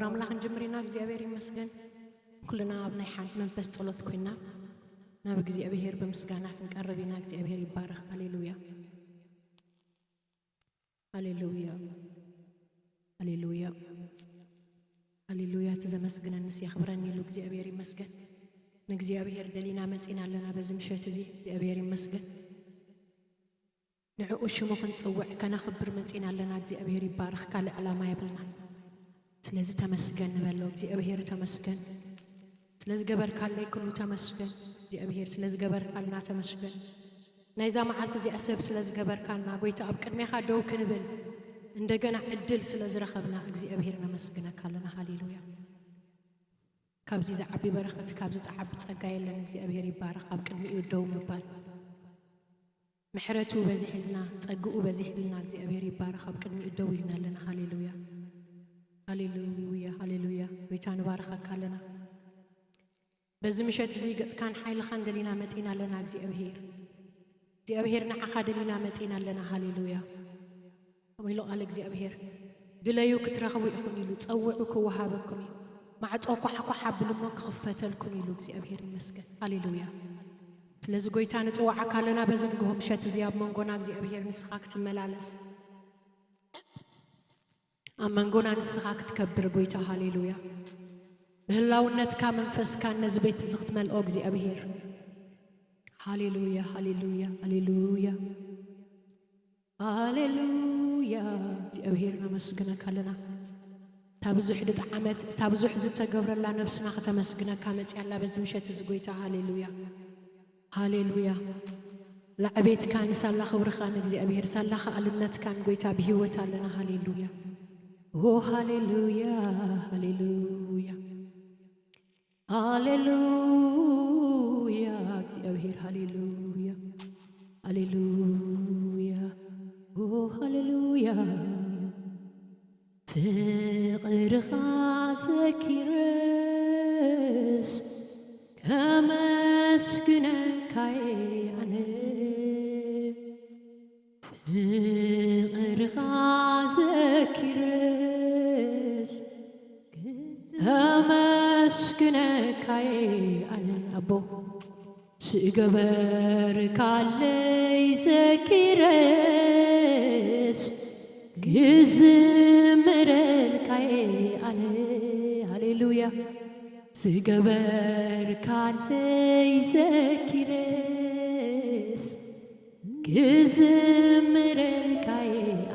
ኣምላኽ እንጅምር ኢና። እግዚኣብሔር ይመስገን። ኩልና ኣብ ናይ ሓንቲ መንፈስ ጸሎት ኮይና ናብ እግዚኣብሔር ብምስጋና ክንቀርብ ኢና። እግዚኣብሔር ይባረኽ። ሃሌሉያ፣ ሃሌሉያ፣ ሃሌሉያ፣ ሃሌሉያ። እቲ ዘመስግነንስ የኽብረኒ ኢሉ እግዚኣብሔር ይመስገን። ንእግዚኣብሔር ደሊና መጺና ኣለና በዚ ምሸት እዚ። እግዚኣብሔር ይመስገን። ንዕኡ ሽሙ ክንጽውዕ ከነኽብር መጺና ኣለና። እግዚኣብሔር ይባረኽ። ካልእ ዕላማ የብልና። ስለዚ ተመስገን ንበሎ። እግዚኣብሔር ተመስገን። ስለ ዝገበርካለይ ኩሉ ተመስገን። እግዚኣብሔር ስለ ዝገበርካልና ተመስገን። ናይዛ መዓልቲ እዚኣ ሰብ ስለ ዝገበርካልና ጎይታ ኣብ ቅድሜኻ ደው ክንብል እንደገና ዕድል ስለ ዝረኸብና እግዚኣብሔር ነመስግነካ ኣለና። ሃሌሉያ። ካብዚ ዝዓቢ በረኸት፣ ካብዚ ዝዓቢ ጸጋ የለን። እግዚኣብሔር ይባረኽ። ኣብ ቅድሚኡ ደው ምባል። ምሕረቱ በዚሕልና፣ ጸግኡ በዚሕልና እግዚኣብሔር ይባረኽ። ኣብ ቅድሚኡ ደው ኢልና ኣለና። ሃሌሉያ፣ ሃሌሉያ፣ ሃሌሉያ። ጎይታ ንባረኸካ ኣለና። በዚ ምሸት እዚ ገጽካን ሓይልኻን ደሊና መጺና ኣለና እግዚኣብሔር። እግዚኣብሔር ንዓኻ ደሊና መጺና ኣለና። ሃሌሉያ። ከምኡ ኢሉ ቃል እግዚኣብሔር፣ ድለዩ ክትረኽቡ ኢኹም ኢሉ፣ ጸውዑ ክወሃበኩም እዩ፣ ማዕጾ ኳሕኳሕ ኣብሉ እሞ ክኽፈተልኩም ኢሉ። እግዚኣብሔር ይመስገን። ሃሌሉያ። ስለዚ ጎይታ ንጽውዓካ ኣለና በዚ ንግሆ ምሸት እዚ ኣብ መንጎና እግዚኣብሔር ንስኻ ክትመላለስ፣ ኣብ መንጎና ንስኻ ክትከብር ጎይታ። ሃሌሉያ። ብህላውነትካ መንፈስካን ነዚ ቤት እዚ ክትመልኦ እግዚኣብሔር። ሃሌሉያ፣ ሃሌሉያ፣ ሃሌሉያ። ሃሌሉያ። እግዚኣብሔር ነመስግነካ ኣለና። እታ ብዙሕ ዝጠዓመት፣ እታ ብዙሕ ዝተገብረላ ነብስና ከተመስግነካ መጺኣላ በዚ ምሸት እዚ ጎይታ። ሃሌሉያ፣ ሃሌሉያ። ላዕቤትካን ሳላ ክብርኻን እግዚኣብሔር፣ ሳላ ከኣልነትካን ጎይታ ብህይወት ኣለና። ሃሌሉያ፣ ኦ ሃሌሉያ፣ ሃሌሉያ፣ ሃሌሉያ። እግዚኣብሔር ሃሌሉያ፣ ሃሌሉያ፣ ኦ ሃሌሉያ። ፍቕርኻ ዘኪረስ ከመስግነካይ ኣነ። ፍቕርኻ ዘኪረስ ከመስግነካይ ኣነ። ኣቦ ዝገበርካለይ ዘኪረስ ክዝምረልካይ ኣነ። ሃሌሉያ። ዝገበርካለይ ዘኪረስ ክዝምረልካይ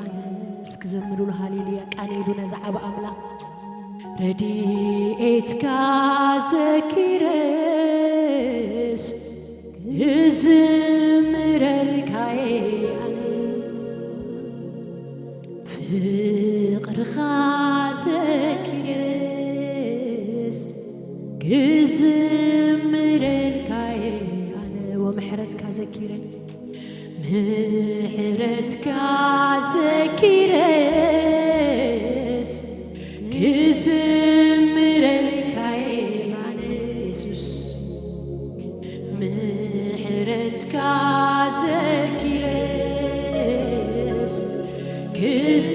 ኣነ። እስኪ ዘምሩሉ ሃሌሉያ። ቃኔሉ ነዚ ዓቢ ኣምላኽ ረድኤትካ ዘኪረስ ክዝምረልካይ ኣነ። ፍቕርኻ ዘኪረስ ክዝምረልካይ ኣነ። ወምሕረትካ ዘኪረ ምሕረትካ ዘኪረስ ክዝምረልካይ ኣነ። የሱስ ምሕረትካ ዘኪረስ ክዝምረልካይ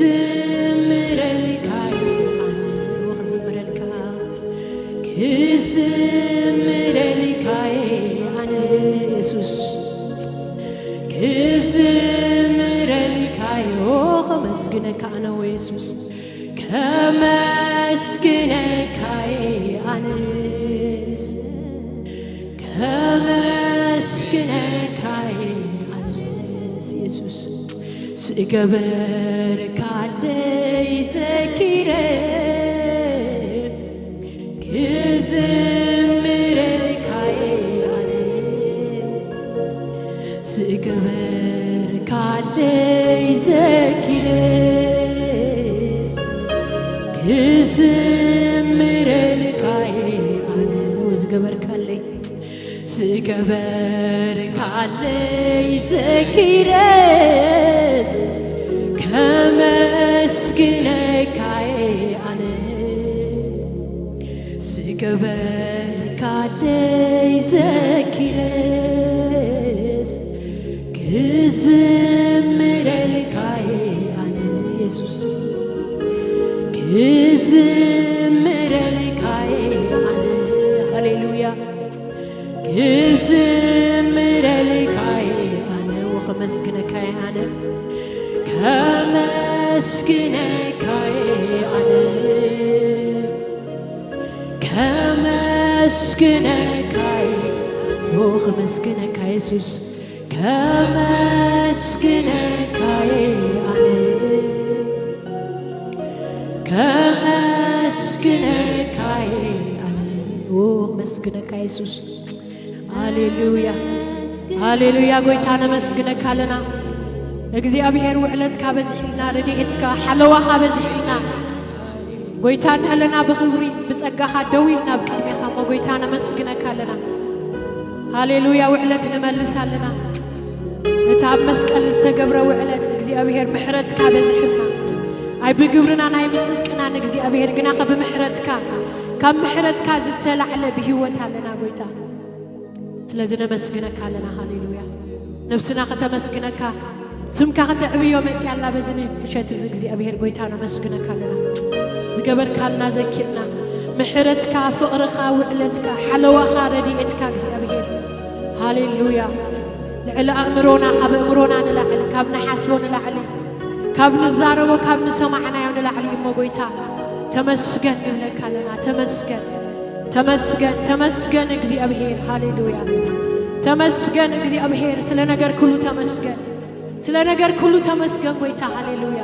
ኣነ። ወክዝምረልካ ክዝምረልካይ ኣነ። የሱስ ክዝምረልካይ፣ ኦ ከመስግነካ ኣነ ወየሱስ ከመስግነካይ ኣነስ ከመስግነካይ ኣነስ የሱስ ዝገበርካለይ ዘኪረ ክዝምረልካይ ኣነ። ዝገበርካለይ ዘኪረስ ክዝምረልካይ ኣነ። ዝገበርካለይ ዝገበርካለይ ዘኪረስ ከመስግነካይ ኣነ። ዝገበርካለይ ዘኪረስ ክዝምረልካይ ኣነ። የሱስ ክዝም ከመስግነካየ ኣነ፣ ከመስግነካየ፣ ኦ፣ ከመስግነካ የሱስ፣ ከመስግነካየ ኣነ፣ ከመስግነካየ ኣነ፣ ኦ፣ ከመስግነካ የሱስ። ሃሌሉያ፣ ሃሌሉያ። ጎይታ ነመስግነካ ኣለና። እግዚኣብሔር ውዕለትካ በዚሕልና፣ ረድኤትካ ሓለዋኻ በዚሕልና። ጎይታ እንሀለና ብኽብሪ ብጸጋኻ ደው ኢልና ኣብ ቅድሜኻ እሞ ጎይታ ነመስግነካ ኣለና። ሃሌሉያ፣ ውዕለት ንመልስ ኣለና። እቲ ኣብ መስቀል ዝተገብረ ውዕለት እግዚኣብሔር ምሕረትካ በዚሕልና። ኣይ ብግብርና ናይ ምጽድቅናን እግዚኣብሔር ግናኸ ብምሕረትካ፣ ካብ ምሕረትካ ዝተላዕለ ብህይወት ኣለና ጎይታ። ስለዚ ነመስግነካ ኣለና። ሃሌሉያ። ነፍስና ከተመስግነካ፣ ስምካ ከተዕብዮ መጽያ ኣላ። በዚ ምሸት እዚ እግዚኣብሔር ጎይታ ነመስግነካ ኣለና። ዝገበርካልና ዘኪርና፣ ምሕረትካ፣ ፍቕርኻ፣ ውዕለትካ፣ ሓለዋኻ፣ ረድኤትካ እግዚኣብሔር። ሃሌሉያ። ልዕሊ ኣእምሮና፣ ካብ ኣእምሮና ንላዕሊ፣ ካብ ንሓስቦ ንላዕሊ፣ ካብ ንዛረቦ፣ ካብ ንሰማዕናዮ ንላዕሊ እሞ ጎይታ ተመስገን ንብለካ ኣለና። ተመስገን፣ ተመስገን፣ ተመስገን እግዚኣብሔር። ሃሌሉያ። ተመስገን እግዚኣብሔር፣ ስለ ነገር ኩሉ ተመስገን። ስለ ነገር ኩሉ ተመስገን ጎይታ። ሃሌሉያ።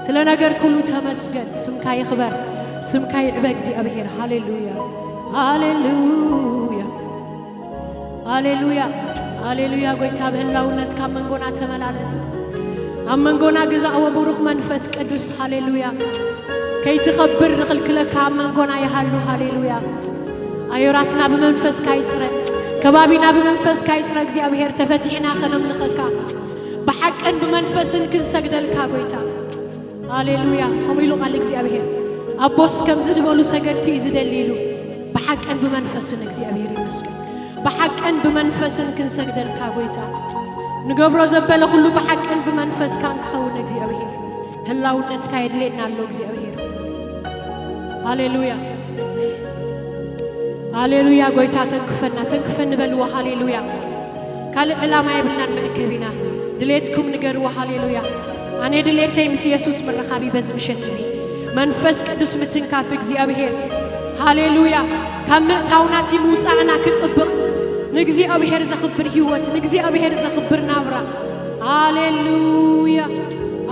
ስለ ነገር ኩሉ ተመስገን። ስምካ ይኽበር፣ ስምካ ይዕበ እግዚኣብሔር። ሃሌሉያ፣ ሃሌሉያ፣ ሃሌሉያ፣ ሃሌሉያ። ጎይታ ብህላውነትካ ኣብ መንጎና ተመላለስ፣ ኣብ መንጎና ግዛእ። ወቡሩኽ መንፈስ ቅዱስ። ሃሌሉያ። ከይትኸብር ዝኽልክለካ ኣብ መንጎና ይሃሉ። ሃሌሉያ። ኣዮራትና ብመንፈስካ ይጽረ፣ ከባቢና ብመንፈስካ ይጽረ። እግዚኣብሔር ተፈቲሕና ከነምልኸካ፣ ብሓቅን ብመንፈስን ክንሰግደልካ ጎይታ። ሃሌሉያ። ከምኡ ኢሉ ቃል እግዚኣብሔር፣ ኣቦስ ከምዚ ዝበሉ ሰገድቲ እዩ ዝደሊ ኢሉ። ብሓቅን ብመንፈስን እግዚኣብሔር ይመስገን። ብሓቅን ብመንፈስን ክንሰግደልካ ጎይታ። ንገብሮ ዘበለ ኩሉ ብሓቅን ብመንፈስካን ክኸውን እግዚኣብሔር። ህላውነትካ የድልየና ኣሎ እግዚኣብሔር። ሃሌሉያ፣ ሃሌሉያ። ጎይታ ተንክፈና፣ ተንክፈኒ በልዎ። ሃሌሉያ። ካልእ ዕላማ የብልናን መእከቢና። ድሌትኩም ንገርዎ። ሃሌሉያ። ኣነ ድሌተይ ምስ የሱስ ምርኻብ እዩ በዚ ምሸት እዚ። መንፈስ ቅዱስ ምትንካፍ እግዚኣብሔር። ሃሌሉያ። ካብ ምእታውና ሲ ምውፃእና ክፅብቕ፣ ንእግዚኣብሔር ዘኽብር ህይወት፣ ንእግዚኣብሔር ዘኽብር ናብራ። ሃሌሉያ፣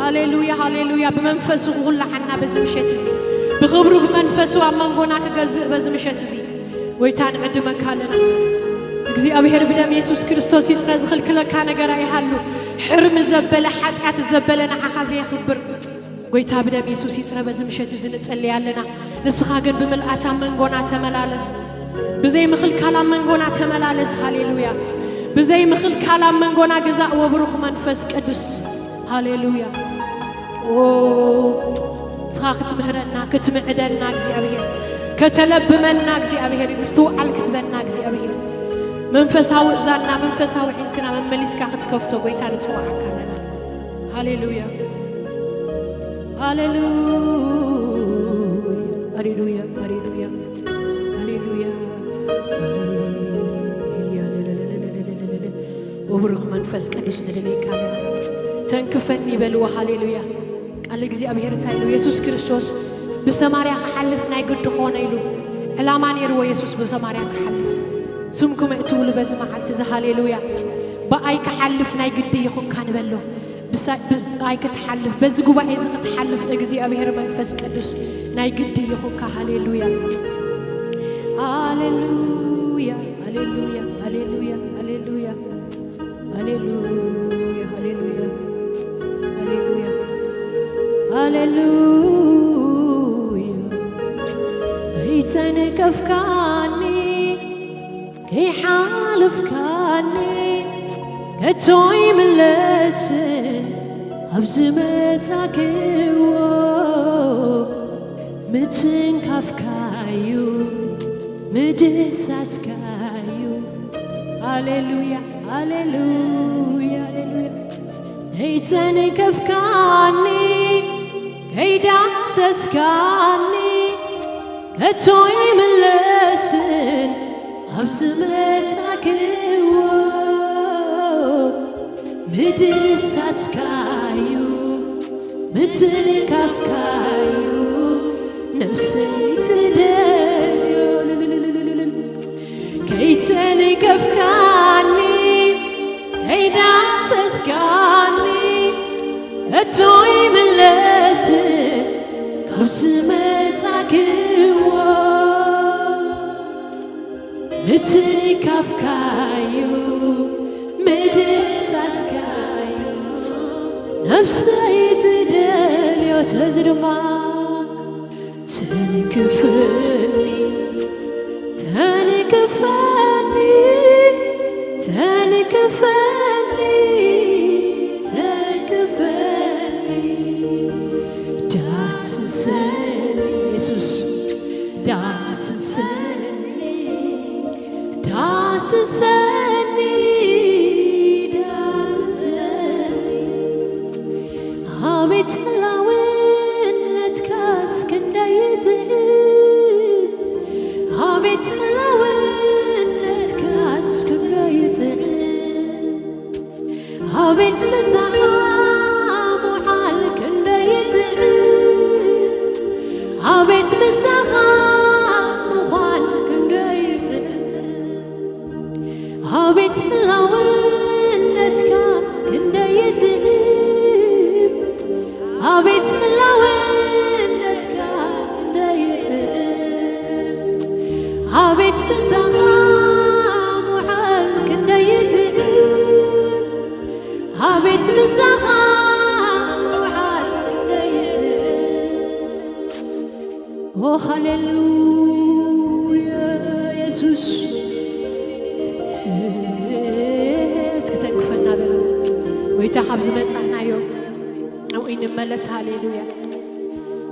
ሃሌሉያ፣ ሃሌሉያ። ብመንፈሱ ክኹላዓና በዚ ምሸት እዚ፣ ብኽብሩ ብመንፈሱ ኣብ መንጎና ክገዝእ በዚ ምሸት እዚ ጎይታ ንዕድመካ ኣለና። እግዚኣብሔር ብደም የሱስ ክርስቶስ ይጽረ፣ ዝኽልክለካ ነገር ኣይሃሉ። ሕርሚ ዘበለ፣ ሓጢኣት ዘበለ ንዓኻ ዘየኽብር። ጎይታ ብደም የሱስ ይጽረ፣ በዚ ምሸት እዚ ንጸልይ ኣለና። ንስኻ ግን ብምልኣት ኣብ መንጎና ተመላለስ። ብዘይ ምኽልካል ኣብ መንጎና ተመላለስ። ሃሌሉያ። ብዘይ ምኽልካል ኣብ መንጎና ግዛእ ወብሩኽ መንፈስ ቅዱስ። ሃሌሉያ። ኦ፣ ንስኻ ክትምህረና፣ ክትምዕደና እግዚኣብሔር፣ ከተለብመና እግዚኣብሔር፣ ምስትውዓል ክትበና እግዚኣብሔር፣ መንፈሳዊ እዛንና፣ መንፈሳዊ ዒንትና መመሊስካ ክትከፍቶ ጎይታ ንጽዋዓካ ኣለና። ሃሌሉያ፣ ሃሌሉያ፣ ሃሌሉያ፣ ሃሌሉያ፣ ሃሌሉያ። ወብሩኽ መንፈስ ቅዱስ ንደልየካ ኣለና። ተንክፈኒ በልዎ። ሃሌሉያ። ቃል እግዚኣብሔር እንታይ ኢሉ? የሱስ ክርስቶስ ብሰማርያ ክሓልፍ ናይ ግዲ ኾነ ኢሉ። ዕላማ ነይርዎ የሱስ ብሰማርያ ክሓልፍ። ስምኩም እትብሉ በዚ መዓልቲ እዚ፣ ሃሌሉያ፣ ብኣይ ክሓልፍ ናይ ግዲ ይኹንካ ንበሎ። ብሳ-፣ ብኣይ ክትሓልፍ፣ በዚ ጉባኤ እዚ ክትሓልፍ እግዚኣብሔር መንፈስ ቅዱስ ናይ ግዲ ይኹንካ። ሃሌሉያ፣ ሃሌሉያ፣ ሃሌሉያ፣ ሃሌሉያ፣ ሃሌሉያ። ሃሌሉያ፣ ሃሌሉያ፣ ሃሌሉያ፣ ሃሌሉያ፣ ሃሌሉያ። ከይተንከፍካኒ፣ ከይሓልፍካኒ፣ ከቶ ይምለስን ኣብ ዝመጻክዎ ምትንካፍካዩ፣ ምድሳስካዩ። ሃሌሉያ፣ ሃሌሉያ፣ ሃሌሉያ። ከይተንከፍካኒ፣ ከይዳሰስካኒ፣ ከቶ ይምለስን ኣብ ዝመጻክዎ ምድሳስካዩ ምትንካፍካዩ ነፍሰይ ትደልዮ። ከይተንከፍካኒ ከይዳሰስካኒ እቶ ይምለስ ካብ ዝመጻክዎ። ምትንካፍካዩ ምድሳስካዩ ነፍሰይ ትደልዮ። ስለዚ ድማ ተንክፈኒ ተንክፈኒ ተንክፈኒ ተንክፈኒ ዳስሰኒ የሱስ ዳስሰኒ ዳስሰኒ ዳስሰኒ። ኣቤት ህላውነትካስ ክንደይ ይጥዕም፣ ኣቤት ህላውነትካስ ክንደይ ይጥዕም፣ ኣቤት ምሳኻ ምውዓል ክንደይ ይጥዕም፣ ኣቤት ምሳኻ ምዃን ክንደይ ይጥዕም። ኣቤት ህላውነትካ ክንደይ ይጥዕም፣ ኣቤት ህላውነትካ ክንደይ ይጥዕም፣ ኣቤት ብዛኻ ምውዓል ክንደይ ይጥዕም፣ ኣቤት ብዛኻ ምውዓል ክንደይ ይጥዕም። ኦ ሃሌሉያ የሱስ። እስኪ ተንክፈና በሉ። ጎይታ ካብ ዝመጻናዮ ኣብኡ ንመለስ። ሃሌሉያ፣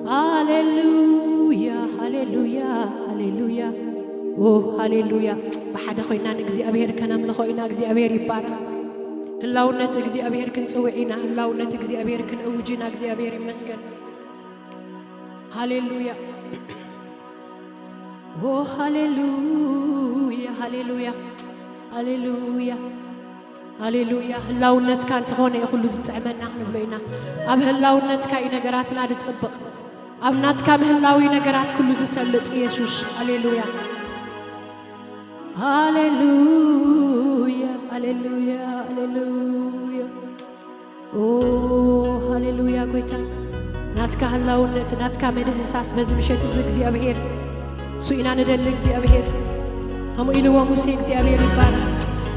ሃሌሉያ፣ ሃሌሉያ፣ ሃሌሉያ። ኦ ሃሌሉያ። ብሓደ ኮይና ንእግዚኣብሔር ከነምልኾ ኢና። እግዚኣብሔር ይባረኽ። ህላውነት እግዚኣብሔር ክንጽውዕ ኢና። ህላውነት እግዚኣብሔር ክንእውጅ ኢና። እግዚኣብሔር ይመስገን። ሃሌሉያ። ኦ ሃሌሉያ፣ ሃሌሉያ፣ ሃሌሉያ፣ ሃሌሉያ። ህላውነትካ እንተኾነ እዩ ኩሉ ዝጥዕመና ክንብሎ ኢና። ኣብ ህላውነትካ እዩ ነገራትና ዝጽብቕ። ኣብ ናትካ ምህላው እዩ ነገራት ኩሉ ዝሰልጥ። የሱስ፣ ሃሌሉያ፣ ሃሌሉያ፣ ሃሌሉያ፣ ሃሌሉያ። ኦ ሃሌሉያ ጎይታ፣ ናትካ ህላውነት፣ ናትካ ምድህሳስ በዚ ምሸት እዚ እግዚኣብሔር፣ እሱ ኢና ንደሊ እግዚኣብሔር። ከምኡ ኢልዎ ሙሴ እግዚኣብሔር ይባረክ።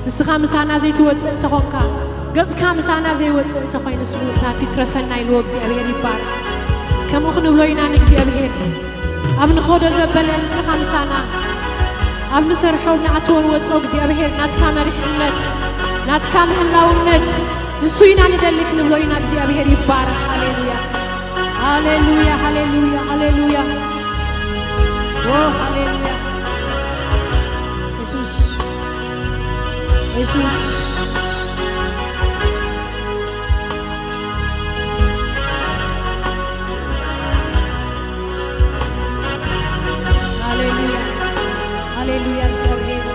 ንስኻ ምሳና ዘይትወፅእ እንተኾንካ፣ ገፅካ ምሳና ዘይወፅእ እንተኾይኑ ስሙ ታክ ይትረፈና ኢልዎ እግዚኣብሔር ይባረክ። ከምኡ ክንብሎ ኢና ንእግዚኣብሔር። ኣብ ንኸዶ ዘበለ ንስኻ ምሳና፣ ኣብ ንሰርሖ ንኣትዎ ንወፅኦ እግዚኣብሔር ናትካ መሪሕነት፣ ናትካ ምህላውነት ንሱ ኢና ንደሊ ክንብሎ ኢና። እግዚኣብሔር ይባረክ። ሃሌሉያ፣ ሃሌሉያ፣ ሃሌሉያ፣ ሃሌሉያ። ኦ ሃሌሉያ። የሱስ፣ የሱስ። ሃሌሉያ፣ ሃሌሉያ። እግዚኣብሔር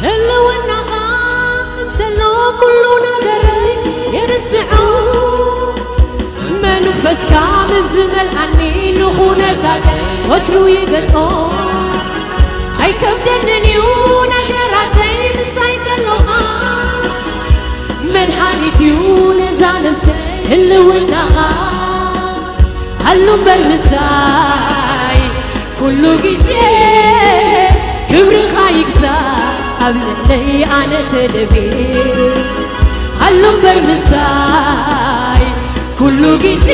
ህልውናኻ እንተሎ ኩሉ ነገር ይርስዖ። መንፈስካ ምስ ዝመልኣኒ ንኹነታት ወትሩ ይገዝኦ። ኣይከብደንን እዩ ነገራተይ ምሳይ ተሎኻ። መድሓኒት እዩ ነዛ ነብሰ ህልውናኻ። ሃሉ እምበር ምሳይ ኩሉ ግዜ ክብርኻ ይግዛእ ኣብ ልዕለይ ኣነ ተደብየ። ሃሉ እምበር ምሳይ ኩሉ ግዜ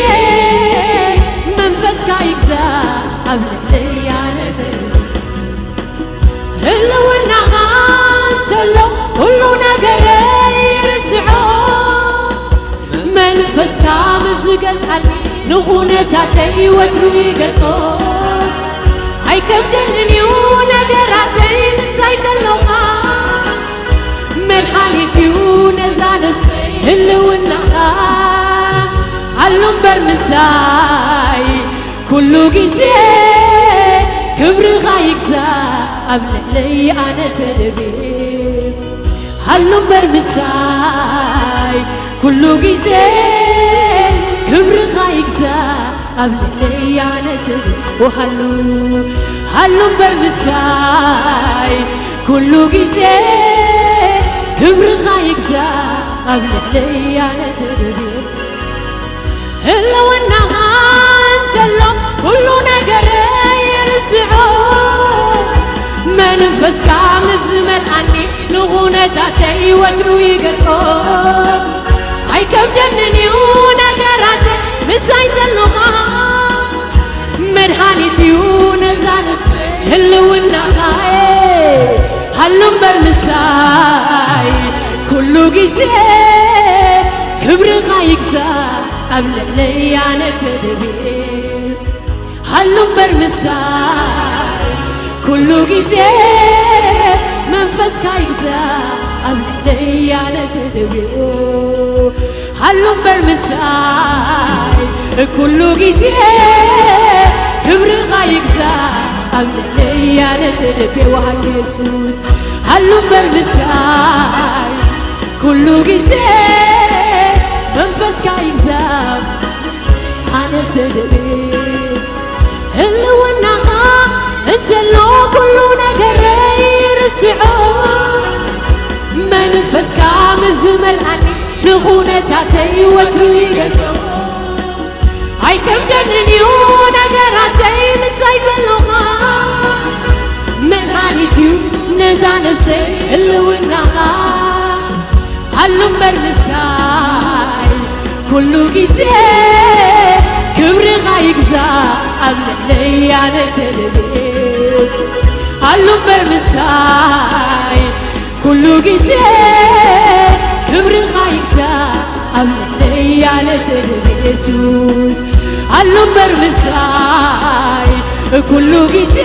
መንፈስካ ይግዛእ ኣብ ልዕለይ ኣነ ተደብየ። ህልውናኻ እንተሎ ኩሉ ነገረይ ይርስዖ። መንፈስካ ምስ ዝገዝኣኒ ንኹነታተይ ወትሩ ይገዝኦ። ኣይከብደንን እዩ ነገራተይ ምሳይ ተሎኻ። መድሓኒት እዩ ነዛ ነፍሰይ ህልውናኻ። ኣሉ እምበር ምሳይ ኩሉ ግዜ ክብርኻ ይግዛእ ኣብ ልዕለይ ኣነ ተደብየ። ሃሉ እምበር ምሳይ ኩሉ ግዜ ክብርኻ ይግዛእ። ኣብ ልዕለይ ኣነ ተደብየ። ሃሉ፣ ሃሉ እምበር ምሳይ ኩሉ ግዜ ክብርኻ ይግዛእ። ኣብ ልዕለይ ኣነ ተደብየ። ህልውናኻ እንተሎ ኩሉ ነገረይ ይርስዖ። መንፈስካ ምስ ዝመልኣኒ ንኹነታተይ ወትሩ ይገዝኦ። ኣይከብደንን እዩ ነገራተይ ምሳይ ዘሎኻ። መድሃኒት እዩ ነዛ ነፍሰይ። ህልውናኻ ሃሉ እምበር ምሳይ ኩሉ ግዜ ክብርኻ ይግዛእ። ኣብ ልዕለይ ኣነ ተደብየ። ሃሉ እምበር ምሳይ ኩሉ ግዜ መንፈስካ ይግዛእ። ኣብ ልዕለይ ኣነ ተደብየ። ሃሉ እምበር ምሳይ ኩሉ ግዜ ክብርኻ ይግዛእ። ኣብ ልዕለይ ኣነ ተደብየ። ሃሉ የሱስ። ሃሉ እምበር ምሳይ ኩሉ ግዜ መንፈስካ ይግዛእ። ኣነ ተደብየ። ህልውናኻ እንተሎ ኩሉ ነገረይ ይርስዖ። መንፈስካ ምስ ዝመልኣኒ ንኹነታተይ ወትሩ ይገልጾ። ኣይከብደንን እዩ ነገራተይ ምሳይ ዘሎኻ። መድሃኒት እዩ ነዛ ነፍሰይ ህልውናኻ። ሃሉ እምበር ምሳይ ኩሉ ግዜ ክብርኻ ይግዛእ። ኣብ ልዕለይ ኣነ ተደብየ። ሃሉ እምበር ምሳይ ኩሉ ግዜ ክብርኻ ይግዛእ። ኣብ ልዕለይ ኣነ ተደብየ የሱስ። ሃሉ እምበር ምሳይ ኩሉ ግዜ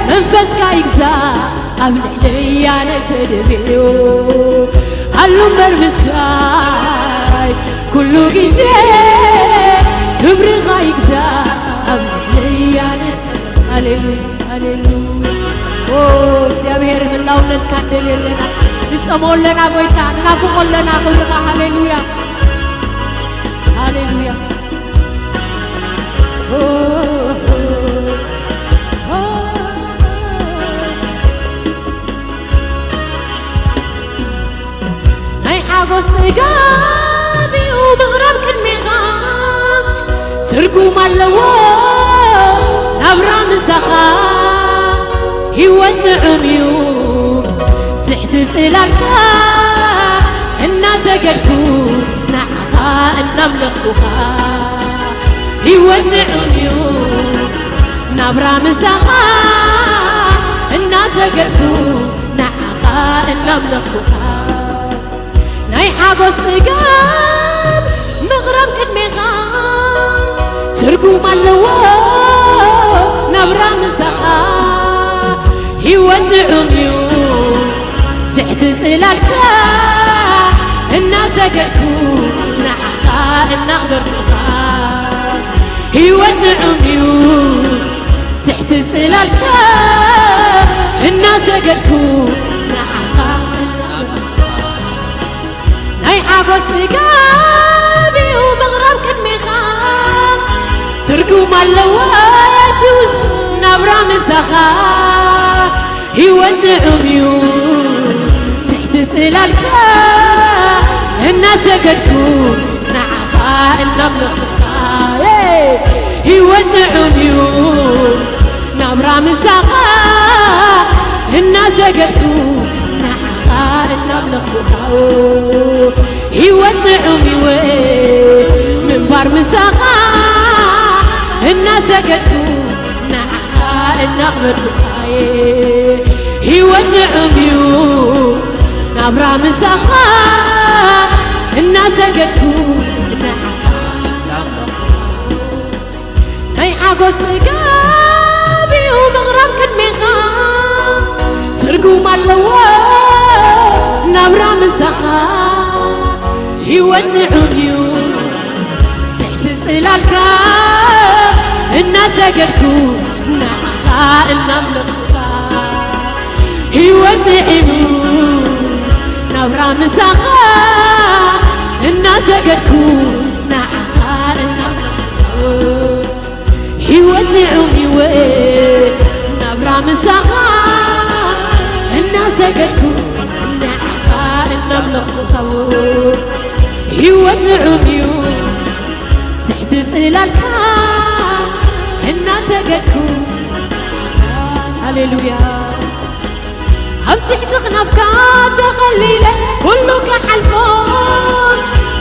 መንፈስካ ይግዛእ። ኣብ ልዕለይ ኣነ ተደብየ። ሃሉ እምበር ምሳይ ኩሉ ግዜ ክብርኻ ይግዛእ። ኣብ ልዕለይ ኣነ ተደብየ። ሃሌሉያ፣ ሃሌሉያ። ኦ እግዚኣብሔር ህላውነትካ ንደልዮ ኣለና፣ ንጸምኦ ኣለና፣ ጎይታ ንናፍቆ ኣለና ክብርኻ። ሃሌሉያ፣ ሃሌሉያ። ኦ፣ ኦ፣ ኦ። ናይ ሓጎስ ጽጋብ እዩ ምቕራብ ቅድሜኻ፣ ትርጉም ኣለዎ ናብራ ምሳኻ። ህይወት ጥዑም እዩ ትሕቲ ጽላልካ፣ እናሰገድኩ ንዓኻ እናምለኽኩኻ። ህይወት ጥዑም እዩ ናብራ ምሳኻ፣ እናሰገድኩ ንዓኻ እናምለኽኩኻ። ናይ ሓጎስ ጽጋብ ምቕራብ ቅድሜኻ፣ ትርጉም ኣለዎ ናብራ ምሳኻ። ህይወት ጥዑም እዩ ትሕቲ ጽላልካ፣ እናሰገድኩ ንዓኻ እናኽበርኩኻ። ህይወት ጥዑም እዩ ትሕቲ ጽላልካ፣ እናሰገድኩ ንዓኻ። ናይ ሓጎስ ጽጋብ እዩ ምቕራብ ቅድሜኻ፣ ትርጉም ኣለዎ የሱስ ናብራ ምሳኻ። ህይወት ጥዑም እዩ ትሕቲ ጽላልካ፣ እናሰገድኩ ንዓኻ እናምለኽኩኻ። ህይወት ጥዑም እዩ ናብራ ምሳኻ፣ እናሰገድኩ ንዓኻ እናምለኽኩኻ። ህይወት ጥዑም እዩ ምንባር ምሳኻ፣ እናሰገድኩ ንዓኻ እናኽበርኩኻየ። ህይወት ጥዑም እዩ ናብራ ምሳኻ፣ እናሰገድኩ ንዓኻ። ናይ ሓጎስ ጽጋብ እዩ ምቕራብ ቅድሜኻ፣ ትርጉም ኣለዎ ናብራ ምሳኻ። ህይወት ጥዑም እዩ ትሕቲ ጽላልካ፣ እናሰገድኩ ንዓኻ እናምለኽኩኻ። ህይወት ጥዒሙ ናብራ ምሳኻ እናሰገድኩ ንዓኻ እናመለኽኩ። ህይወት ጥዑም ህይወት ናብራ ምሳኻ እናሰገድኩ ንዓኻ እናምለኽኩ። ህይወት ጥዑም እዩ ትሕቲ ጽላልካ እናሰገድኩ። ሃሌሉያ። ኣብ ትሕቲ ኽናፍካ ተኸሊለ ኩሉ ክሓልፎ፣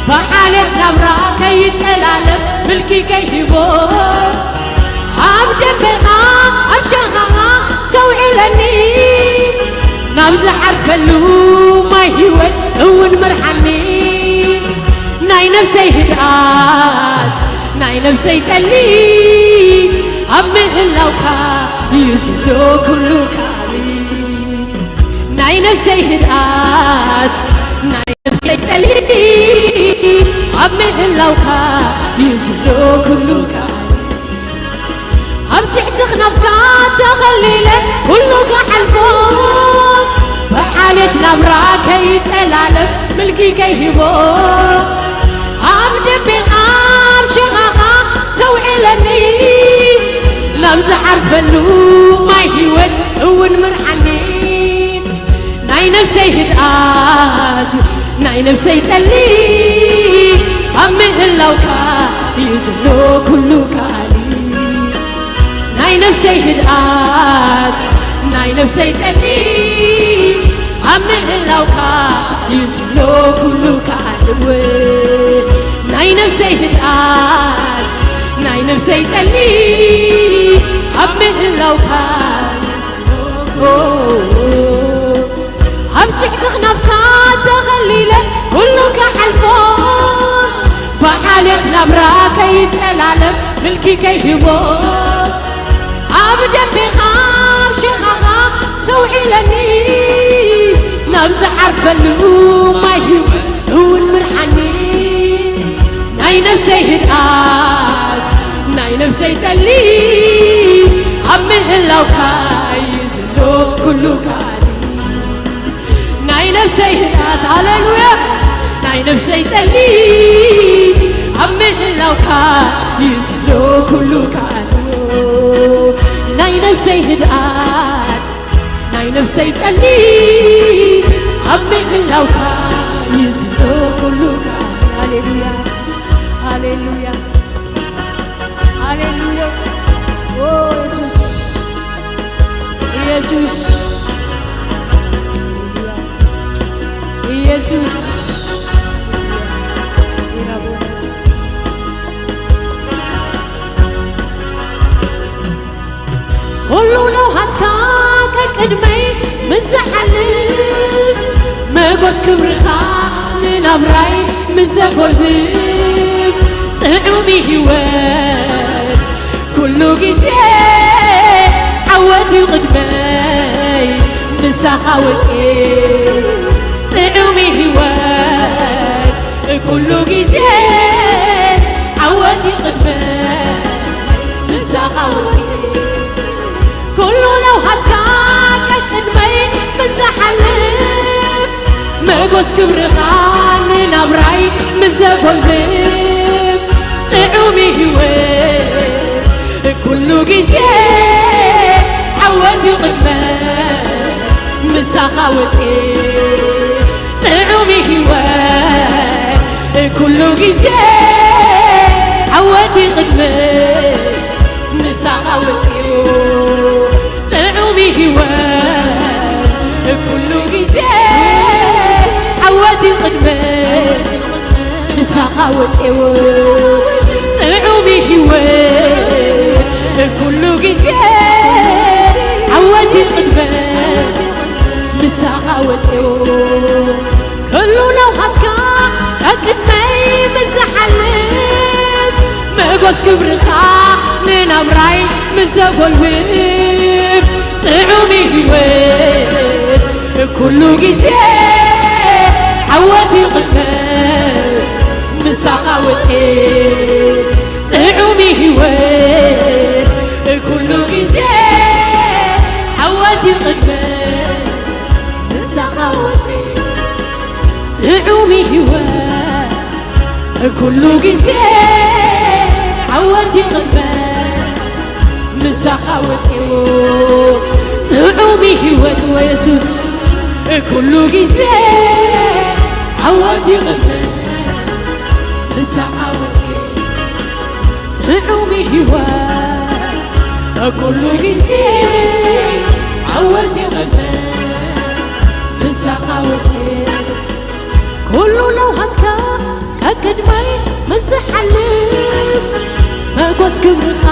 ብዓሌት ናብራ ከይጠላለፍ ምልኪ ከይህቦ፣ ኣብ ደምቤኻ ኣብ ሸኻኻ ተውዕለኒ፣ ናብ ዝዓርፈሉ ማይ ህይወት እውን ምርሓኒ። ናይ ነፍሰይ ህድኣት ናይ ነፍሰይ ጠሊ ኣብ ምህላውካ እዩ ዘሎ ኩሉ ካሊ። ናይ ነፍሰይ ህድኣት ናይ ነፍሰይ ጠሊ ኣብ ምህላውካ እዩ ዘሎ ኩሉ ካሊ። ኣብ ትሕቲ ኽናፍካ ተኸሊለ ኩሉ ክሓልፎ፣ ብዓሌት ናብራ ከይጠላለፍ ምልኪ ከይህቦ፣ ኣብ ደምቤኻ ኣብ ሸኻኻ ተውዕለኒ፣ ናብ ዝዓርፈሉ ማይ ህይወት እውን ምርሓኒ። ናይ ነፍሰይ ህድኣት ናይ ነፍሰይ ጠሊ ኣብ ምህላውካ እዩ ዘሎ ኩሉ ካሊ። ናይ ነፍሰይ ህድኣት ናይ ነፍሰይ ጠሊ ኣብ ምህላውካ እዩ ዘሎ ኩሉ ካሊ። ናይ ነፍሰይ ህድኣት ናይ ነፍሰይ ጠሊ ኣብ ምህላውካ ኣብ ትሕቲ ኽናፍካ ተኸሊለ ኩሉ ክሓልፎ፣ ብዓሌት ናብራ ከይጠላለፍ ምልኪ ከይህቦ፣ ኣብ ደምቤኻ ኣብ ሸኻኻ ተውዒለኒ፣ ናብ ዝዓርፈሉ ማይ ህይወት እውን ምርሓኒ። ናይ ነፍሰይ ህድኣት ናይ ነፍሰይ ጠሊ ኣብ ምህላውካ እዩ ዘሎ ኩሉ ካሊ። ናይ ነፍሰይ ህድኣት፣ ሃሌሉያ፣ ናይ ነፍሰይ ጠሊ ኣብ ምህላውካ እዩ ዘሎ ኩሉ ካሊ። ናይ ነፍሰይ ህድኣት ናይ ነፍሰይ ጠሊ ኣብ ምህላውካ እዩ ዘሎ ኩሉ ካሊ። ሃሌሉያ፣ ሃሌሉያ፣ ሃሌሉያ። ኦ የሱስ፣ የሱስ፣ የሱስ። ኩሉ ለውሃትካ ቀቅድመይ ምስ ዝሓልፍ፣ መጎስ ክብርኻ ንናብራይ ምስ ዘጎልብብ፣ ጥዑም ህይወት ኩሉ ግዜ ዓወት እዩ ቅድመይ ምሳኻ ወፅየ። ጥዑም ህይወት ኩሉ ግዜ ዓወት እዩ ቅድመይ ምሳኻ ወፅየ። ኩሉ ለውሃትካ ቀቅድመይ ምስ ዝሓልፍ፣ መጎስ ክብርኻ ንናብራይ ምስ ዘጎልብብ፣ ጥዑም ህይወት ኩሉ ግዜ ዓወት እዩ ቅድመይ ምሳኻ ወፅየ። ጥዑም ህይወት ኩሉ ግዜ ዓወት እዩ ቅድመይ ምሳኻ ወፅየ። ጥዑም ህይወት ኩሉ ግዜ ዓወት እዩ ቅድመይ ምሳኻ ወፅየ። ጥዑም ህይወት ኩሉ ግዜ ዓወት እዩ ቅድመይ ምሳኻ ወፅየ። ኩሉ ለውሃትካ ቀቅድመይ ምስ ዝሓልፍ፣ መጎስ ክብርኻ ንናብራይ ምስ ዘጎልብብ፣ ጥዑም ህይወት ኩሉ ግዜ ዓወት እዩ ቅድመይ ምሳኻ ወፅየ። ጥዑም ህይወት ኩሉ ግዜ ዓወት እዩ ቅድመይ ህይወት ኩሉ ግዜ ዓወት ይቕበል። ምሳኻ ወፂኡ ጥዑም ህይወት ወየሱስ ኩሉ ግዜ ዓወት ይቕበል። ምሳኻ ወፂኡ ጥዑም ህይወት ኩሉ ግዜ ዓወት ይቕበል። ምሳኻ ወፂኡ ኩሉ ለውሃትካ ቀቅድመይ ምስ ዝሓልፍ መጎስ ክብርኻ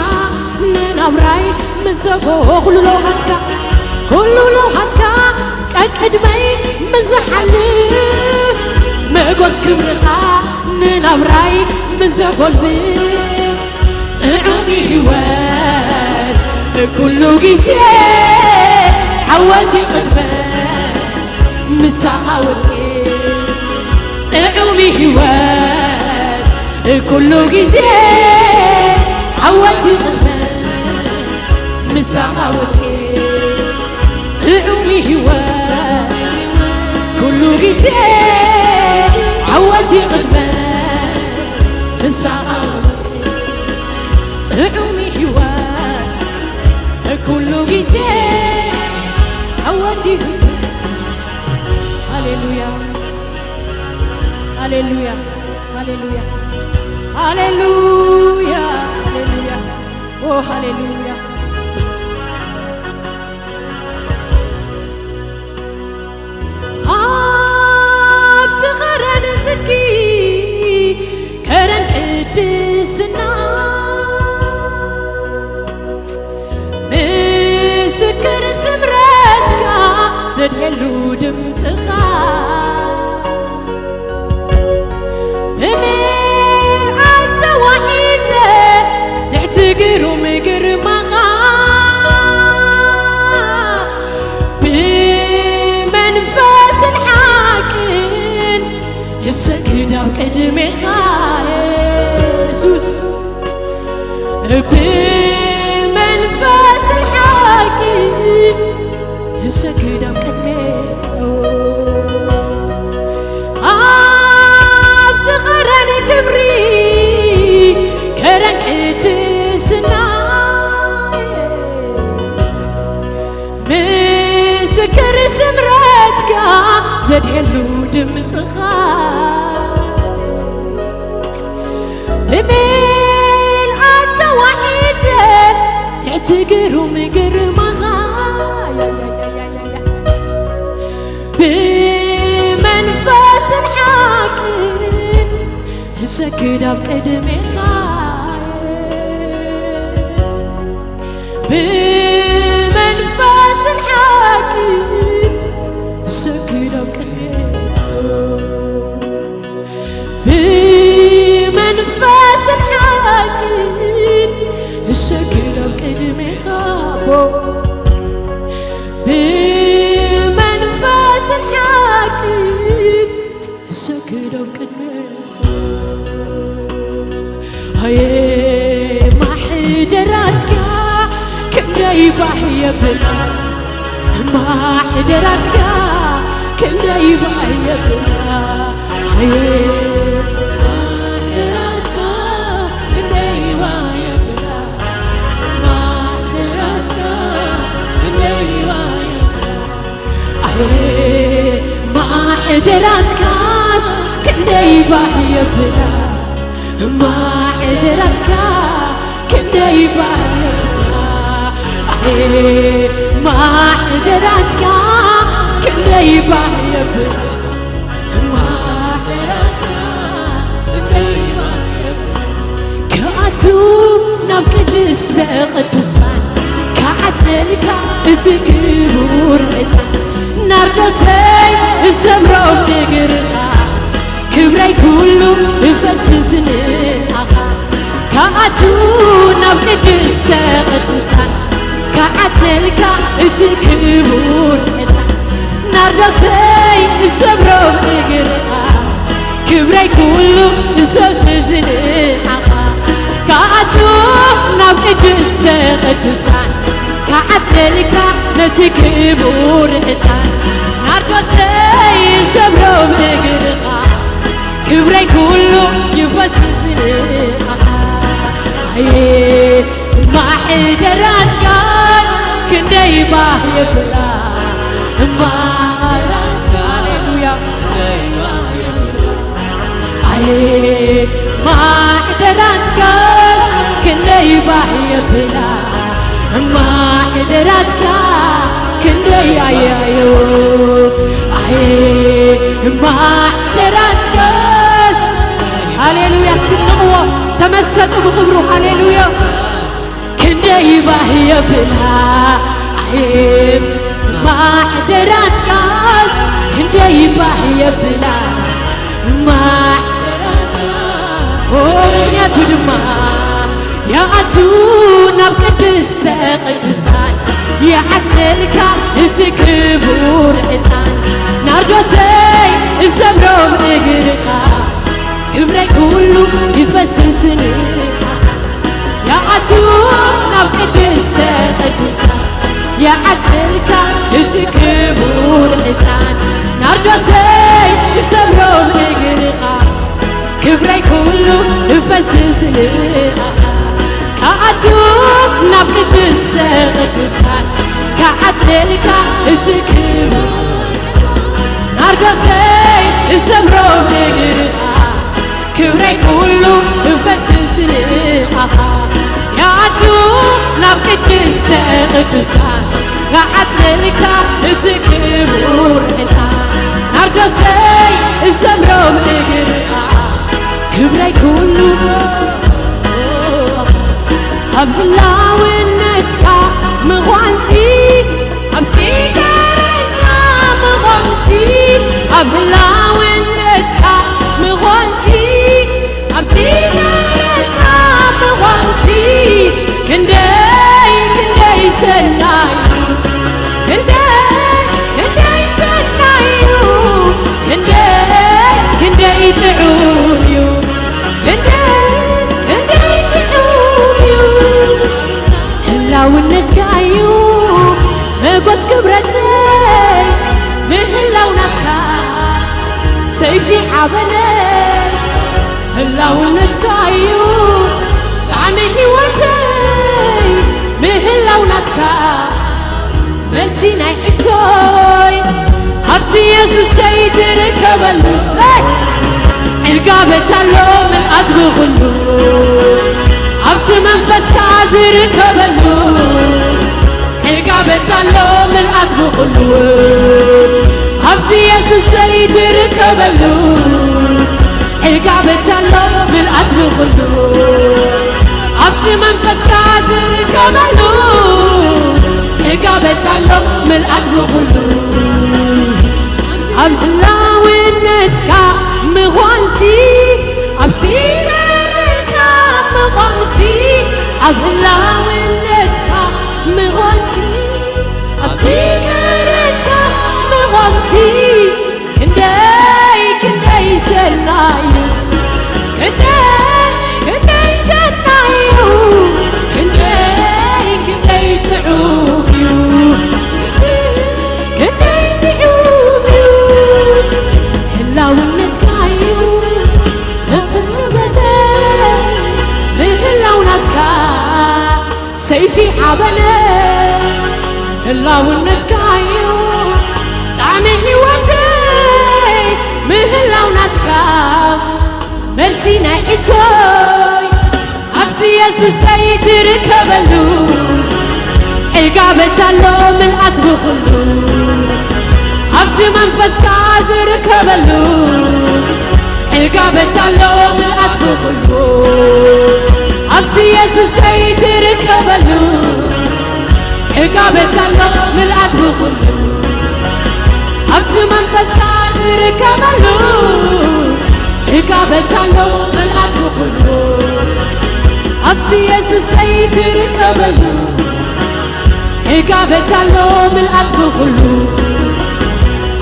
ንናብራይ ምስ ዘጎ ኩሉ ለውሃትካ ኩሉ ለውሃትካ ቀቅድመይ ምስ ዝሓልፍ መጎስ ክብርኻ ንናብራይ ምስ ዘጎልብብ ጥዑም ህይወት ኩሉ ግዜ ዓወት ይቕበል። ምሳኻ ወፂኡ ጥዑም ህይወት ኩሉ ግዜ ዓወት ይቕበል። ምሳኻ ወፂኡ ጥዑም ህይወት ኩሉ ግዜ ዓወት ይቕበል። ምሳኻ ወፂኡ ጥዑም ህይወት ኩሉ ግዜ ዓወት ይቕበል። ሃሌሉያ፣ ሃሌሉያ፣ ሃሌሉያ፣ ሃሌሉያ፣ ሃሌሉያ። ኦ ሃሌሉያ። ኣብቲ ኸረን ጽድቂ ከረን ቅድስና ምስክር ስምረትካ ዘድየሉ ድምፅኻ ብምልኣት ተዋሒጠ ትሕቲ ግሩም ግርማኻ ብመንፈስን ሓቅን እሰግድ ኣብ ቅድሜኻ የሱስ ብመንፈስን ሓቅን እሰግድ ኣብ ቅድሜኻ ኣብቲ ኸረን ክብሪ ከረን ቅድስና ምስክር ስምረትካ ዘድየሉ ድምፅኻ ብምልኣት ተዋሒጠ ትሕቲ ግሩም ግርማኻ ብመንፈስን ሓቅን እሰግድ ኣብ ቅድሜኻ ብመንፈስን ሓቅን እሰግድ ኣብ ቅድሜኻ ብመንፈስን ሓቅን እሰግድ ኣብ ቅድሜኻ ኣቦ ብመንፈስን ሓቅን እሰግድ ኣብ ቅድሜኻ ኣየ ማሕደራትካ ክንደይ ባህ የብላ ማሕደራትካ ክንደይ ባህ የብላ ኣየ ማሕደራትካ ክንደይ ባህ የብላ ማሕደራትካ ክንደይ ባህ የብላ ኣየ ማሕደራትካስ ክንደይ ባህ የብላ ማሕደራትካ ክንደይ ባህ የብላ ኣየ ማሕደራትካ ክንደይ ባህ የብላ ማሕደራትካ ክንደይ ባህ የብላ ክኣቱ ናብ ቅድስተ ቅዱሳን ክዓጥነልካ እቲ ክቡር ዕጣን ናርዶሰይ እሰምሮ እግርኻ ክብረይ ኩሉ እፈስስ ንኣኻ ክኣቱ ናብ ቅድስተ ቅዱሳን ክዓጥነልካ እቲ ክቡር ዕጣን ናርዶሰይ እሰምሮ እግርኻ ክብረይ ኩሉ እሰስስ ንኣኻ ክኣቱ ናብ ቅድስተ ቅዱሳን ክዓጥነልካ ነቲ ክቡር ዕጣን ናርዶሰይ እሰምሮ እግርኻ ክብረይ ኩሉ ይፈስስ ንዓኻ። ኣየ ማሕደራትካስ ክንደይ ባህ የብላ። ማሕደራትካ፣ ሃሌሉያ። ኣየ ማሕደራትካስ ክንደይ ባህ የብላ። ማሕደራትካ ክንደይ ኣያዮ። ኣየ ማሕደራትካስ፣ ሃሌሉያ። እስኪ ንቕዎ፣ ተመሰጡ ብኽብሩ። ሃሌሉያ። ክንደይ ባህ የብላ። ኣየ ማሕደራትካስ ክንደይ ባህ የብላ። ማሕደራትካ፣ ኦ፣ ምኽንያቱ ድማ ይኣቱ ናብ ቅድስተ ቅዱሳን፣ ይዓጥልካ እቲ ክቡር ዕጣን። ናርዶሰይ እሰብሮም እግርኻ፣ ክብረይ ኩሉ ይፈስስ ንዓኻ። ይኣቱ ናብ ቅድስተ ቅዱሳን፣ ይዓጥልካ እቲ ክቡር ዕጣን። ናርዶሰይ እሰብሮም እግርኻ፣ ክብረይ ኩሉ ይፈስስ ንዓኻ። ክኣቱ ናብ ቅድስተ ቅዱሳን፣ ክዓጥልካ እቲ ክቡር፣ ናርዶሰይ እሰብሮም እግርኻ፣ ክብረይ ኩሉ ይፈስስ ንዓኻ። ይኣቱ ናብ ቅድስተ ቅዱሳን፣ ክዓጥልካ እቲ ክቡር ዕጣን። ናርዶሰይ እሰብሮም እግርኻ፣ ክብረይ ኩሉ ኣብ ህላውነትካ ምዃንሲ፣ ኣብቲ ገረካ ምዃንሲ፣ ኣብ ህላውነትካ ምዃንሲ፣ ኣብቲ ገረካ ምዃንሲ፣ ክንደይ ክንደይ ሰናዩ፣ ክንደይ ክንደይ ሰናዩ፣ ክንደይ ክንደይ ጥዑም እዩ። ክንደይ ክንደይ ጥዑም እዩ። ህላውነትካ እዩ መጎስ ክብረተይ፣ ምህላው ናትካ ሰይፊ ሓበነይ። ህላውነትካ እዩ ጣዕሚ ህይወተይ፣ ምህላው ናትካ መልሲ ናይ ሕቶይ። ኣብቲ የሱሰይ ትርከበሉ ሰይ ዕጋበት ኣሎ ምልኣት ብኹሉ። ኣብቲ መንፈስካ ዝርከበሉ ዕጋበት ኣሎ ምልኣት ብኹሉ። ኣብቲ የሱሰይ ትርከበሉስ ዕጋበት ኣሎ ምልኣት ብኹሉ። ኣብቲ መንፈስካ ዝርከበሉ ዕጋበት ኣሎ ምልኣት ብኹሉ። ኣብ ህላውነትካ ምዃንሲ፣ ኣብቲ ገረካ ምዃንሲ፣ ኣብ ህላውነትካ ምዃንሲ፣ ኣብቲ ገረካ ምዃንሲ፣ ክንደይ ክንደይ ሰናዩ፣ ክንደይ ክንደይ ሰናዩ፣ ክንደይ ክንደይ ጥዑም እዩ፣ ክንደይ ጥዑም እዩ። ህላውነትካ እዩ መሰረተ ምህላው ናትካ ሰይፊ ሓበነ። ህላውነትካ እዩ ጣዕሚ ህይወተይ ምህላው ናትካ መልሲ ናይ ሕቶይ። ኣብቲ የሱሰይ ትርከበሉስ ዕጋበት ኣሎ ምልኣት ብኹሉ። ኣብቲ መንፈስካ ዝርከበሉ ዕጋበት ኣሎ ምልኣት ብኹሉ። ኣብቲ የሱሰይ ትርከበሉ ዕጋበት ኣሎ ምልኣት ብኹሉ። ኣብቲ መንፈስካ ዝርከበሉ ዕጋበት ኣሎ ምልኣት ብኹሉ። ኣብቲ የሱሰይ ትርከበሉ ዕጋበት ኣሎ ምልኣት ብኹሉ።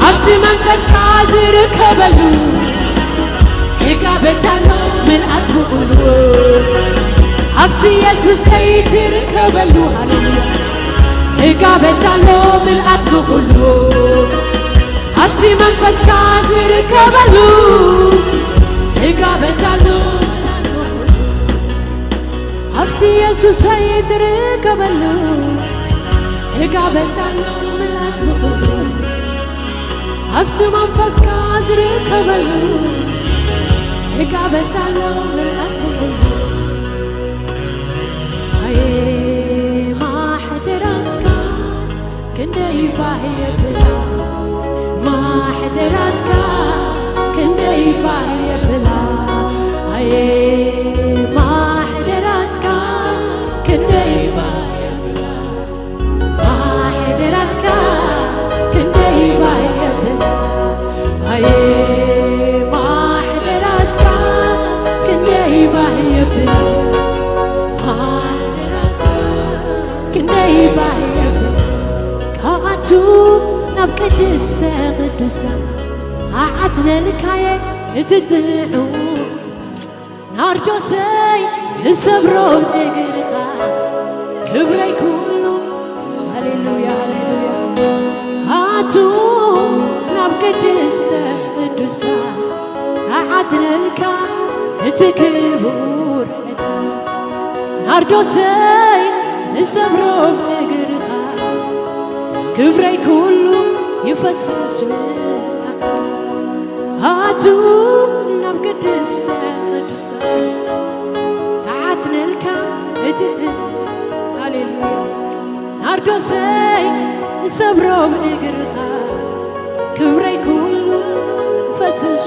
ኣብቲ መንፈስካ ዝርከበሉ ዕጋበት ኣሎ ምልኣት ብኹሉ። ኣብቲ የሱሰይ ትርከበሉ፣ ሃሌሉያ፣ ዕጋበት ኣሎ ምልኣት ብኹሉ። ኣብቲ መንፈስካ ዝርከበሉ እጋበታሉ ኣብቲ የሱሰይ ትርከበሉ። እጋበታሉ ምላት ብኹሉ ኣብቲ መንፈስካ ዝርከበሉ። እጋበታሉ ምላት ብኹሉ ኣየ ማሕደራትካ ክንደይ ባህ የብላ። ማሕደራትካ ክንደይ ባህ የብላ። ኣየ ማሕደራትካ ክንደይ ባህ የብላ። ማሕደራትካ ክንደይ ባህ የብላ። ኣየ ማሕደራትካ ክንደይ ባህ የብላ። ማሕደራትካ ክንደይ ባህ የብል። ካብኣቱ ናብ ቅድስተ ቅዱሳን ኣዓትነልካየ እቲ ጥዑም ናርዶሰይ እሰብሮ እግርኻ ክብረይ ኩሉ። ሃሌሉያ፣ ሃሌሉያ። ኣቱ ናብ ቅድስተ ቅዱሳን ኣዓትነልካ እቲ ክቡር ዕጣን ናርዶሰይ ዝሰብሮ እግርኻ ክብረይ ኩሉ ይፈስስ። ኣቱ ናብ ቅድስተ ቅዱሳን ኣዓትነልካ እቲ ት-፣ ሃሌሉያ። ናርዶሰይ ዝሰብሮ እግርኻ ክብረይ ኩሉ ይፈስስ።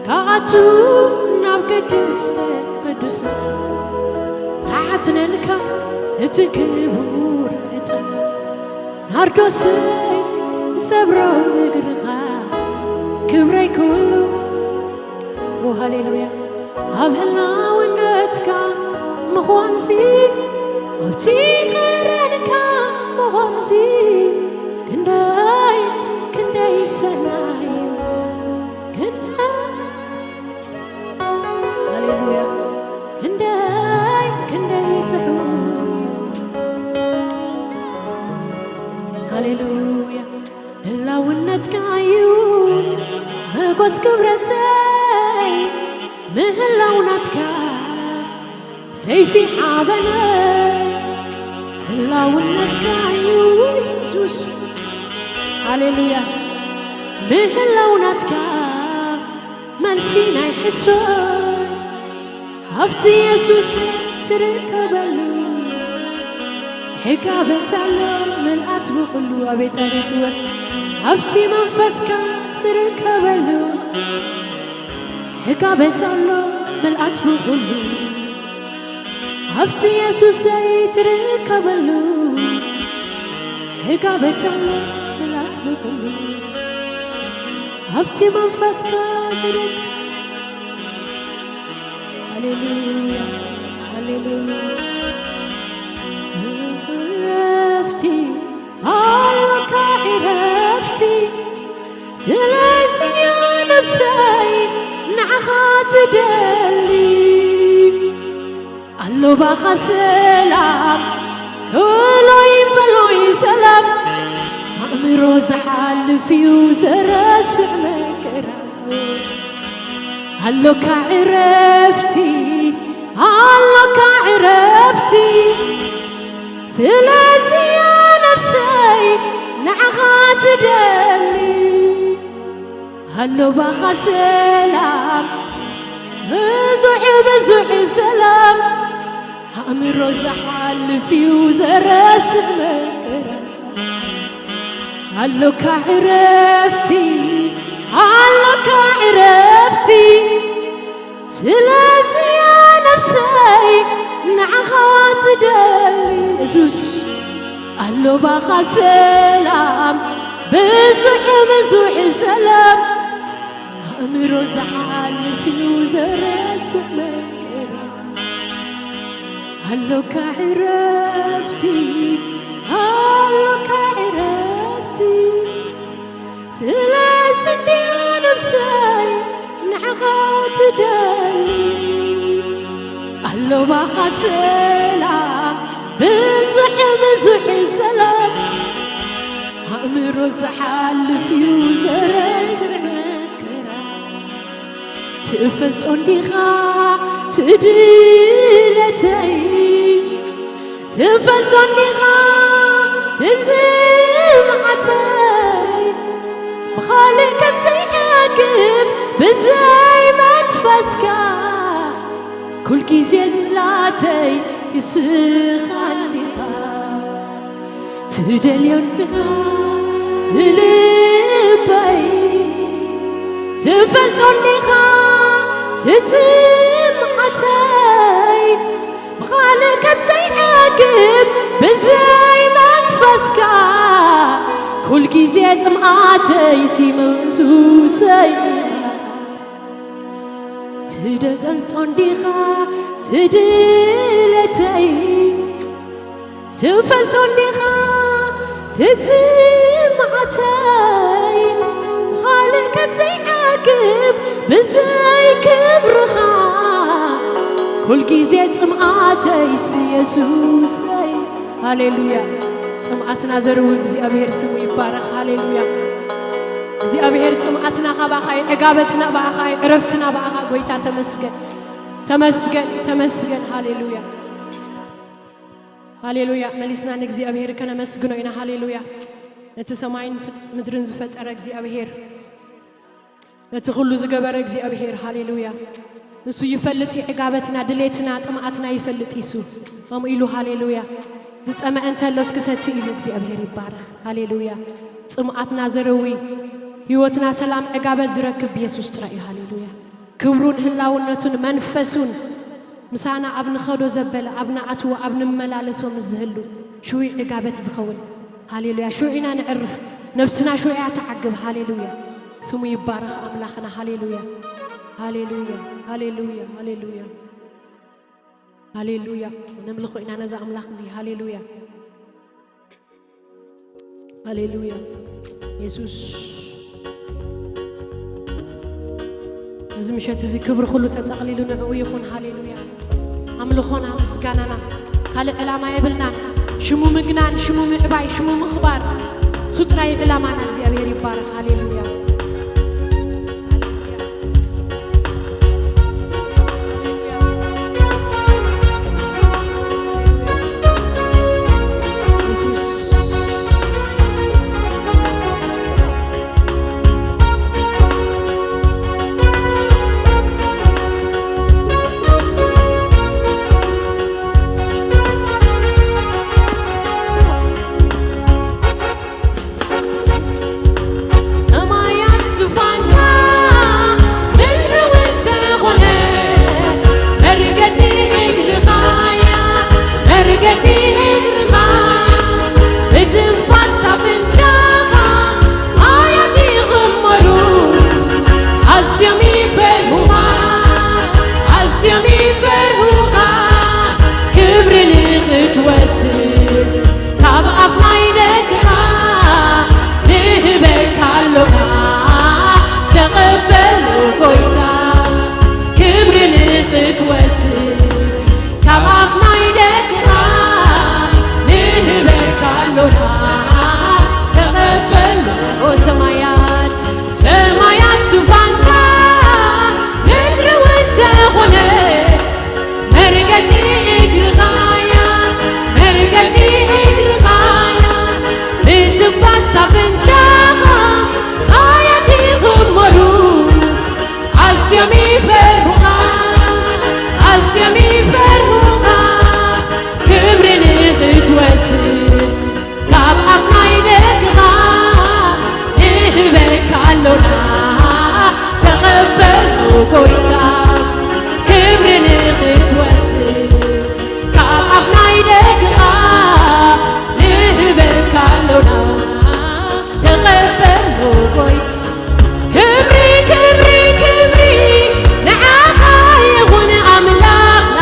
ካብኣቱ ናብ ቅድስተ ቅዱሳን ኣዓትነልካ እቲ ክቡር ዕጣን ናርዶሰይ ዝሰብሮ እግርኻ ክብረይ ኩሉ። ኦ ሃሌሉያ። ኣብ ህላውነትካ ምዃንሲ ኣብቲ ኸረንካ ምዃንሲ ክንደይ ክንደይ ሰናይ ክንደይ ሃሌሉያ ክንደይ ክንደይ ጥዑም። ሃሌሉያ። ህላውነትካ እዩ መጎስ ክብረተይ ምህላው ናትካ ሰይፊ ሓበነይ። ህላውነትካ እዩ የሱስ። ሃሌሉያ። ምህላው ናትካ መልሲ ናይ ሕቶይ ኣብቲ የሱስ ትርከበሉ ሕጋበት ኣሎ ምልኣት ብኹሉ። ኣቤት ኣቤት እወ ኣብቲ መንፈስካ ዝርከበሉ ሕጋበት ኣሎ ምልኣት ብኹሉ። ኣብቲ የሱሰይ ትርከበሉ ሕጋበት ኣሎ ምልኣት ብኹሉ። ኣብቲ መንፈስካ ዝርከ ሃሌሉያ፣ ሃሌሉያ። ዕረፍቲ፣ ኣሎካ ዕረፍቲ፣ ስለዚያ ነብሰይ ንዓኻ ትደሊ። ኣሎባኻ ሰላም፣ ከሎይ በሎይ ሰላም፣ ኣእምሮ ዝሓልፍ እዩ ዘረስዕ መከራ። ኣሎካ ዕረፍቲ፣ ኣሎካ ዕረፍቲ፣ ስለዚያ ነብሰይ ንዓኻ ትደሊ። ኣሎባኻ ሰላም፣ ብዙሕ ብዙሕ ሰላም፣ ኣእምሮ ዝሓልፍ እዩ ዘረስዕ መከራ። ኣሎካ ዕረፍቲ፣ ኣሎካ ዕረፍቲ፣ ስለዚያ ነብሰይ ንዓኻ ትደሊ። የሱስ፣ ኣሎባኻ ሰላም፣ ብዙሕ ብዙሕ ሰላም፣ ኣእምሮ ዝሓልፍ እዩ ዘረስዕ መከራ። ኣሎካ ዕረፍቲ፣ ኣሎካ ዕረፍቲ፣ ስለዚ እንድያ ነብሰይ ንዓኻ ትደሊ። ኣሎባኻ ሰላም፣ ብዙሕ ብዙሕ ሰላም፣ ኣእምሮ ዝሓልፍ እዩ ዘረስዕ መከራ። ትፈልጦ እንዲኻ ትድለተይ፣ ትፈልጦ እንዲኻ ትጽምዓተይ፣ ብኻልእ ከም ዘይዕግብ ብዘይ መንፈስካ፣ ኩል ግዜ ዝላተይ ንስኻ እንዲኻ። ትደልዮ እንዲኻ ንልበይ፣ ትፈልጦ እንዲኻ ትጽምዓተይ፣ ብኻልእ ከም ዘይዕግብ ብዘይ መንፈስካ፣ ኩል ግዜ ጽምኣተይ ሲመሱሰይ። ትደገልጦ እንዲኻ ትድለተይ፣ ትፈልጦ እንዲኻ ትጽምዓተይ፣ ብኻልእ ከም ዘይዕግብ ብዘይ ክብርኻ፣ ኩል ግዜ ጽምኣተይስ የሱሰይ። ሃሌሉያ። ጽምኣትና ዘርዊ እግዚኣብሔር ስሙ ይባረኽ። ሃሌሉያ። እግዚኣብሔር ጽምኣትና ካባኻ እዩ፣ ዕጋበትና ብኣኻ እዩ፣ ዕረፍትና ብኣኻ። ጎይታ ተመስገን፣ ተመስገን፣ ተመስገን። ሃሌሉያ፣ ሃሌሉያ። መሊስና ንእግዚኣብሔር ከነመስግኖ ኢና። ሃሌሉያ። ነቲ ሰማይን ፍጥ-፣ ምድርን ዝፈጠረ እግዚኣብሔር፣ ነቲ ኩሉ ዝገበረ እግዚኣብሔር፣ ሃሌሉያ። ንሱ ይፈልጥ እዩ ዕጋበትና፣ ድሌትና፣ ጽምኣትና ይፈልጥ እዩ እሱ። ከምኡ ኢሉ፣ ሃሌሉያ። ዝጸመአ እንተሎስ ክሰቲ ኢሉ እግዚኣብሔር ይባረኽ። ሃሌሉያ። ጽምኣትና ዘረዊ፣ ህይወትና ሰላም ዕጋበት ዝረክብ ብየሱስ ጥራይ እዩ። ሃሌሉያ። ክብሩን ህላውነቱን መንፈሱን ምሳና ኣብ ንኸዶ ዘበለ፣ ኣብ ንኣትዎ፣ ኣብ ንመላለሶ ምስ ዝህሉ ሽዊ ዕጋበት ዝኸውን። ሃሌሉያ። ሽው ኢና ንዕርፍ፣ ነብስና ሽው እያ ትዓግብ። ሃሌሉያ። ስሙ ይባረኽ ኣምላኽና። ሃሌሉያ፣ ሃሌሉያ፣ ሃሌሉያ፣ ሃሌሉያ፣ ሃሌሉያ። ነምልኾ ኢና ነዛ ኣምላኽ እዚ። ሃሌሉያ፣ ሃሌሉያ። የሱስ፣ እዚ ምሸት እዚ ክብሪ ኩሉ ተጠቕሊሉ ንዕኡ ይኹን። ሃሌሉያ። ኣምልኾና፣ ምስጋናና ካልእ ዕላማ የብልናን። ሽሙ ምግናን፣ ሽሙ ምዕባይ፣ ሽሙ ምኽባር፣ እሱ ጥራይ ዕላማና። እግዚኣብሔር ይባረኽ። ሃሌሉያ። ሰማያት ዙፋንካ፣ ምድሪ እውን ተኾነ፣ መርገጺ እግርኻያ፣ መርገጺ እግርኻ፣ ብትንፋስ ኣፍንጫኻ፣ ኣያት ይኽመሩ፣ ኣዝዮም ይፈርሁኻ፣ ኣዝዮም ይፈርሁኻ፣ ክብሪ ንኽትወስድ ካብ ኣፍ ናይ ደግኻ ንህበካ ኣሎና፣ ተቐበሎ ጎይታ። ክብሪ ንኽትወስድ ካብ ኣፍ ናይ ደግኻ ንህበካ ኣሎና፣ ተቐበሎ። ኦ ሰማያት፣ ሰማያት ዙፋንካ፣ ምድሪ እውን ተኾነ፣ መርገጺ እግርኻያ፣ መርገጺ እግርኻያ፣ ብትንፋስ ኣፍንጫኻ ኣያት ይኽመሩ፣ ኣዝዮም ይፈርሁኻ፣ ኣዝዮም ይፈርሁኻ፣ ክብሪ ንኽትወስድ ካብ ኣፍ ናይ ደግኻ ንህበካ ኣሎና፣ ተቐበሎ ጎይታ። ክብሪ ንኽትወስድ ካብ ኣፍ ናይ ደግኻ ንህበካ ኣሎና፣ ተቐበሎ ጎይታ። ክብሪ፣ ክብሪ፣ ክብሪ ንዓኻ ይኹን ኣምላኽና፣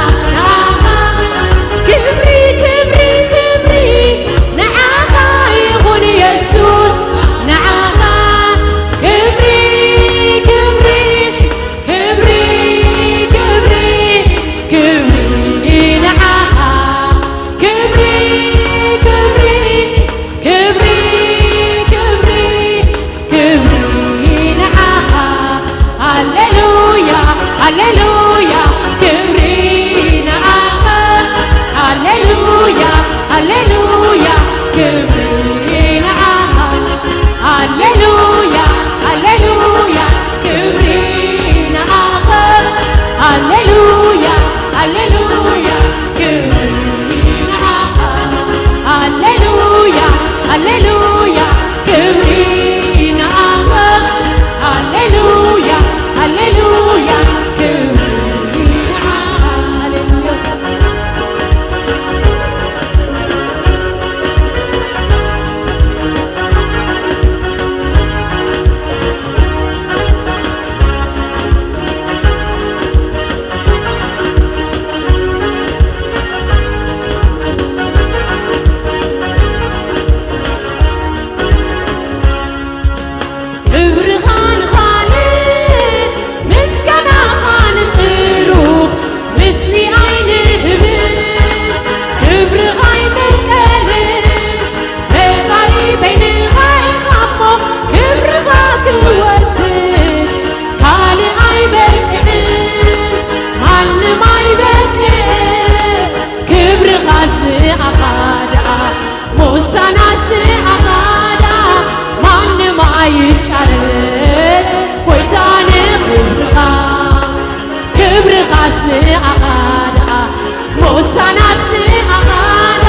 ሞሳናስ ንኣኻዳ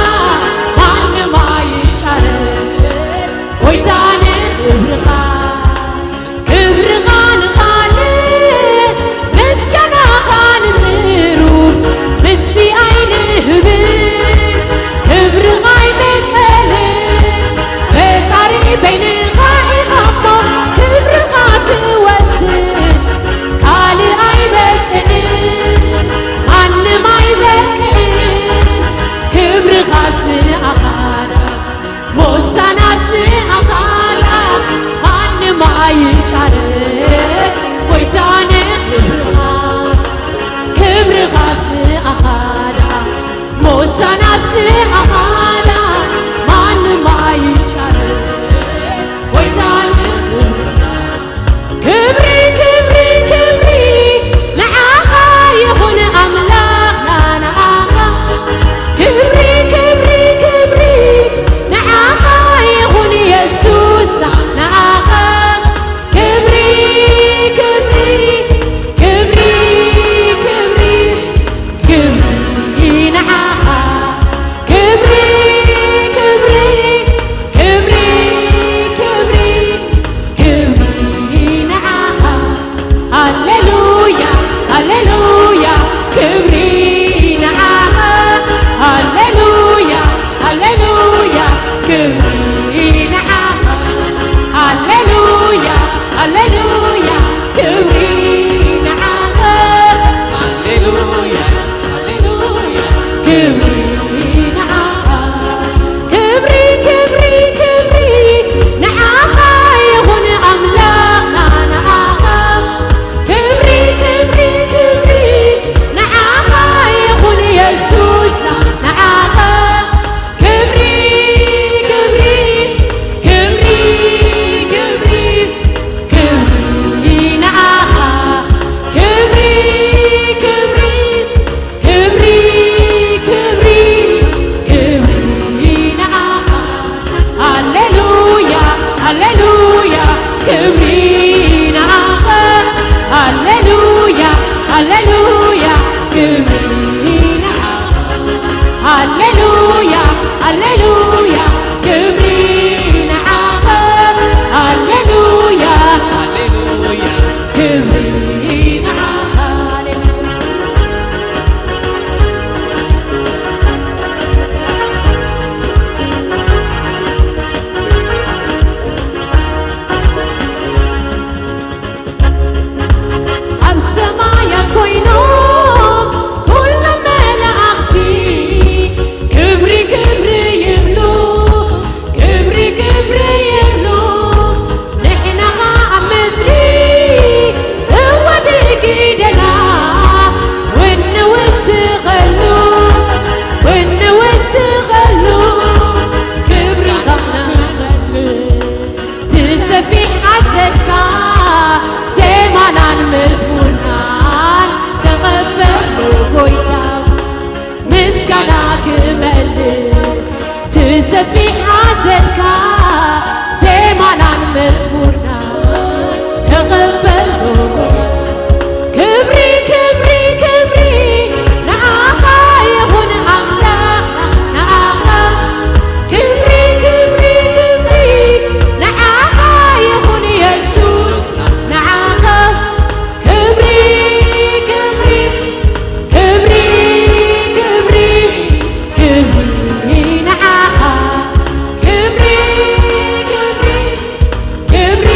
ማንም ኣይጫረ። ጎይታ ንኽብርኻ፣ ክብርኻ ንኻልእ፣ ምስጋናኻ ንጥሩብ፣ ምስቲ ኣይንህብን፣ ክብርኻ ኣይበቀልን። ፈጣሪ በይንኻ ኢኻ እሞ ክብርኻ ክወስን፣ ካልእ ኣይበቅዕን፣ ማንም ኣይበቅዕን። ክብርኻስ ንኣኻዳ፣ ሞሳናስ ንኣኻዳ፣ ማንም ኣይጫረ። ጎይታ ንኽብርኻ፣ ክብርኻስ ንኣኻዳ፣ ሞሳናስ ንኣኻዳ፣ ማንም ኣይጫረ። ጎይታ ንኽብርኻ፣ ክብሪ፣ ክብሪ፣ ክብሪ ንዓኻ ይኹን ኣምላኽና ንዓኻ። ክብሪ፣ ክብሪ፣ ክብሪ ንዓኻ ይኹን የሱስና ንዓኻ። ክብሪ፣ ክብሪ፣ ክብሪ፣ ክብሪ፣ ክብሪ ንዓኻ። ክብሪ፣ ክብሪ፣ ክብሪ፣ ክብሪ፣ ክብሪ ንዓኻ። ሃሌሉያ፣ ሃሌሉያ፣ ክብሪ ንዓኻ። ሃሌሉያ፣ ሃሌሉያ፣ ክብሪ ንዓኻ። ሃሌሉያ፣ ሃሌሉያ፣ ክብሪ ንዓኻ። ሃሌሉያ፣ ሃሌሉያ፣ ክብሪ ንዓኻ። ክብሪ፣ ክብሪ፣ ክብሪ ንዓኻ ይኹን ኣምላኽና ንዓኻ። ክብሪ፣ ክብሪ፣ ክብሪ ንዓኻ ይኹን የሱስና ንዓኻ። ክብሪ፣ ክብሪ፣ ክብሪ፣ ክብሪ፣ ክብሪ ንዓኻ። ክብሪ፣ ክብሪ፣ ክብሪ፣ ክብሪ፣ ክብሪ ንዓኻ። ሃሌሉያ፣ ሃሌሉያ፣ ክብሪ ንዓኻ። ሃሌሉያ፣ ሃሌሉያ፣ ክብሪ ንዓኻ። ሃሌሉያ፣ ሃሌሉያ፣ ክብሪ ንዓኻ። ሃሌሉያ፣ ሃሌሉያ፣ ክብሪ ንዓኻ። ኣብ ሰማያት ኮይኖም ኩሎም መላእኽቲ ክብሪ ክብሪ ይብሉ፣ ክብሪ ክብሪ ይብሉ። ንሕና ኸኣ ኣብ ምድሪ እወ ብግደና እውን ንውስኸሉ፣ እውን ንውስኸሉ ክብርኻ ንኸልእ። ትሰፊሕ ኣዘካ ዜማናን መዝሙርናን ተቐበሎ ጎይታ፣ ምስጋና ክመልእ። ትሰፊሕ ኣዘካ ዜማናን መዝሙርናን ተቐበሎ ጎይታ። ክብሪ፣ ክብሪ፣ ክብሪ ንዓኻ ይኹን ኣምላኽና ንዓኻ። ክብሪ፣ ክብሪ፣ ክብሪ ንዓኻ ይኹን የሱስ ንዓኻ። ክብሪ፣ ክብሪ፣ ክብሪ፣ ክብሪ፣ ክብሪ ንዓኻ። ክብሪ፣ ክብሪ፣ ክብሪ፣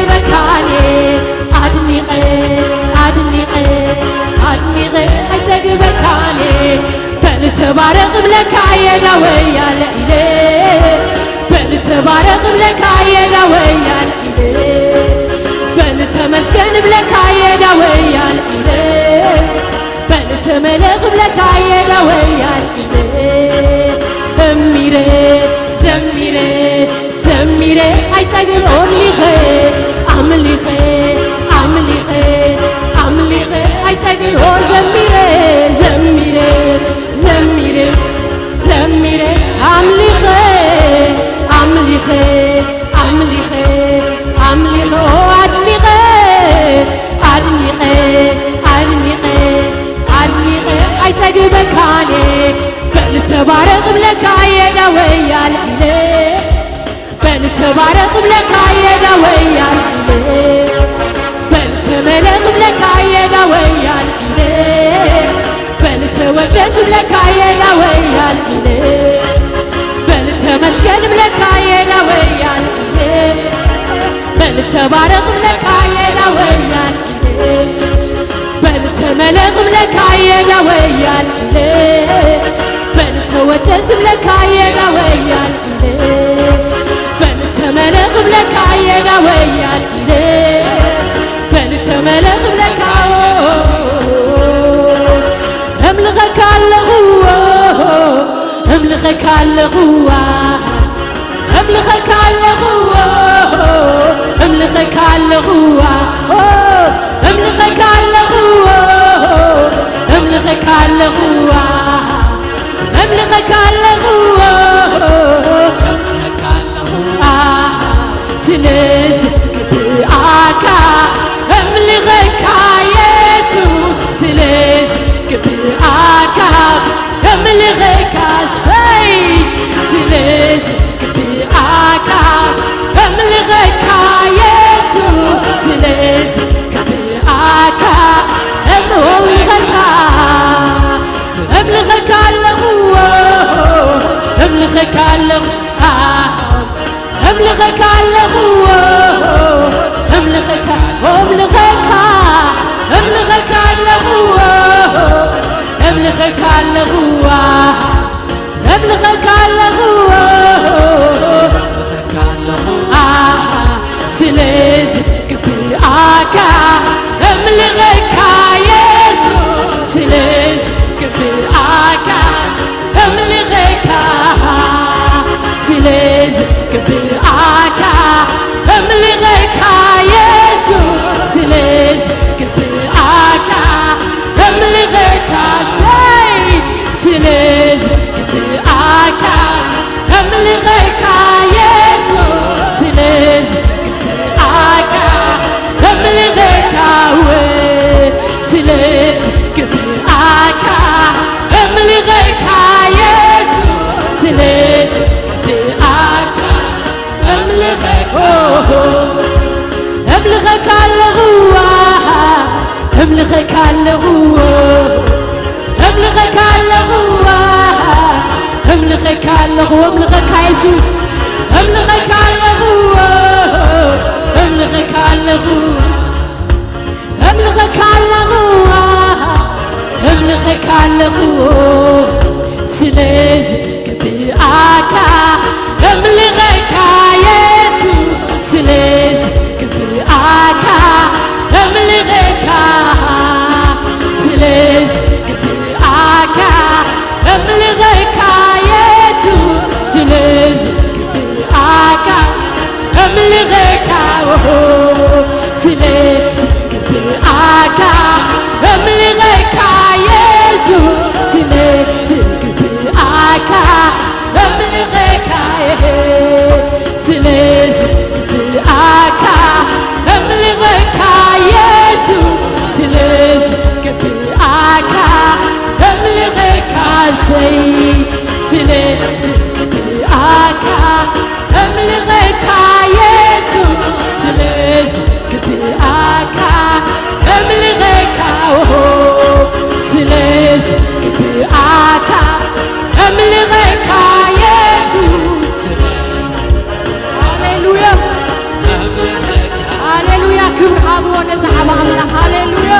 በካኔ ኣድኒቐ ኣድኒቐ ኣድኒቐ ኣይጸግበካኔ በል ተባረኽ እብለካ እየ ዳወይ ኣልዒለ በል ተባረኽ እብለካ እየ ዳወይ ኣልዒለ በል ተመስገን እብለካ እየ ዳወይ ኣልዒለ በል ተመለኽ እብለካ እየ ዳወይ ኣልዒለ እሚረ ዘሚረ ዘሚረ ኣይጸግብ ኣምሊኸ ኣምሊኸ ኣምሊኸ ኣምሊኸ ኣይጸግብ ኦ ዘሚረ ዘሚረ ዘሚረ ዘሚረ ኣምሊኸ ኣምሊኸ ኣምሊኸ ኣምሊኸ ኦ ኣድኒቐ ኣድኒቐ ኣድኒቐ ኣድኒቐ ኣይጸግበካን እየ በል ተባረኽ እብለካ እየ ዳወይ ኣልዒለ በል ተባረኽ እብለካ እየ ዳወይ ኣልዒለ በል ተመለኽ እብለካ እየ ዳወይ ኣልዒለ በል ተወደስ እብለካ እየ ዳወይ ኣልዒለ በል ተመስገን እብለካ እየ ዳወይ ኣልዒለ በል ተባረኽ እብለካ እየ ዳወይ ኣልዒለ በል ተመለኽ እብለካ እየ ዳወይ ኣልዒለ በል ተወደስ እብለካ እየ ዳወይ ኣልዒለ በል ተመለኽ እብለካ እየ ዳወይ ኣልዒለ በል ተመለኽ እብለካ እምልኸካ ኣለኹ እምልኸካ ኣለኹ እምልኸካ ኣለኹ እምልኸካ ኣለኹ እምልኸካ ኣለኹ እምልኸካ ኣለኹ እምልኸካ ኣለኹ ስለዚ ክብኣካ እምልኸካ የሱስ ስለዚ ክብኣካ እምልኸካ ሰይ ስለዚ ክብኣካ እምልኸካ የሱስ ስለዚ ክብኣካ እምልኸካ እምልኸካ ኣለኹ እምልኸካ ኣለኹ እምልኸካ ኣለኹ እምልኸካ እምልኸካ እምልኸካ ኣለኹ እምልኸካ ኣለኹ እምልኸካ ኣለኹ እምልኸካ ኣለኹ ስለዚ ክብኣካ እምልኸካ የሱስ ስለዚ ክብኣካ እምልኸካ ስለዚ ክብኣካ እምልኸካ የሱስ ስለዚ ክብኣካ እምልኸካ ሰይ ስለዚ ክብኣካ እምልኸካ የሱስ ስለዚ ክብኣካ እምልኸካ ወ ስለዚ ክብኣካ እምልኸካ የሱስ ስለዚ ክብኣካ እምልኸካ እምልኸካ ኣለኹ እምልኸካ ኣለኹ እምልኸካ ኣለኹ እምልኸካ ኣለኹ እምልኸካ የሱስ እምልኸካ ኣለኹ እምልኸካ ኣለኹ እምልኸካ ኣለኹ እምልኸካ ኣለኹ ስለዚ ክብኣካ እምልኸካ የሱስ ስለዚ ክብኣካ እምልኸካ ስለዚ ክብኣካ እምልኸካ የሱስ ስለዚ ክብኣካ እምልኸካ ኦሆ ስለዚ ክብኣካ እምልኸካ የሱስ ስለዚ ክብኣካ እምልኸካ እሄ ስለዚ ክብኣካ እምልኸካ የሱስ ስለዚ ክብኣካ እምልኸካ ሰይ ስለዚ ክብኣካ እምልኸካ የሱስ ስለዚ ክብኣካ እምልኸካ ኦሆ ስለዚ ክብኣካ እምልኸካ የሱስ ሃሌሉያ ክብርዎ ነዚ ዓቢ ኣምላኽ። ሃሌሉያ።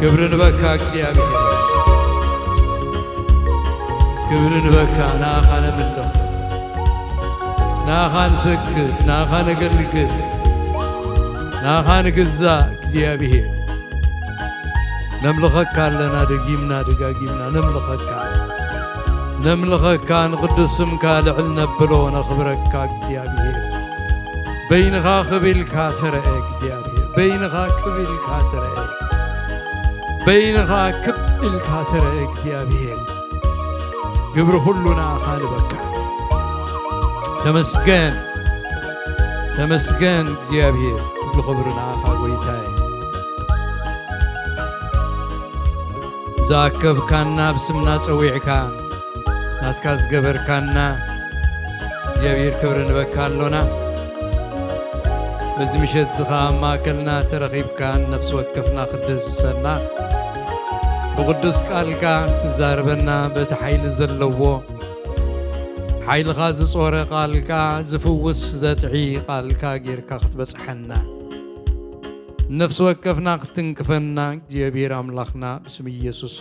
ክብሪ ንበካ እግዚኣብሔር፣ ክብሪ ንበካ። ንኣኻ ነምልኽ፣ ንኣኻ ንሰግድ፣ ንኣኻ ነገልግል፣ ንኣኻ ንግዛእ እግዚኣብሔር። ነምልኸካ ኣለና፣ ደጊምና ደጋጊምና ነምልኸካ፣ ነምልኸካ፣ ንቕዱስ ስምካ ልዕል ነብሎ፣ ነኽብረካ እግዚኣብሔር። በይንኻ ክብ ኢልካ ተረአ እግዚኣብሔር፣ በይንኻ ክብ ኢልካ ተረአ፣ በይንኻ ክብ ኢልካ ተረአ እግዚኣብሔር። ግብሪ ኩሉ ንኣኻ ንበካ። ተመስገን፣ ተመስገን እግዚኣብሔር፣ ኩሉ ክብሪ ንኣኻ ጎይታየ። ዝኣከብካና ብስምና ጸዊዕካ፣ ናትካ ዝገበርካና እግዚኣብሔር ክብሪ ንበካ ኣሎና። በዚ ምሸት እዚ ኸኣ ኣብ ማእከልና ተረኺብካ ንነፍሲ ወከፍና ክትድህስሰና፣ ብቕዱስ ቃልካ ክትዛረበና፣ በቲ ሓይሊ ዘለዎ፣ ሓይልኻ ዝጾረ ቃልካ፣ ዝፍውስ ዘጥዒ ቃልካ ጌርካ ክትበጽሓና፣ ነፍሲ ወከፍና ክትንክፈና እግዚኣብሔር ኣምላኽና ብስም ኢየሱስ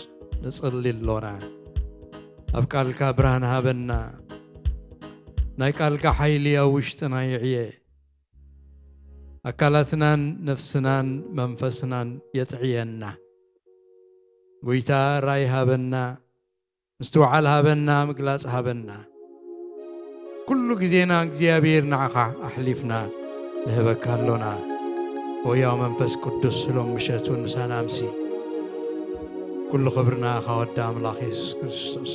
ንጽሊ ኣሎና። ኣብ ቃልካ ብርሃን ሃበና። ናይ ቃልካ ሓይሊ ኣብ ውሽጥና ይዕየ። ኣካላትናን ነፍስናን መንፈስናን የጥዕየና። ጎይታ ራይ ሃበና፣ ምስትውዓል ሃበና፣ ምግላጽ ሃበና። ኩሉ ግዜና እግዚኣብሔር ንዓኻ ኣሕሊፍና ንህበካ ኣሎና። ወያው መንፈስ ቅዱስ ሎም ምሸት እውን ምሳና ኣምሲ። ኩሉ ክብሪ ንኣኻ ወዲ ኣምላኽ የሱስ ክርስቶስ።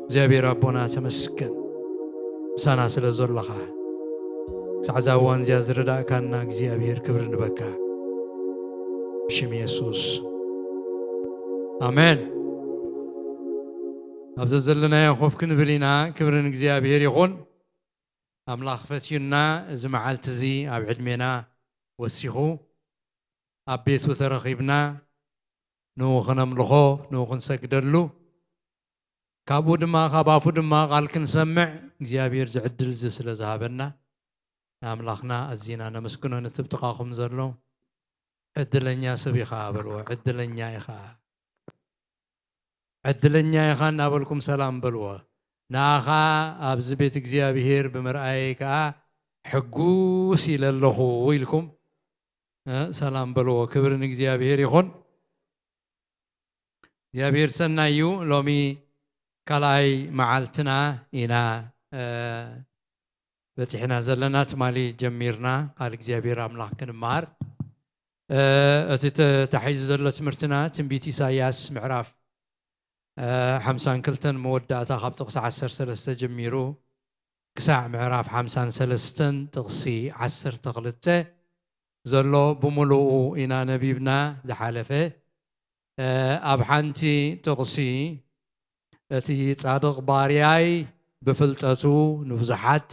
እግዚኣብሔር ኣቦና ተመስገን። ምሳና ስለ ዘሎኻ። ክሳዕ እዛ እዋን እዚኣ ዝረዳእካና እግዚኣብሔር ክብሪ ንበካ። ብሽም የሱስ። ኣሜን። ኣብ ዘዘለናዮ ኮፍ ክንብል ኢና። ክብሪ ንእግዚኣብሔር ይኹን። ኣምላኽ ፈትዩና እዚ መዓልቲ እዚ ኣብ ዕድሜና ወሲኹ ኣብ ቤቱ ተረኺብና ንኡ ክነምልኾ፣ ንኡ ክንሰግደሉ፣ ካብኡ ድማ ካብ ኣፉ ድማ ቃል ክንሰምዕ እግዚኣብሔር ዝዕድል እዚ ስለ ዝሃበና ንኣምላኽና ኣዚና ነመስግኖ። ነቲ ብጥቓኹም ዘሎ ዕድለኛ ሰብ ኢኻ በልዎ። ዕድለኛ ኢኻ፣ ዕድለኛ ኢኻ እናበልኩም ሰላም በልዎ። ንኣኻ ኣብዚ ቤት እግዚኣብሔር ብምርኣየይ ከኣ ሕጉስ ኢለ ኣለኹ ኢልኩም፣ እ፣ ሰላም በልዎ። ክብሪ ንእግዚኣብሔር ይኹን። እግዚኣብሔር ሰናይ እዩ። ሎሚ ካልኣይ መዓልትና ኢና፣ እ፣ በጺሕና ዘለና። ትማሊ ጀሚርና ቃል እግዚኣብሔር ኣምላኽ ክንመሃር። እ፣ እቲ ተታሒዙ ዘሎ ትምህርትና ትንቢት ኢሳይያስ ምዕራፍ፣ እ፣ ሓምሳን ክልተን መወዳእታ ካብ ጥቕሲ ዓሰርተ ሰለስተ ጀሚሩ ክሳዕ ምዕራፍ ሓምሳን ሰለስተን ጥቕሲ ዓሰርተ ክልተ ዘሎ ብምሉኡ ኢና ነቢብና ዝሓለፈ። እ፣ ኣብ ሓንቲ ጥቕሲ እቲ ጻድቕ ባርያይ ብፍልጠቱ ንብዙሓት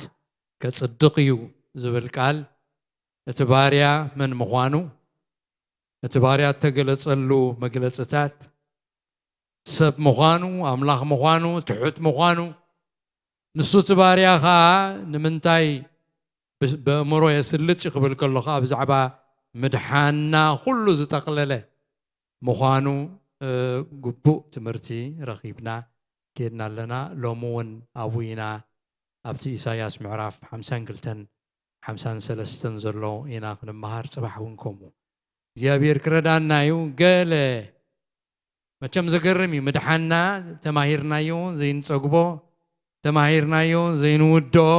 ከጽድቕ እዩ ዝብል ቃል፣ እቲ ባርያ መን ምዃኑ፣ እቲ ባርያ እተገለጸሉ መግለጽታት፣ ሰብ ምዃኑ፣ ኣምላኽ ምዃኑ፣ ትሑት ምዃኑ፣ ንሱ እቲ ባርያ ኸኣ ንምንታይ ብ-፣ በእምሮ የስልጥ እዩ ክብል ከሎ ኸኣ ብዛዕባ ምድሓንና ኩሉ ዝጠቕለለ ምዃኑ፣ እ፣ ግቡእ ትምህርቲ ረኺብና ኬድና ኣለና። ሎሚ እውን ኣብኡ ኢና፣ ኣብቲ ኢሳይያስ ምዕራፍ ሓምሳን ክልተን ሓምሳን ሰለስተን ዘሎ ኢና ክንመሃር፣ ጽባሕ እውን ከምኡ። እግዚኣብሔር ክረዳና እዩ። ገለ መቸም ዘገርም እዩ። ምድሓንና ተማሂርናዮ ዘይንጸግቦ፣ ተማሂርናዮ ዘይንውድኦ፣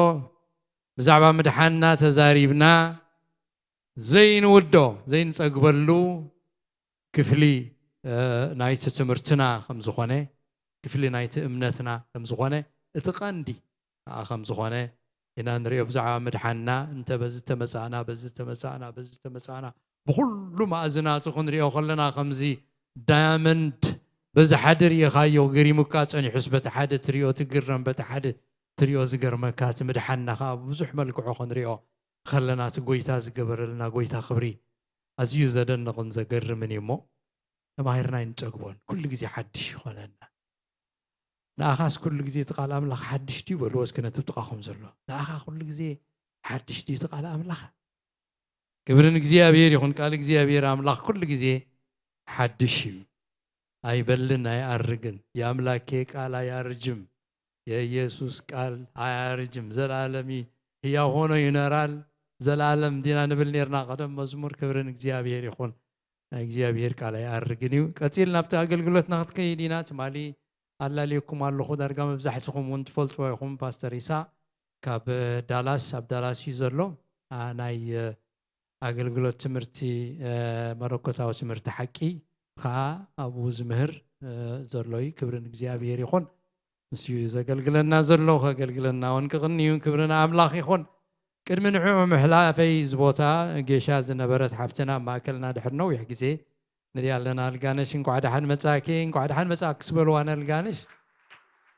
ብዛዕባ ምድሓንና ተዛሪብና ዘይንውድኦ፣ ዘይንጸግበሉ ክፍሊ፣ እ፣ ናይቲ ትምህርትና ከም ዝኾነ፣ ክፍሊ ናይቲ እምነትና ከም ዝኾነ፣ እቲ ቀንዲ ከኣ ከም ዝኾነ ኢና ንሪኦ። ብዛዕባ ምድሓንና እንተ በዚ ተመጻእና፣ በዚ ተመጻእና፣ በዚ ተመጻእና፣ ብኹሉ ማእዝናቱ ክንሪኦ ከለና ከምዚ ዳያመንድ በዚ ሓደ ርኢኻዮ ገሪሙካ ጸኒሑስ በቲ ሓደ ትሪኦ ትግረም፣ በቲ ሓደ ትሪኦ ዝገርመካ፣ እቲ ምድሓንና ከኣ ብብዙሕ መልክዑ ክንሪኦ ከለና እቲ ጎይታ ዝገበረልና ጎይታ ክብሪ ኣዝዩ ዘደንቕን ዘገርምን እዩ እሞ ተማሂርና ኣይንጸግቦን። ኩሉ ግዜ ሓድሽ ይኾነና። ንኣኻስ ኩሉ ግዜ እቲ ቃል ኣምላኽ ሓድሽ ድዩ? በልዎ እስኪ ነቲ ብጥቓኹም ዘሎ። ንኣኻ ኩሉ ግዜ ሓድሽ ድዩ እቲ ቃል ኣምላኽ? ክብሪ ንእግዚኣብሔር ይኹን። ቃል እግዚኣብሔር ኣምላኽ ኩሉ ግዜ ሓድሽ እዩ። ኣይበልን ኣይኣርግን። የኣምላኬ ቃል ኣያርጅም። የኢየሱስ ቃል ኣያርጅም። ዘላለም ይ-፣ ህያው ሆኖ ይነራል። ዘላለም ዲና ንብል ኔርና ቀደም መዝሙር። ክብሪ ንእግዚኣብሔር ይኹን። ናይ እግዚኣብሔር ቃል ኣይኣርግን እዩ። ቀጺል ናብቲ ኣገልግሎትና ክትከይድ ኢና። ትማሊ ኣላልየኩም ኣለኹ። ዳርጋ መብዛሕትኹም እውን ትፈልጥዎ ኢኹም። ፓስተር ኢሳቅ ካብ ዳላስ፣ ኣብ ዳላስ እዩ ዘሎ። ኣ፣ ናይ፣ እ፣ ኣገልግሎት ትምህርቲ፣ እ፣ መለኮታዊ ትምህርቲ ሓቂ ኸዓ ኣብኡ ዝምህር፣ እ፣ ዘሎ እዩ። ክብሪ ንእግዚኣብሔር ይኹን። ንሱ እዩ ዘገልግለና ዘሎ፣ ከገልግለና እውን ክቕኒ እዩ። ክብሪ ንኣምላኽ ይኹን። ቅድሚ ንዕኡ ምሕላፈይ እዚ ቦታ ጌሻ ዝነበረት ሓፍትና ኣብ ማእከልና ድሕሪ ነዊሕ ግዜ ንሪኣ ኣለና። ኣልጋነሽ፣ እንቋዕ ደሓን መጻኪ፣ እንቋዕ ደሓን መጻኪ ስበልዋ ነልጋነሽ።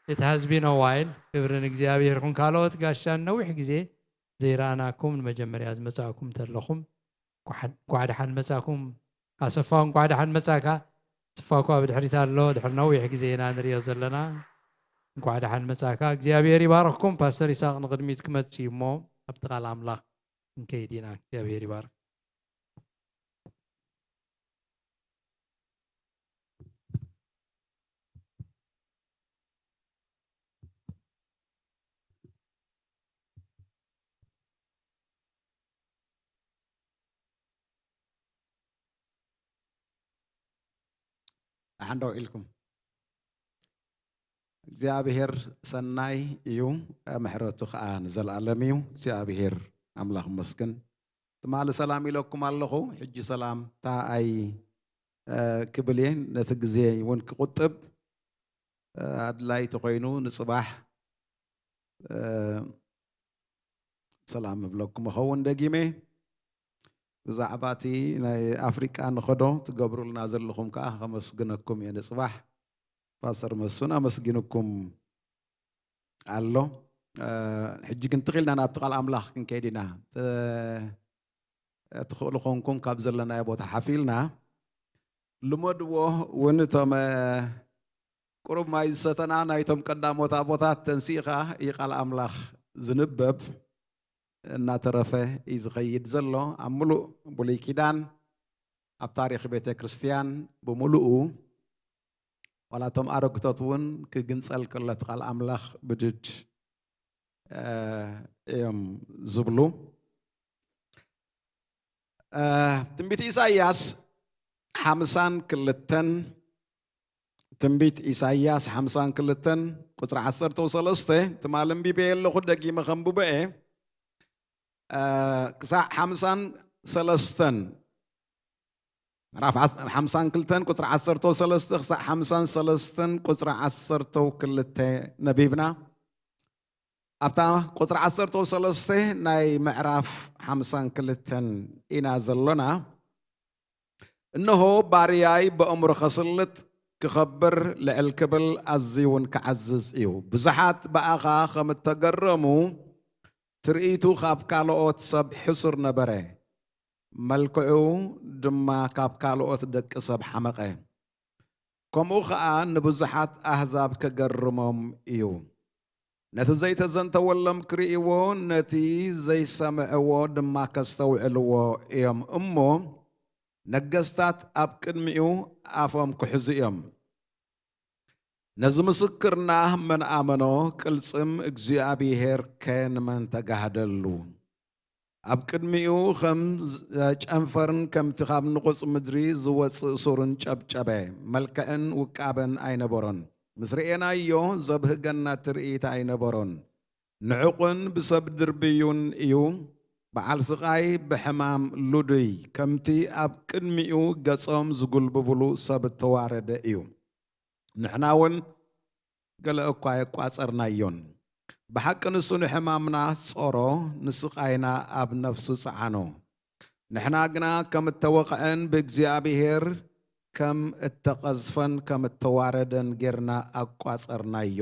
It has been a while። ክብሪ ንእግዚኣብሔር ይኹን። ካልኦት ጋሻ ነዊሕ ግዜ ዘይረኣናኩም ንመጀመርያ ዝመጻእኩም እንተለኹም እንቋዕ፣ እንቋዕ ደሓን መጻኩም። ኣሰፋ እንቋዕ ደሓን መጻካ። ኣሰፋ እኳ ብድሕሪት ኣሎ፣ ድሕሪ ነዊሕ ግዜ ኢና ንሪኦ ዘለና። እንቋዕ ደሓን መጻካ። እግዚኣብሔር ይባርኽኩም። ፓስተር ይስሐቅ ንቕድሚት ክመጽእ እዩ እሞ ኣብቲ ቃል ኣምላኽ ክንከይድ ኢና። እግዚኣብሔር ይባርኽ። ኣሓንዶ ኢልኩም እግዚኣብሔር ሰናይ እዩ፣ ምሕረቱ ኸዓ ንዘለኣለም እዩ። እግዚኣብሔር ኣምላኽ መስግን። ትማሊ ሰላም ኢለኩም ኣለኹ፣ ሕጂ ሰላምታ ኣይ፣ እ፣ ክብል እየ። ነቲ ግዜ እውን ክቑጥብ፣ እ፣ ኣድላይ ተኾይኑ ንጽባሕ፣ እ፣ ሰላም እብለኩም እኸውን ደጊመ። ብዛዕባ እቲ ናይ ኣፍሪቃ ንኸዶ ትገብሩልና ዘለኹም ከኣ ከመስግነኩም እየ። ንጽባሕ ፓስተር መስፍን ኣመስጊንኩም ኣሎ። እ፣ ሕጂ ግን ትኺልና ናብቲ ቃል ኣምላኽ ክንከይድ ኢና። ተ-፣ ትኽእሉ ኮንኩም ካብ ዘለናዮ ቦታ ሓፍ ኢልና ልመድዎ እውን እቶም፣ እ፣ ቁሩብ ማይ ዝሰተና ናይቶም ቀዳሞት ኣቦታት ተንሲእኻ እዩ ቃል ኣምላኽ ዝንበብ። እናተረፈ እዩ ዝኸይድ ዘሎ። ኣብ ምሉእ ብሉይ ኪዳን፣ ኣብ ታሪኽ ቤተ ክርስቲያን ብምሉኡ፣ ዋላ እቶም ኣረግቶት እውን ክግንጸል ከሎ እቲ ቃል ኣምላኽ ብድድ፣ እ፣ እዮም ዝብሉ። እ፣ ትንቢት ኢሳይያስ ሓምሳን ክልተን፣ ትንቢት ኢሳይያስ ሓምሳን ክልተን ቁጽሪ ዓሰርተ ሰለስተ፣ ትማሊ ኣንቢበ ኣለኹ፣ ደጊመ ከንብቦ እየ። እ፣ ክሳዕ ሓምሳን ሰለስተን፣ ምዕራፍ ዓስ-፣ ሓምሳን ክልተን ቁጽሪ ዓሰርተ ሰለስተ ክሳዕ ሓምሳን ሰለስተን ቁጽሪ ዓሰርተ ክልተ ነቢብና። ኣብታ ቁጽሪ ዓሰርተ ሰለስተ ናይ ምዕራፍ ሓምሳን ክልተን ኢና ዘሎና። "እንሆ ባርያይ ብእምሩ ኸስልጥ፣ ክኸብር፣ ልዕል ክብል፣ ኣዝዩ እውን ክዓዝዝ እዩ። ብዙሓት ብኣኻ ኸም እተገረሙ፣ ትርኢቱ ኻብ ካልኦት ሰብ ሕሱር ነበረ፣ መልክዑ ድማ ካብ ካልኦት ደቂ ሰብ ሓመቐ። ከምኡ ኸኣ ንብዙሓት ኣህዛብ ከገርሞም እዩ። ነቲ ዘይተዘንተወሎም ክርእይዎ፣ ነቲ ዘይሰምዕዎ ድማ ከስተውዕልዎ እዮም እሞ፣ ነገስታት ኣብ ቅድሚኡ ኣፎም ክሕዙ እዮም። ነዚ ምስክርና መን ኣመኖ? ቅልጽም እግዚኣብሄርከ ንመን ተጋህደሉ? ኣብ ቅድሚኡ ከም ዝ-፣ ጨንፈርን ከምቲ ካብ ንቑጽ ምድሪ ዝወጽእ ሱርን ጨብጨበ። መልክዕን ውቃበን ኣይነበሮን። ምስ ርኤናዮ ዘብህገና ትርኢት ኣይነበሮን። ንዑቕን ብሰብ ድርብዩን እዩ። በዓል ስቓይ ብሕማም ሉዱይ፣ ከምቲ ኣብ ቅድሚኡ ገጾም ዝጉልብብሉ ሰብ እተዋረደ እዩ። ንሕና እውን ገለ እኳ ኣየቋጸርናዮን። ብሓቂ ንሱ ንሕማምና ጾሮ፣ ንስቓይና ኣብ ነፍሱ ጸዓኖ። ንሕና ግና ከም እተወቕዐን ብእግዚኣብሄር ከም እተቐዝፈን ከም እተዋረደን ጌርና ኣቋጸርናዮ።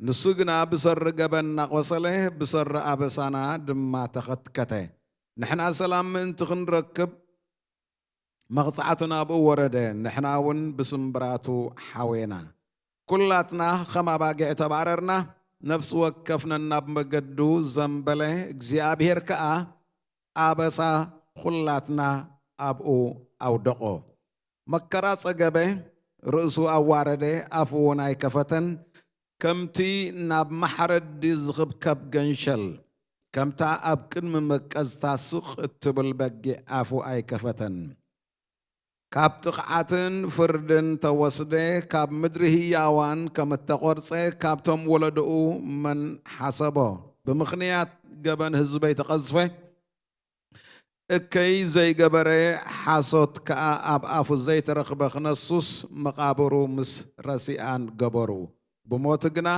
ንሱ ግና ብሰሪ ገበንና ቈሰለ፣ ብሰሪ ኣበሳና ድማ ተኸትከተ። ንሕና ሰላም ምእንቲ ክንረክብ መቕጻዕቲ ናብኡ ወረደ፣ ንሕና እውን ብስምብራቱ ሓዌና። ኵላትና ከም ኣባጊዕ ተባረርና፣ ነፍሲ ወከፍ ነናብ መገዱ ዘንበለ፣ እግዚኣብሄር ከኣ ኣበሳ ኵላትና ኣብኡ ኣውደቖ። መከራ ጸገበ፣ ርእሱ ኣዋረደ፣ ኣፉ እውን ኣይከፈተን። ከምቲ ናብ ማሕረዲ ዝኽብከብ ገንሸል፣ ከምታ ኣብ ቅድሚ መቀዝታ ስቕ እትብል በጊዕ ኣፉ ኣይከፈተን። ካብ ጥቕዓትን ፍርድን ተወስደ፣ ካብ ምድሪ ህያዋን ከም እተቖርጸ፣ ካብቶም ወለዶኡ መን ሓሰቦ? ብምኽንያት ገበን ህዝበይ ተቐዝፈ፣ እከይ ዘይገበረ ሓሶት ከኣ ኣብ ኣፉ ዘይተረኽበ ክነሱስ፣ መቓብሩ ምስ ረሲኣን ገበሩ፣ ብሞት ግና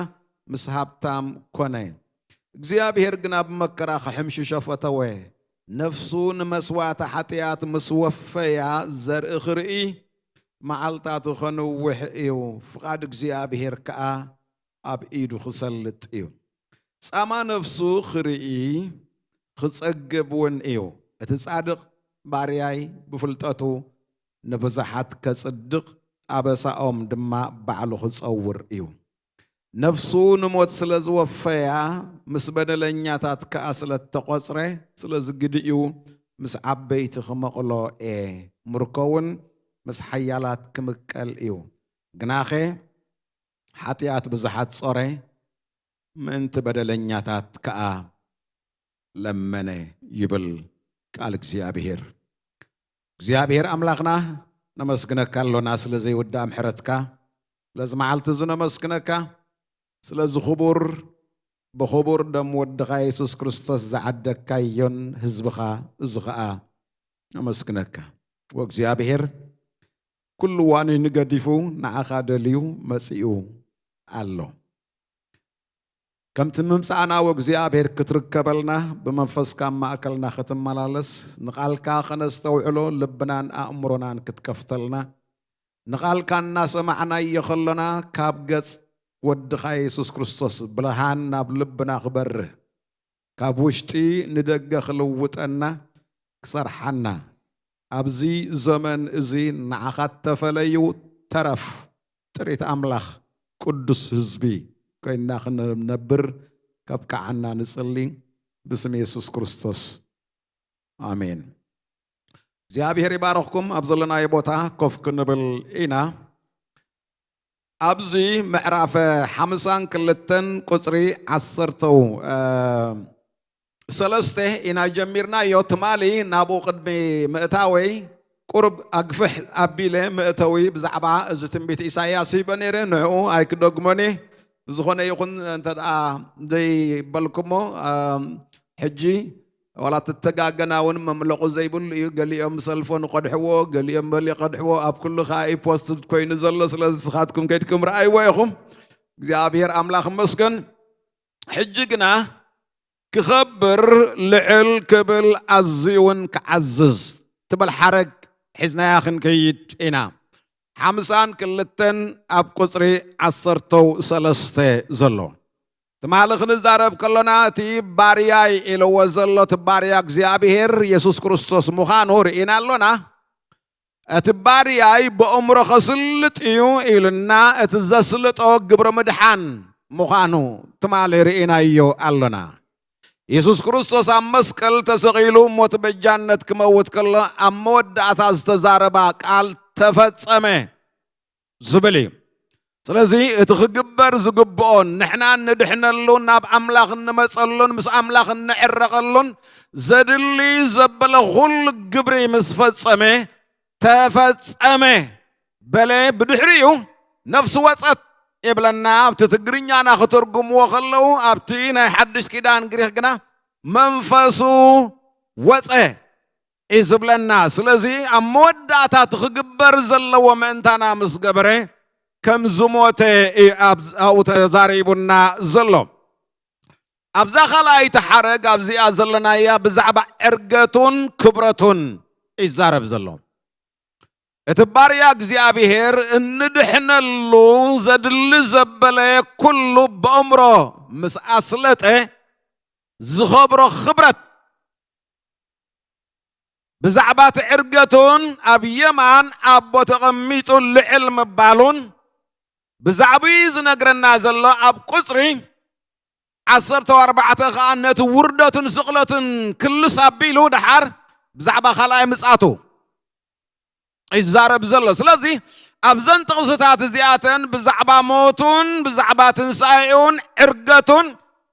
ምስ ሃብታም ኮነ። እግዚኣብሔር ግና ብመከራ ክሕምሽሾ ፈተወ። ነፍሱ ንመስዋእቲ ሓጢኣት ምስ ወፈያ ዘርኢ ክርኢ፣ መዓልታቱ ኸንውሕ እዩ። ፍቓድ እግዚኣብሔር ከኣ ኣብ ኢዱ ክሰልጥ እዩ። ጻማ ነፍሱ ክርኢ ክጸግብ እውን እዩ። እቲ ጻድቕ ባርያይ ብፍልጠቱ ንብዙሓት ከጽድቕ፣ ኣበሳኦም ድማ ባዕሉ ክጸውር እዩ። ነፍሱ ንሞት ስለ ዝወፈያ፣ ምስ በደለኛታት ከኣ ስለ እተቖጽረ፣ ስለዚ ግዲ እዩ ምስ ዓበይቲ ክመቕሎ እየ፣ ምርኮ እውን ምስ ሓያላት ክምቀል እዩ። ግናኸ ሓጢኣት ብዙሓት ጾረ፣ ምእንቲ በደለኛታት ከኣ ለመነ ይብል ቃል እግዚኣብሔር። እግዚኣብሔር ኣምላኽና፣ ነመስግነካ ኣሎና ስለ ዘይውዳእ ምሕረትካ፣ ስለዚ መዓልቲ እዚ ነመስግነካ፣ ስለዚ ክቡር፣ ብኽቡር ደም ወድኻ የሱስ ክርስቶስ ዝዓደግካዮን ህዝብኻ፣ እዚ ኸኣ ነመስግነካ። ወእግዚኣብሔር ኩሉ ዋኒን ገዲፉ ንዓኻ ደልዩ መጺኡ ኣሎ። ከምቲ ምምጻእና ወእግዚኣብሔር ክትርከበልና፣ ብመንፈስካ ኣብ ማእከልና ክትመላለስ፣ ንቓልካ ከነስተውዕሎ ልብናን ኣእምሮናን ክትከፍተልና፣ ንቓልካ እናሰማዕናዮ ከሎና፣ ካብ ገጽ ወድኻ የሱስ ክርስቶስ ብርሃን ናብ ልብና ክበርህ፣ ካብ ውሽጢ ንደገ ክልውጠና፣ ክሰርሓና፣ ኣብዚ ዘመን እዚ ንዓኻ እተፈለዩ ተረፍ ጥሪት ኣምላኽ ቅዱስ ህዝቢ ኮይንና ክንነብር ከብቅዓና ንጽሊ፣ ብስም የሱስ ክርስቶስ፣ ኣሜን። እግዚኣብሔር ይባርኽኩም። ኣብ ዘለናዮ ቦታ ኮፍ ክንብል ኢና። ኣብዚ ምዕራፍ ሓምሳን ክልተን ቁጽሪ ዓሰርተው፣ እ፣ ሰለስተ ኢና ጀሚርናዮ። ትማሊ ናብኡ ቅድሚ ምእታወይ ቁሩብ ኣግፍሕ ኣቢለ መእተዊ ብዛዕባ እዚ ትንቢት ኢሳይያስ ሂበ ነይረ። ንዕኡ ኣይክደግሞን እየ። ብዝኾነ ይኹን እንተ ደኣ ዘይበልኩሞ፣ እ፣ ሕጂ ዋላ ትተጋገና እውን መምለቑ ዘይብሉ እዩ። ገሊኦም ሰልፎ ንቐድሕዎ፣ ገሊኦም በሊ ቀድሕዎ። ኣብ ኩሉ ከኣ እዩ ፖስት ኮይኑ ዘሎ። ስለዚ ንስኻትኩም ከይድኩም ረኣይዎ ኢኹም። እግዚኣብሔር ኣምላኽ ይመስገን። ሕጂ ግና ክኸብር፣ ልዕል ክብል፣ ኣዝዩ እውን ክዓዝዝ ትብል ሓረግ ሒዝናያ ክንከይድ ኢና። ሓምሳን ክልተን ኣብ ቁጽሪ ዓሰርተው ሰለስተ ዘሎ። ትማሊ ክንዛረብ ከሎና እቲ ባርያይ ኢልዎ ዘሎ፣ እቲ ባርያ እግዚኣብሔር የሱስ ክርስቶስ ምዃኑ ርኢና ኣሎና። እቲ ባርያይ ብእምሮ ከስልጥ እዩ ኢሉና፣ እቲ ዘስልጦ ግብረ ምድሓን ምዃኑ ትማሊ ርኢናዮ ኣሎና። የሱስ ክርስቶስ ኣብ መስቀል ተሰቒሉ ሞት በጃነት ክመውት ከሎ፣ ኣብ መወዳእታ ዝተዛረባ ቃል ተፈጸመ ዝብል እዩ። ስለዚ እቲ ክግበር ዝግብኦን ንሕና እንድሕነሉ፣ ናብ ኣምላኽ እንመጸሉን ምስ ኣምላኽ እንዕረቐሉን ዘድሊ ዘበለ ኩሉ ግብሪ ምስ ፈጸመ፣ ተፈጸመ በለ። ብድሕሪኡ ነፍሱ ወጸት ይብለና። ኣብቲ ትግርኛና ክትርጉምዎ ከለዉ፣ ኣብቲ ናይ ሓድሽ ኪዳን ግሪኽ ግና መንፈሱ ወጸ እዩ ዝብለና። ስለዚ ኣብ መወዳእታ እቲ ክግበር ዘለዎ ምእንታና ምስ ገበረ፣ ከም ዝሞተ እዩ ኣብ-፣ ኣብኡ ተዛሪቡና ዘሎ። ኣብዛ ካልኣይቲ ሓረግ ኣብዚኣ ዘለናያ ብዛዕባ ዕርገቱን ክብረቱን ይዛረብ ዘሎ። እቲ ባርያ እግዚኣብሔር እንድሕነሉ ዘድሊ ዘበለ ኩሉ ብእምሮ ምስ ኣስለጠ ዝኸብሮ ክብረት፣ ብዛዕባ እቲ ዕርገቱን ኣብ የማን ኣቦ ተቐሚጡ ልዕል ምባሉን ብዛዕባኡ ዝነግረና ዘሎ ኣብ ቁጽሪ ዓሰርተ ኣርባዕተ ኸኣ ነቲ ውርደቱን ስቕለቱን ክልስ ኣቢሉ ደሓር ብዛዕባ ካልኣይ ምጽኣቱ ይዛረብ ዘሎ። ስለዚ ኣብዘን ጥቕስታት እዚኣተን ብዛዕባ ሞቱን ብዛዕባ ትንሳኤኡን ዕርገቱን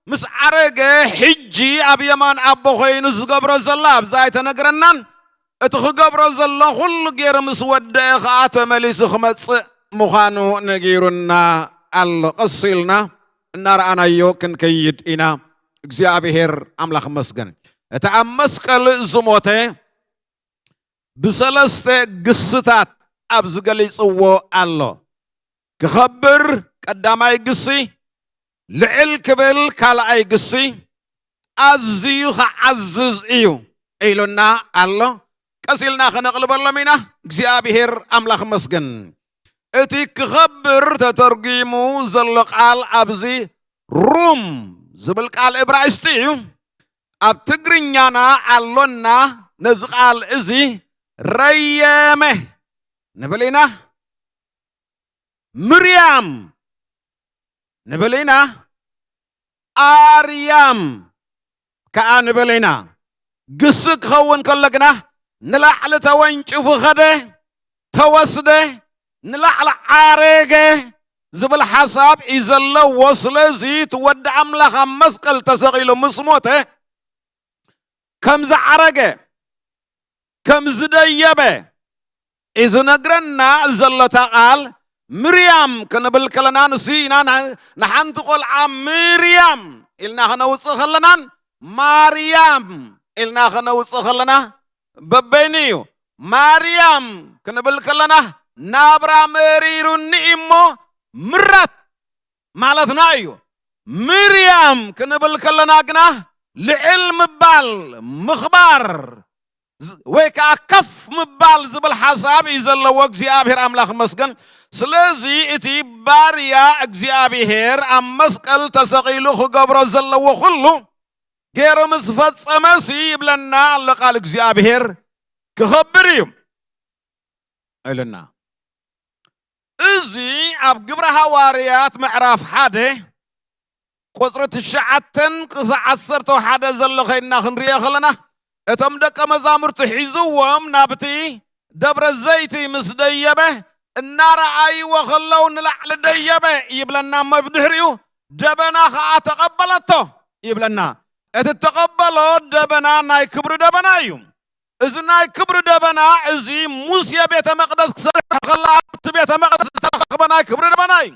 ምስ ዓረገ ሕጂ ኣብ የማን ኣቦ ኮይኑ ዝገብሮ ዘሎ ኣብዛ ኣይተነግረናን። እቲ ክገብሮ ዘሎ ኩሉ ገይሩ ምስ ወደአ ኸዓ ተመሊሱ ክመጽእ ምዃኑ ነጊሩና ኣሎ። ቀስ ኢልና እናረኣናዮ ክንከይድ ኢና። እግዚኣብሔር ኣምላኽ መስገን። እቲ ኣብ መስቀል ዝሞተ ብሰለስተ ግስታት ኣብ ዝገሊጽዎ ኣሎ። ክኸብር ቀዳማይ ግሲ፣ ልዕል ክብል ካልኣይ ግሲ፣ ኣዝዩ ክዓዝዝ እዩ ኢሉና ኣሎ። ቀስ ኢልና ከነቕልበሎም ኢና። እግዚኣብሔር ኣምላኽ መስገን። እቲ ክኸብር ተተርጒሙ ዘሎ ቃል ኣብዚ ሩም ዝብል ቃል እብራይስጢ እዩ። ኣብ ትግርኛና ኣሎና። ነዚ ቃል እዚ ረየመ ንብል ኢና፣ ምርያም ንብል ኢና፣ ኣርያም ከኣ ንብል ኢና። ግስ ክኸውን ከሎ ግና ንላዕሊ ተወንጭፉ ኸደ፣ ተወስደ፣ ንላዕሊ ዓረገ ዝብል ሓሳብ እዩ ዘለዎ። ስለዚ እቲ ወዲ ኣምላኽ ኣብ መስቀል ተሰቒሉ ምስ ሞተ ከም ዝዓረገ፣ ከም ዝደየበ እዩ ዝነግረና ዘሎ እታ ቃል። ምርያም ክንብል ከለና ንሱ ኢና ን-፣ ንሓንቲ ቆልዓ ምርያም ኢልና ከነውፅእ ከለናን ማርያም ኢልና ከነውፅእ ከለና በበይኑ እዩ። ማርያም ክንብል ከለና ናብራ መሪሩኒ እሞ ምራት ማለትና እዩ። ምርያም ክንብል ከለና ግና ልዕል ምባል፣ ምኽባር ዝ-፣ ወይ ከዓ ከፍ ምባል ዝብል ሓሳብ እዩ ዘለዎ። እግዚኣብሔር ኣምላኽ መስገን። ስለዚ እቲ ባርያ እግዚኣብሔር ኣብ መስቀል ተሰቒሉ ክገብሮ ዘለዎ ኩሉ ገይሩ ምስ ፈጸመሲ ይብለና ኣሎ ቃል እግዚኣብሔር፣ ክኸብር እዩ ኢልና። እዚ ኣብ ግብረ ሃዋርያት ምዕራፍ ሓደ ቁጽሪ ትሽዓተን ክሳዕ ዓሰርተ ሓደ ዘሎ ኸይድና ክንሪኦ ከለና፣ እቶም ደቀ መዛሙርቲ ሒዝዎም ናብቲ ደብረ ዘይቲ ምስ ደየበ፣ እናረኣይዎ ከለዉ ንላዕሊ ደየበ ይብለና እሞ ብድሕሪኡ ደበና ኸኣ ተቐበለቶ ይብለና። እቲ እተቐበሎ ደበና ናይ ክብሪ ደበና እዩ። እዚ ናይ ክብሪ ደበና እዚ ሙሴ ቤተ መቕደስ ክሰርሕ ከላ ኣብቲ ቤተ መቕደስ ዝተረኸበ ናይ ክብሪ ደበና እዩ።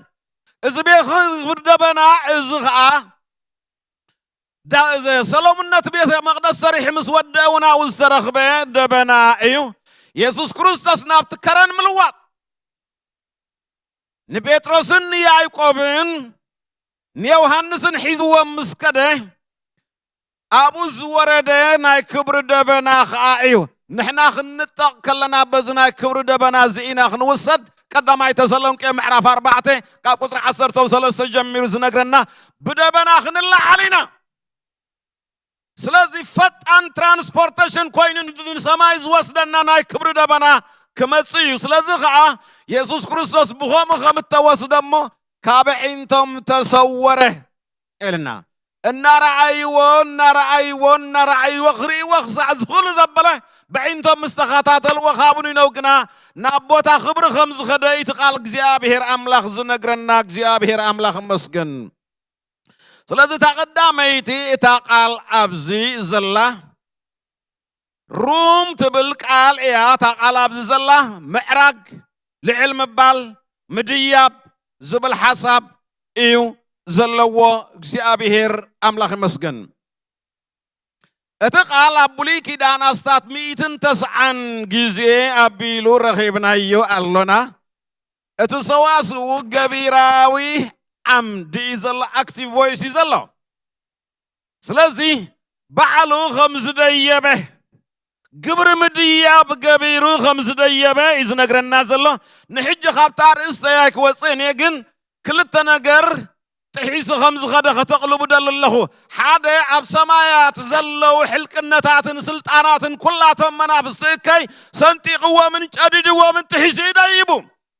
እዚ ቤት ክብሪ ደበና እዚ ኸዓ ዳ-፣ እዚ ሰሎሙን ነቲ ቤተ መቕደስ ሰሪሑ ምስ ወደአ እውን ኣብኡ ዝተረኽበ ደበና እዩ። የሱስ ክርስቶስ ናብቲ ከረን ምልዋጥ ንጴጥሮስን ንያዕቆብን ንዮሃንስን ሒዝዎም ምስ ከደ፣ ኣብኡ ዝወረደ ናይ ክብሪ ደበና ኸኣ እዩ። ንሕና ክንንጠቕ ከለና በዚ ናይ ክብሪ ደበና እዚ ኢና ክንውሰድ። ቀዳማይ ተሰሎንቄ ምዕራፍ ኣርባዕተ ካብ ቁጽሪ ዓሰርተ ሰለስተ ጀሚሩ ዝነግረና፣ ብደበና ክንለዓል ኢና። ስለዚ ፈጣን ትራንስፖርቴሽን ኮይኑ ንሰማይ ዝወስደና ናይ ክብሪ ደበና ክመጽእ እዩ። ስለዚ ኸኣ የሱስ ክርስቶስ ብኸምኡ ከም እተወስደ እሞ ካብ ኣዒንቶም ተሰወረ ኢልና እናረኣይዎ፣ እናረኣይዎ፣ እናረኣይዎ፣ ክርእይዎ ክሳዕ ዝኽእሉ ዘበለ ብዒንቶም ምስ ተኸታተልዎ፣ ካብኡ ንነው ግና ናብ ቦታ ክብሪ ከም ዝኸደ እቲ ቃል እግዚኣብሔር ኣምላኽ ዝነግረና። እግዚኣብሔር ኣምላኽ እመስገን። ስለዚ እታ ቀዳመይቲ እታ ቃል ኣብዚ ዘላ ሩም ትብል ቃል እያ። እታ ቃል ኣብዚ ዘላ ምዕራግ፣ ልዕል ምባል፣ ምድያብ ዝብል ሓሳብ እዩ ዘለዎ። እግዚኣብሔር ኣምላኽ ይመስገን። እቲ ቃል ኣብ ብሉይ ኪዳን ኣስታት ሚእትን ተስዓን ግዜ ኣቢሉ ረኺብናዮ ኣሎና። እቲ ሰዋስው ገቢራዊ ዓምዲ እዩ ዘሎ፣ ኣክቲቭ ቮይስ እዩ ዘሎ። ስለዚ ባዕሉ ከም ዝደየበ፣ ግብሪ ምድያብ ገቢሩ ከም ዝደየበ እዩ ዝነግረና ዘሎ። ንሕጂ ካብታ ኣርእስተይ ኣይክወፅእን እየ፣ ግን ክልተ ነገር ጥሒሱ ከም ዝኸደ ከተቕልቡ ደሊ ኣለኹ። ሓደ፣ ኣብ ሰማያት ዘለዉ ሕልቅነታትን ስልጣናትን ኩላቶም መናፍስቲ እከይ ሰንጢቕዎምን ጨዲድዎምን ጥሒሱ እዩ ደይቡ።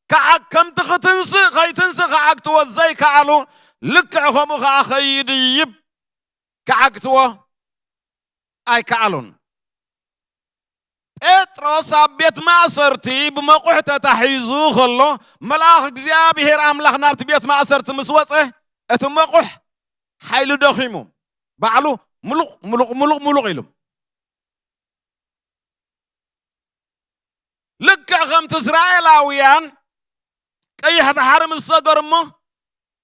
ከዓግ ከምቲ ክትንስእ ከይትንስእ ከዓግትዎ ዘይከኣሉ፣ ልክዕ ከምኡ ከኣ ከይድይብ ከዓግትዎ ኣይከኣሉን። ጴጥሮስ ኣብ ቤት ማእሰርቲ ብመቑሕ ተታሒዙ ከሎ፣ መልኣኽ እግዚኣብሔር ኣምላኽ ናብቲ ቤት ማእሰርቲ ምስ ወጸ፣ እቲ መቑሕ ሓይሉ ደኺሙ፣ ባዕሉ ምሉቕ፣ ምሉቕ፣ ምሉቕ፣ ምሉቕ ኢሉ። ልክዕ ከምቲ እስራኤላውያን ቀይሕ ባሕሪ ምስ ሰገሩ እሞ፣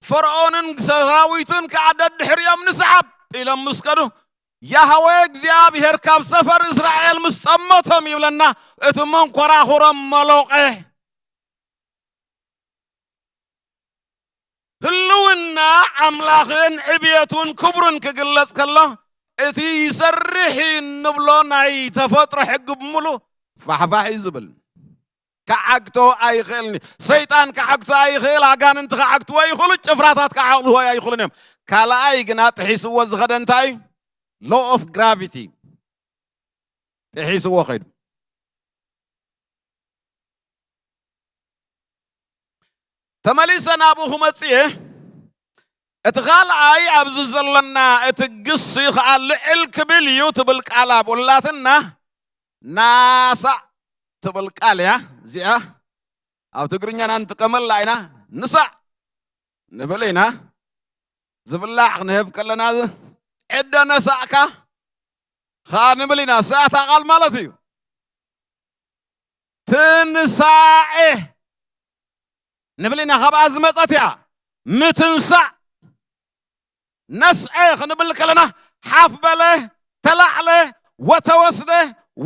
ፈርዖንን ሰራዊቱን ከኣ ደድሕሪኦም ንስሓብ ኢሎም ምስ ከዱ፣ ያህዌ እግዚኣብሔር ካብ ሰፈር እስራኤል ምስ ጠመቶም ይብለና፣ እቲ መንኮራኹሮም መሎቐ። ህልውና ኣምላኽን ዕብየቱን ክብሩን ክግለጽ ከሎ፣ እቲ ይሰርሕ እንብሎ ናይ ተፈጥሮ ሕጊ ብምሉ ፋሕፋሕ እዩ ዝብል። ክዓግቶ ኣይኽእልን እዩ። ሰይጣን ክዓግቶ ኣይኽእል፣ ኣጋንንቲ ክዓግትዎ ይኽእሉ፣ ጭፍራታት ክዓግትዎ ኣይኽእሉን እዮም። ካልኣይ ግና ጥሒስዎ ዝኸደ እንታይ እዩ? Law of gravity ጥሒስዎ ኸይዱ። ተመሊሰ ናብኡ ክመጽእ እየ። እቲ ካልኣይ ኣብዚ ዘለና እቲ ግሲ ኸኣ ልዕል ክብል እዩ ትብል ቃል ኣብኡ ኣላትና። ናሳዕ ትብል ቃል እያ እዚኣ። ኣብ ትግርኛና ንጥቀመላ ኢና። ንሳዕ ንብል ኢና። ዝብላዕ ክንህብ ከለና፣ ዕደ ነሳዕካ ኸኣ ንብል ኢና። እሳ እታ ቃል ማለት እዩ። ትንሳኤ ንብል ኢና። ካብኣ ዝመጸት እያ። ምትንሳእ፣ ነስዐ ክንብል ከለና፣ ሓፍ በለ፣ ተላዕለ፣ ወተወስደ፣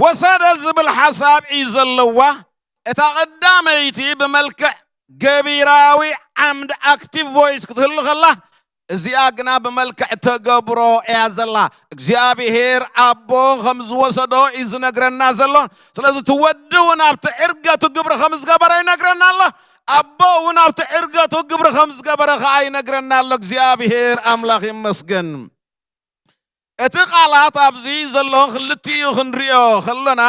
ወሰደ ዝብል ሓሳብ እዩ ዘለዋ። እታ ቀዳመይቲ ብመልክዕ ገቢራዊ ዓምድ፣ ኣክቲቭ ቮይስ፣ ክትህሉ ከላ፣ እዚኣ ግና ብመልክዕ ተገብሮ እያ ዘላ። እግዚኣብሔር ኣቦ ከም ዝወሰዶ እዩ ዝነግረና ዘሎ። ስለዚ እቲ ወዲ እውን ኣብቲ ዕርገቱ ግብሪ ከም ዝገበረ ይነግረና ኣሎ። ኣቦ እውን ኣብቲ ዕርገቱ ግብሪ ከም ዝገበረ ኸዓ ይነግረና ኣሎ። እግዚኣብሔር ኣምላኽ ይመስገን። እቲ ቃላት ኣብዚ ዘሎ ክልቲኡ ክንሪኦ ከሎና፣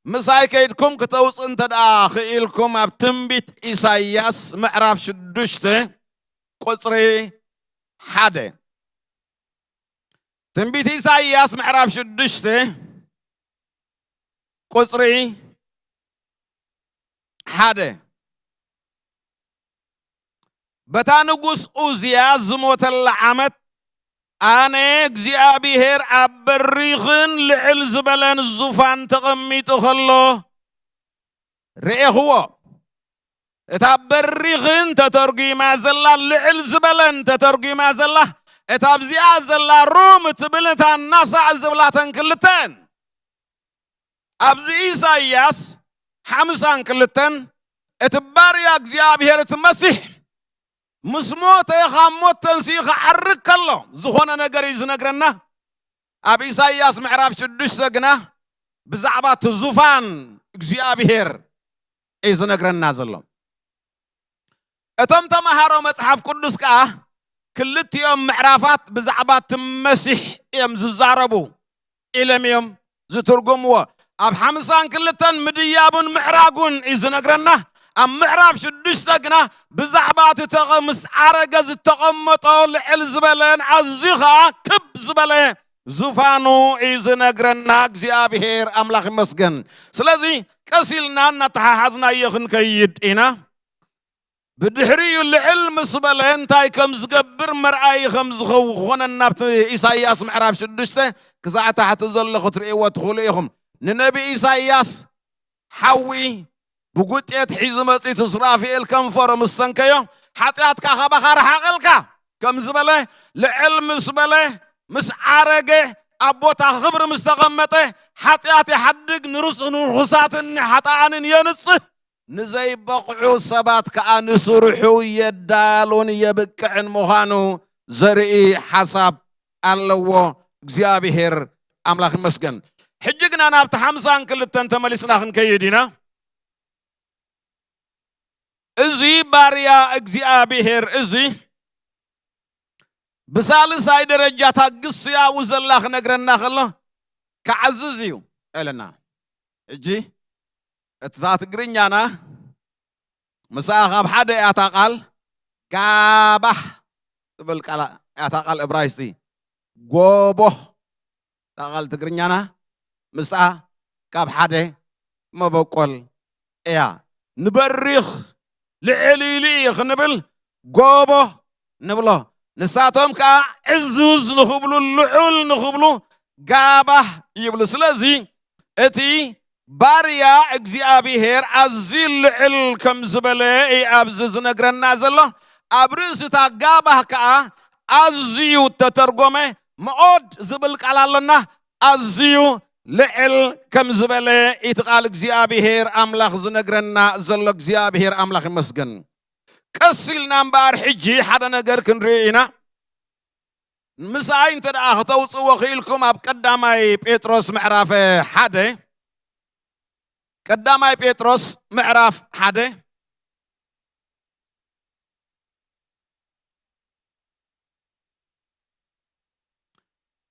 ምሳይ ከይድኩም ክተውጽእ እንተ ደኣ ክኢልኩም፣ ኣብ ትንቢት ኢሳይያስ ምዕራፍ ሽዱሽተ ቁጽሪ ሓደ። ትንቢት ኢሳይያስ ምዕራፍ ሽዱሽተ ቁጽሪ ሓደ። በታ ንጉስ ኡዝያ ዝሞተላ ዓመት፣ ኣነ እግዚኣብሔር ኣብ በሪኽን ልዕል ዝበለን ዙፋን ተቐሚጡ ኸሎ ርኤኽዎ። እታ በሪኽን ተተርጒማ ዘላ፣ ልዕል ዝበለን ተተርጒማ ዘላ፣ እታ ኣብዚኣ ዘላ ሩም እትብል፣ እታ ናሳዕ ዝብላተን ክልተን። ኣብዚ ኢሳይያስ ሓምሳን ክልተን፣ እቲ ባርያ እግዚኣብሔር፣ እቲ መሲሕ፣ ምስ ሞተ፣ ካብ ሞት ተንሲኡ ክዓርግ ከሎ ዝኾነ ነገር እዩ ዝነግረና። ኣብ ኢሳይያስ ምዕራፍ ሽዱሽተ ግና ብዛዕባ እቲ ዙፋን እግዚኣብሔር እዩ ዝነግረና ዘሎ። እቶም ተምሃሮ መጽሓፍ ቅዱስ ከኣ ክልቲኦም ምዕራፋት ብዛዕባ እቲ መሲሕ እዮም ዝዛረቡ ኢሎም እዮም ዝትርጉምዎ። ኣብ ሓምሳን ክልተን ምድያቡን ምዕራጉን እዩ ዝነግረና። ኣብ ምዕራፍ ሽዱሽተ ግና ብዛዕባ እቲ ተቐ-፣ ምስ ዓረገ ዝተቐመጦ ልዕል ዝበለን ኣዝዩ ኸኣ ክብ ዝበለ ዙፋኑ እዩ ዝነግረና። እግዚኣብሔር ኣምላኽ ይመስገን። ስለዚ ቀስ ኢልና እናተሓሓዝናዮ ክንከይድ ኢና። ብድሕሪኡ ልዕል ምስ በለ እንታይ ከም ዝገብር መርኣዪ ከም ዝኾነና ኣብቲ ኢሳይያስ ምዕራፍ ሽዱሽተ ክሳዕ ታሕቲ ዘሎ ክትርእይዎ ትኽእሉ ኢኹም። ንነቢ ኢሳይያስ ሓዊ ብጉጤት ሒዙ መጺኡ፣ እቲ ሱራፌል ከንፈሩ ምስ ተንከዮ፣ "ሓጢኣትካ ካባኻ ርሓቐልካ" ከም ዝበለ፣ ልዕል ምስ በለ፣ ምስ ዓረገ፣ ኣብ ቦታ ክብሪ ምስ ተቐመጠ፣ ሓጢኣት ይሓድግ፣ ንርስ-፣ ንርኹሳትን ንሓጥኣንን የንጽህ፣ ንዘይበቕዑ ሰባት ከኣ ንስርሑ የዳሉን የብቅዕን ምዃኑ ዘርኢ ሓሳብ ኣለዎ። እግዚኣብሔር ኣምላኽ ይመስገን። ሕጂ ግና ናብቲ ሓምሳን ክልተን ተመሊስና ክንከይድ ኢና። እዚ ባርያ እግዚኣብሔር እዚ ብሳልሳይ ደረጃ እታ ግሲ ኣብኡ ዘላ ክነግረና ከሎ ክዓዝዝ እዩ ኢለና። ሕጂ እታ ትግርኛና ምስኣ ካብ ሓደ እያ እታ ቃል፣ ጋባህ ትብል ቃል እያ እታ ቃል እብራይስጢ። ጎቦህ እታ ቃል ትግርኛና ምስኣ ካብ ሓደ መበቆል እያ። ንበሪኽ ልዕል ኢሉ እዩ ክንብል ጎቦ ንብሎ። ንሳቶም ከዓ ዕዙዝ ንኽብሉ፣ ልዑል ንኽብሉ ጋባህ ይብሉ። ስለዚ እቲ ባርያ እግዚኣብሔር ኣዝዩ ልዕል ከም ዝበለ እዩ ኣብዚ ዝነግረና ዘሎ። ኣብ ርእሲ እታ ጋባህ ከዓ ኣዝዩ ተተርጎመ፣ መኦድ ዝብል ቃል ኣሎና። ኣዝዩ ልዕል ከም ዝበለ እቲ ቃል እግዚኣብሔር ኣምላኽ ዝነግረና ዘሎ። እግዚኣብሔር ኣምላኽ ይመስገን። ቀስ ኢልና እምበኣር ሕጂ ሓደ ነገር ክንርኢ ኢና። ምሳይ እንተ ደኣ ክተውፅዎ ክኢልኩም ኣብ ቀዳማይ ጴጥሮስ ምዕራፍ ሓደ፣ ቀዳማይ ጴጥሮስ ምዕራፍ ሓደ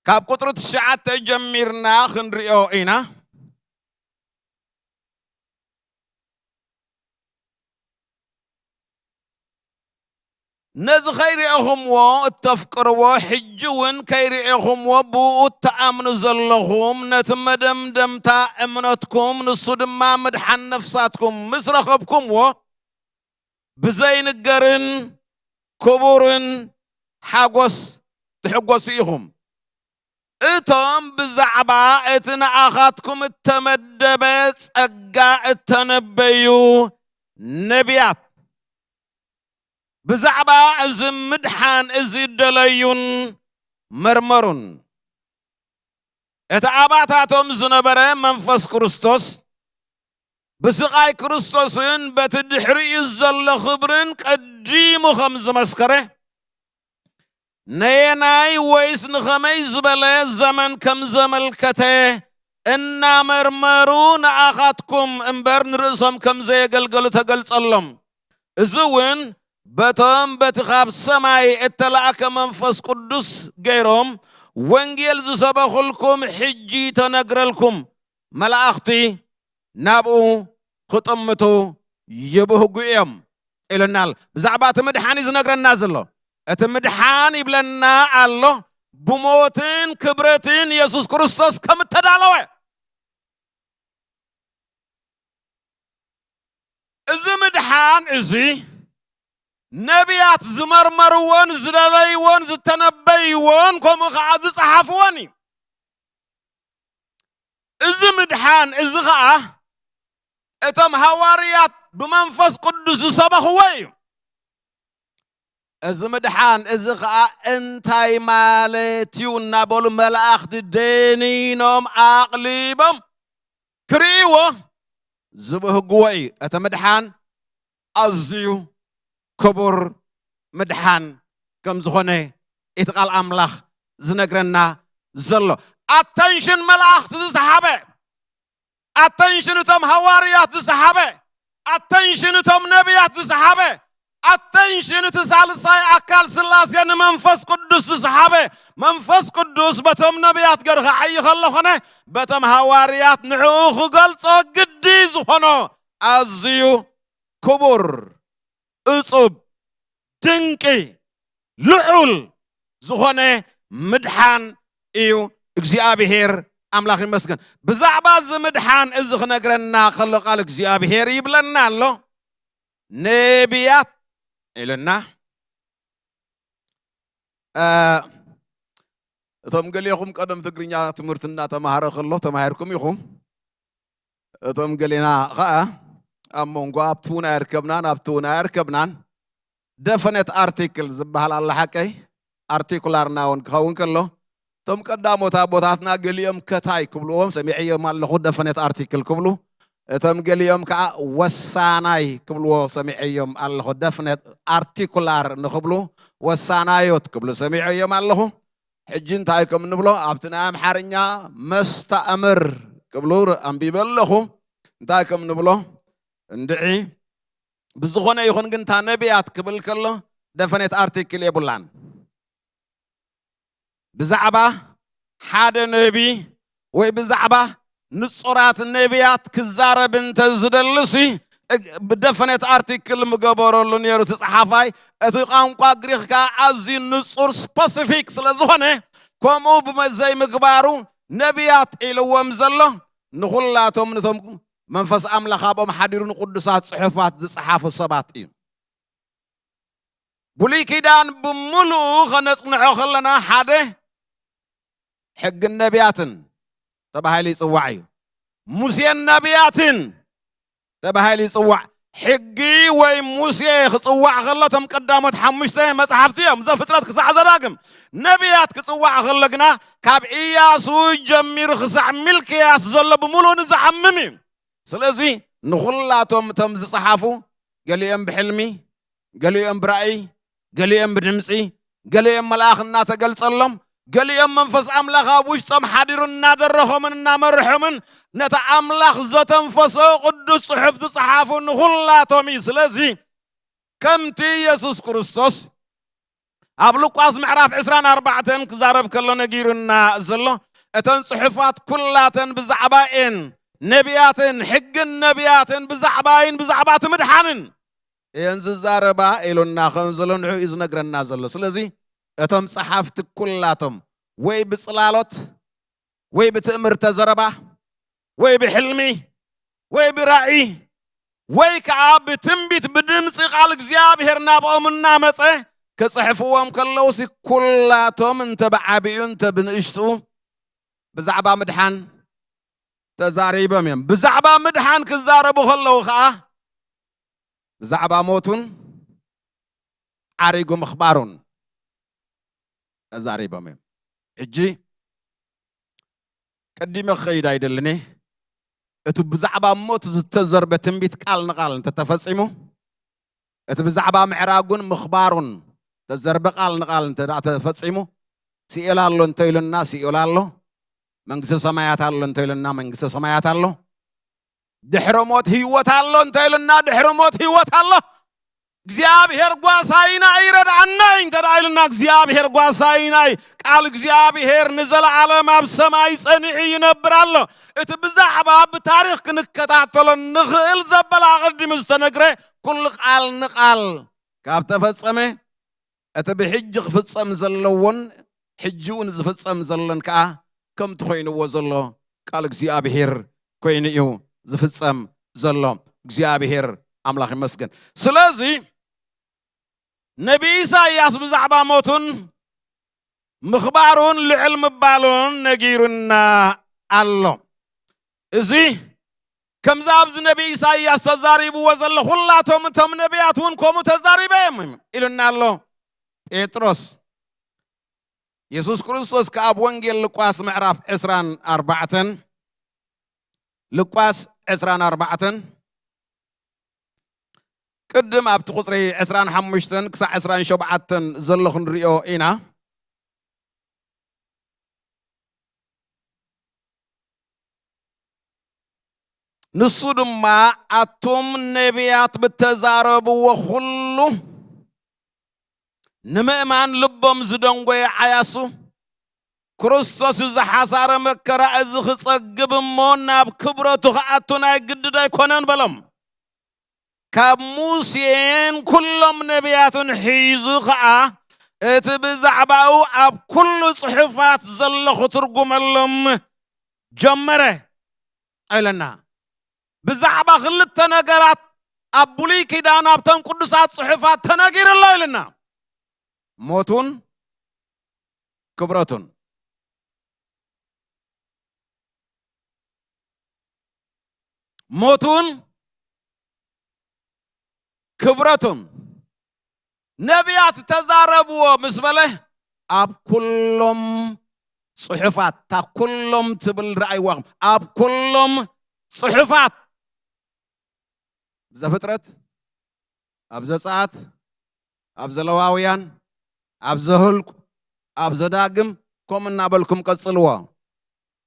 ካብ ቁጽሪ ትሽዓተ ጀሚርና ክንሪኦ ኢና። ነዚ ከይርኤኹምዎ እተፍቅርዎ፣ ሕጂ እውን ከይርኤኹምዎ ብኡ እትኣምኑ ዘለኹም፣ ነቲ መደምደምታ እምነትኩም፣ ንሱ ድማ ምድሓን ነፍሳትኩም ምስ ረኸብኩምዎ፣ ብዘይንገርን ክቡርን ሓጎስ ትሕጎሱ ኢኹም። እቶም ብዛዕባ እቲ ንኣኻትኩም እተመደበ ጸጋ እተነበዩ ነቢያት፣ ብዛዕባ እዚ ምድሓን እዚ ደለዩን መርመሩን። እቲ ኣባታቶም ዝነበረ መንፈስ ክርስቶስ፣ ብስቓይ ክርስቶስን በቲ ድሕሪኡ ዘሎ ክብርን ቀዲሙ ከም ዝመስከረ፣ ነየናይ ወይስ ንኸመይ ዝበለ ዘመን ከም ዘመልከተ እናመርመሩ ንኣኻትኩም እምበር ንርእሶም ከም ዘየገልገሉ ተገልጸሎም። እዚ እውን በቶም በቲ ካብ ሰማይ እተላእከ መንፈስ ቅዱስ ገይሮም ወንጌል ዝሰበኹልኩም ሕጂ ተነግረልኩም መላእኽቲ ናብኡ ክጥምቱ ይብህጉ እዮም ኢሉናል። ብዛዕባ እቲ ምድሓን እዩ ዝነግረና ዘሎ። እቲ ምድሓን ይብለና ኣሎ፣ ብሞትን ክብረትን የሱስ ክርስቶስ ከም እተዳለወ። እዚ ምድሓን እዚ ነቢያት ዝመርመርዎን ዝደለይዎን ዝተነበይዎን ከምኡ ኸዓ ዝጸሓፍዎን እዩ። እዚ ምድሓን እዚ ኸዓ እቶም ሃዋርያት ብመንፈስ ቅዱስ ዝሰበኽዎ እዩ። እዚ ምድሓን እዚ ኸዓ እንታይ ማለት እዩ እናበሉ መላእኽቲ ደኒኖም ኣቕሊቦም ክርእይዎ ዝብህግዎ እዩ። እቲ ምድሓን ኣዝዩ ክቡር ምድሓን ከም ዝኾነ እቲ ቃል ኣምላኽ ዝነግረና ዘሎ። ኣተንሽን መላእኽቲ ዝሰሓበ፣ ኣተንሽን እቶም ሃዋርያት ዝሰሓበ፣ ኣተንሽን እቶም ነቢያት ዝሰሓበ፣ ኣተንሽን እቲ ሳልሳይ ኣካል ስላሴ ንመንፈስ ቅዱስ ዝሰሓበ፣ መንፈስ ቅዱስ በቶም ነቢያት ገርኻ ዓይኸሎ ኾነ በቶም ሃዋርያት ንዕኡ ክገልጾ ግዲ ዝኾኖ ኣዝዩ ክቡር፣ እጹብ፣ ድንቂ፣ ልዑል ዝኾነ ምድሓን እዩ። እግዚኣብሔር ኣምላኽ ይመስገን። ብዛዕባ እዚ ምድሓን እዚ ክነግረና ከሎ ቃል እግዚኣብሔር ይብለና ኣሎ። ነቢያት ኢልና፣ እ፣ እቶም ገሊኹም ቀደም ትግርኛ ትምህርቲ እናተማሃረ ከሎ ተማሂርኩም ኢኹም። እቶም ገሊና ኸኣ ኣብ መንጎ ኣብቲ እውን ኣይርከብናን ኣብቲ እውን ኣይርከብናን። ደፈነት ኣርቲክል ዝበሃል ኣላ ሓቀይ፣ ኣርቲኩላር ናውን ክኸውን ከሎ፣ እቶም ቀዳሞት ኣቦታትና ገሊኦም ከታይ ክብልዎም ሰሚዐዮም ኣለኹ፣ ደፈነት ኣርቲክል ክብሉ። እቶም ገሊኦም ከዓ ወሳናይ ክብልዎ ሰሚዐዮም ኣለኹ፣ ደፈነት ኣርቲኩላር ንኽብሉ ወሳናዮት ክብሉ ሰሚዐዮም ኣለኹ። ሕጂ እንታይ ከም ንብሎ ኣብቲ ናይ ኣምሓርኛ መስተኣምር ክብሉ ር-፣ ኣንቢበ ኣለኹ። እንታይ ከም ንብሎ እንድዒ። ብዝኾነ ይኹን ግን እታ ነቢያት ክብል ከሎ ደፈነት ኣርቲክል የብላን። ብዛዕባ ሓደ ነቢ ወይ ብዛዕባ ንጹራት ነቢያት ክዛረብ እንተ ዝደልሲ፣ እግ-፣ ብደፈነት ኣርቲክል ምገበረሉ ነይሩ እቲ ጸሓፋይ። እቲ ቋንቋ ግሪኽ ከኣ ኣዝዩ ንጹር፣ ስፐሲፊክ ስለ ዝኾነ፣ ከምኡ ብመ-፣ ዘይምግባሩ ነቢያት ኢልዎም ዘሎ ንኹላቶም ነቶም መንፈስ ኣምላኽ ኣብኦም ሓዲሩ ንቅዱሳት ጽሑፋት ዝጸሓፉ ሰባት እዩ። ብሉይ ኪዳን ብምሉኡ ኸነጽንዖ ኸለና ሓደ ሕግን ነቢያትን ተባሂሉ ይጽዋዕ እዩ። ሙሴን ነቢያትን ተባሂሉ ይጽዋዕ። ሕጊ ወይ ሙሴ ክጽዋዕ ከሎ እቶም ቀዳሞት ሓሙሽተ መጽሓፍቲ እዮም፣ ዘፍጥረት ክሳዕ ዘዳግም። ነቢያት ክጽዋዕ ከሎ ግና ካብ ኢያሱ ጀሚሩ ክሳዕ ሚልክያስ ዘሎ ብምሉኡ ንዝዓምም እዩ። ስለዚ ንኹላቶም እቶም ዝጸሓፉ፣ ገሊኦም ብሕልሚ፣ ገሊኦም ብራእይ፣ ገሊኦም ብድምጺ፣ ገሊኦም መልኣኽ እናተገልጸሎም፣ ገሊኦም መንፈስ ኣምላኽ ኣብ ውሽጦም ሓዲሩ እናደረኾምን እናመርሖምን ነቲ ኣምላኽ ዘተንፈሶ ቅዱስ ጽሑፍ ዝጸሓፉ ንኹላቶም እዩ። ስለዚ ከምቲ ኢየሱስ ክርስቶስ ኣብ ሉቃስ ምዕራፍ ዕስራን ኣርባዕተን ክዛረብ ከሎ ነጊሩና ዘሎ፣ እተን ጽሑፋት ኩላተን ብዛዕባ እየን፣ ነቢያትን ሕግን ነቢያትን ብዛዕባ እየን፣ ብዛዕባ እቲ ምድሓንን እየን ዝዛረባ ኢሉና ከም ዘሎ ንዑ እዩ ዝነግረና ዘሎ። ስለዚ እቶም ጸሓፍቲ ኩላቶም ወይ ብጽላሎት ወይ ብትእምርተ ዘረባ ወይ ብሕልሚ ወይ ብራእይ ወይ ከኣ ብትንቢት ብድምፂ ቃል እግዚኣብሔር ናብኦም እናመፀ ክፅሕፍዎም ከለውሲ ኩላቶም እንተ ብዓብኡ እንተ ብንእሽትኡ ብዛዕባ ምድሓን ተዛሪቦም እዮም። ብዛዕባ ምድሓን ክዛረቡ ከለዉ ከኣ ብዛዕባ ሞቱን ዓሪጉ ምኽባሩን ተዛሪቦም እዮም። ሕጂ ቀዲመ ክኸይድ ኣይደልን እየ። እቲ ብዛዕባ ሞት ዝተዘርበ ትንቢት ቃል ንቃል እንተተፈጺሙ፣ እቲ ብዛዕባ ምዕራጉን ምኽባሩን ተዘርበ ቃል ንቃል እንተ ደኣ ተፈጺሙ፣ ሲኦል ኣሎ እንተ ኢሉና፣ ሲኦል ኣሎ፣ መንግስተ ሰማያት ኣሎ እንተ ኢሉና፣ መንግስተ ሰማያት ኣሎ። ድሕሪ ሞት ህይወት ኣሎ እንተ ኢሉና፣ ድሕሪ ሞት ህይወት ኣሎ። እግዚኣብሔር ጓሳይና ይረድኣና እዩ እንተ ደኣ ኢሉና፣ እግዚኣብሔር ጓሳይና እዩ። ቃል እግዚኣብሔር ንዘለዓለም ኣብ ሰማይ ጸኒዑ ይነብር ኣሎ። እቲ ብዛዕባ ብታሪኽ ክንከታተሎ ንኽእል ዘበለ ኣቐዲሙ ዝተነግረ ኩሉ ቃል ንቓል ካብ ተፈጸመ፣ እቲ ብሕጂ ክፍጸም ዘለዎን ሕጂ እውን ዝፍጸም ዘሎን ከኣ ከምቲ ኮይንዎ ዘሎ ቃል እግዚኣብሔር ኮይኑ እዩ ዝፍጸም ዘሎ። እግዚኣብሔር ኣምላኽ ይመስገን። ስለዚ ነቢ ኢሳይያስ ብዛዕባ ሞቱን ምኽባሩን ልዕል ምባሉን ነጊሩና ኣሎ። እዚ ከምዚ ኣብዚ ነቢ ኢሳይያስ ተዛሪብዎ ዘሎ ኩላቶም እቶም ነቢያት እውን ከምኡ ተዛሪበ እዮም ኢሉና ኣሎ ጴጥሮስ። የሱስ ክርስቶስ ከኣ ኣብ ወንጌል ሉቃስ ምዕራፍ ዕስራን ኣርባዕተን፣ ሉቃስ ዕስራን ኣርባዕተን፣ ቅድም ኣብቲ ቁጽሪ ዕስራን ሓሙሽተን ክሳዕ ዕስራን ሸውዓተን ዘሎ ክንሪኦ ኢና። ንሱ ድማ ኣቱም ነቢያት ብተዛረብዎ ኩሉ ንምእማን ልቦም ዝደንጎየ ዓያሱ፣ ክርስቶስ እዚ ሓሳረ መከራ እዚ ክጸግብ እሞ ናብ ክብረቱ ክኣቱ ናይ ግድድ ኣይኮነን በሎም። ካብ ሙሴን ኩሎም ነቢያትን ሒዙ ኸኣ እቲ ብዛዕባኡ ኣብ ኩሉ ጽሑፋት ዘሎ ክትርጉመሎም ጀመረ ኢለና። ብዛዕባ ክልተ ነገራት ኣብ ብሉይ ኪዳን ኣብተን ቅዱሳት ጽሑፋት ተነጊሩ ኣሎ ኢልና። ሞቱን ክብረቱን። ሞቱን ክብረቱን። ነቢያት ተዛረብዎ ምስ በለ ኣብ ኩሎም ጽሑፋት፣ እታ ኩሎም ትብል ረኣይዋኹም፣ ኣብ ኩሎም ጽሑፋት፣ ዘፍጥረት፣ ኣብ ዘጸኣት፣ ኣብ ዘለዋውያን፣ ኣብ ዘሁልቁ፣ ኣብ ዘዳግም፣ ከምኡ እናበልኩም ቀጽልዎ።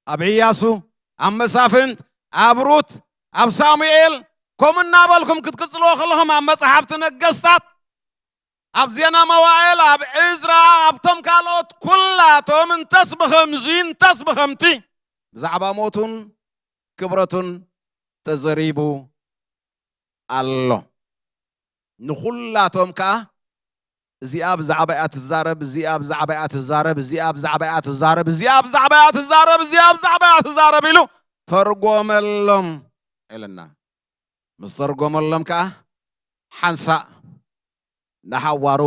ኣብ ኢያሱ፣ ኣብ መሳፍንት፣ ኣብ ሩት፣ ኣብ ሳሙኤል፣ ከምኡ እናበልኩም ክትቅጽልዎ ከለኹም ኣብ መጽሓፍቲ ነገስታት፣ ኣብ ዜና መዋእል፣ ኣብ ዕዝራ፣ ኣብቶም ካልኦት ኩላቶም እንተስ ብኸምዚ እንተስ ብኸምቲ ብዛዕባ ሞቱን ክብረቱን ተዘሪቡ ኣሎ። ንኹላቶም ከኣ እዚኣ ብዛዕባ እያ ትዛረብ፣ እዚኣ ብዛዕባ እያ ትዛረብ፣ እዚኣ ብዛዕባ እያ ትዛረብ፣ እዚኣ ብዛዕባ እያ ትዛረብ፣ እዚኣ ብዛዕባ እያ ትዛረብ ኢሉ ተርጎመሎም። ኢለና። ምስ ተርጎመሎም ከዓ ሓንሳእ ንሓዋሩ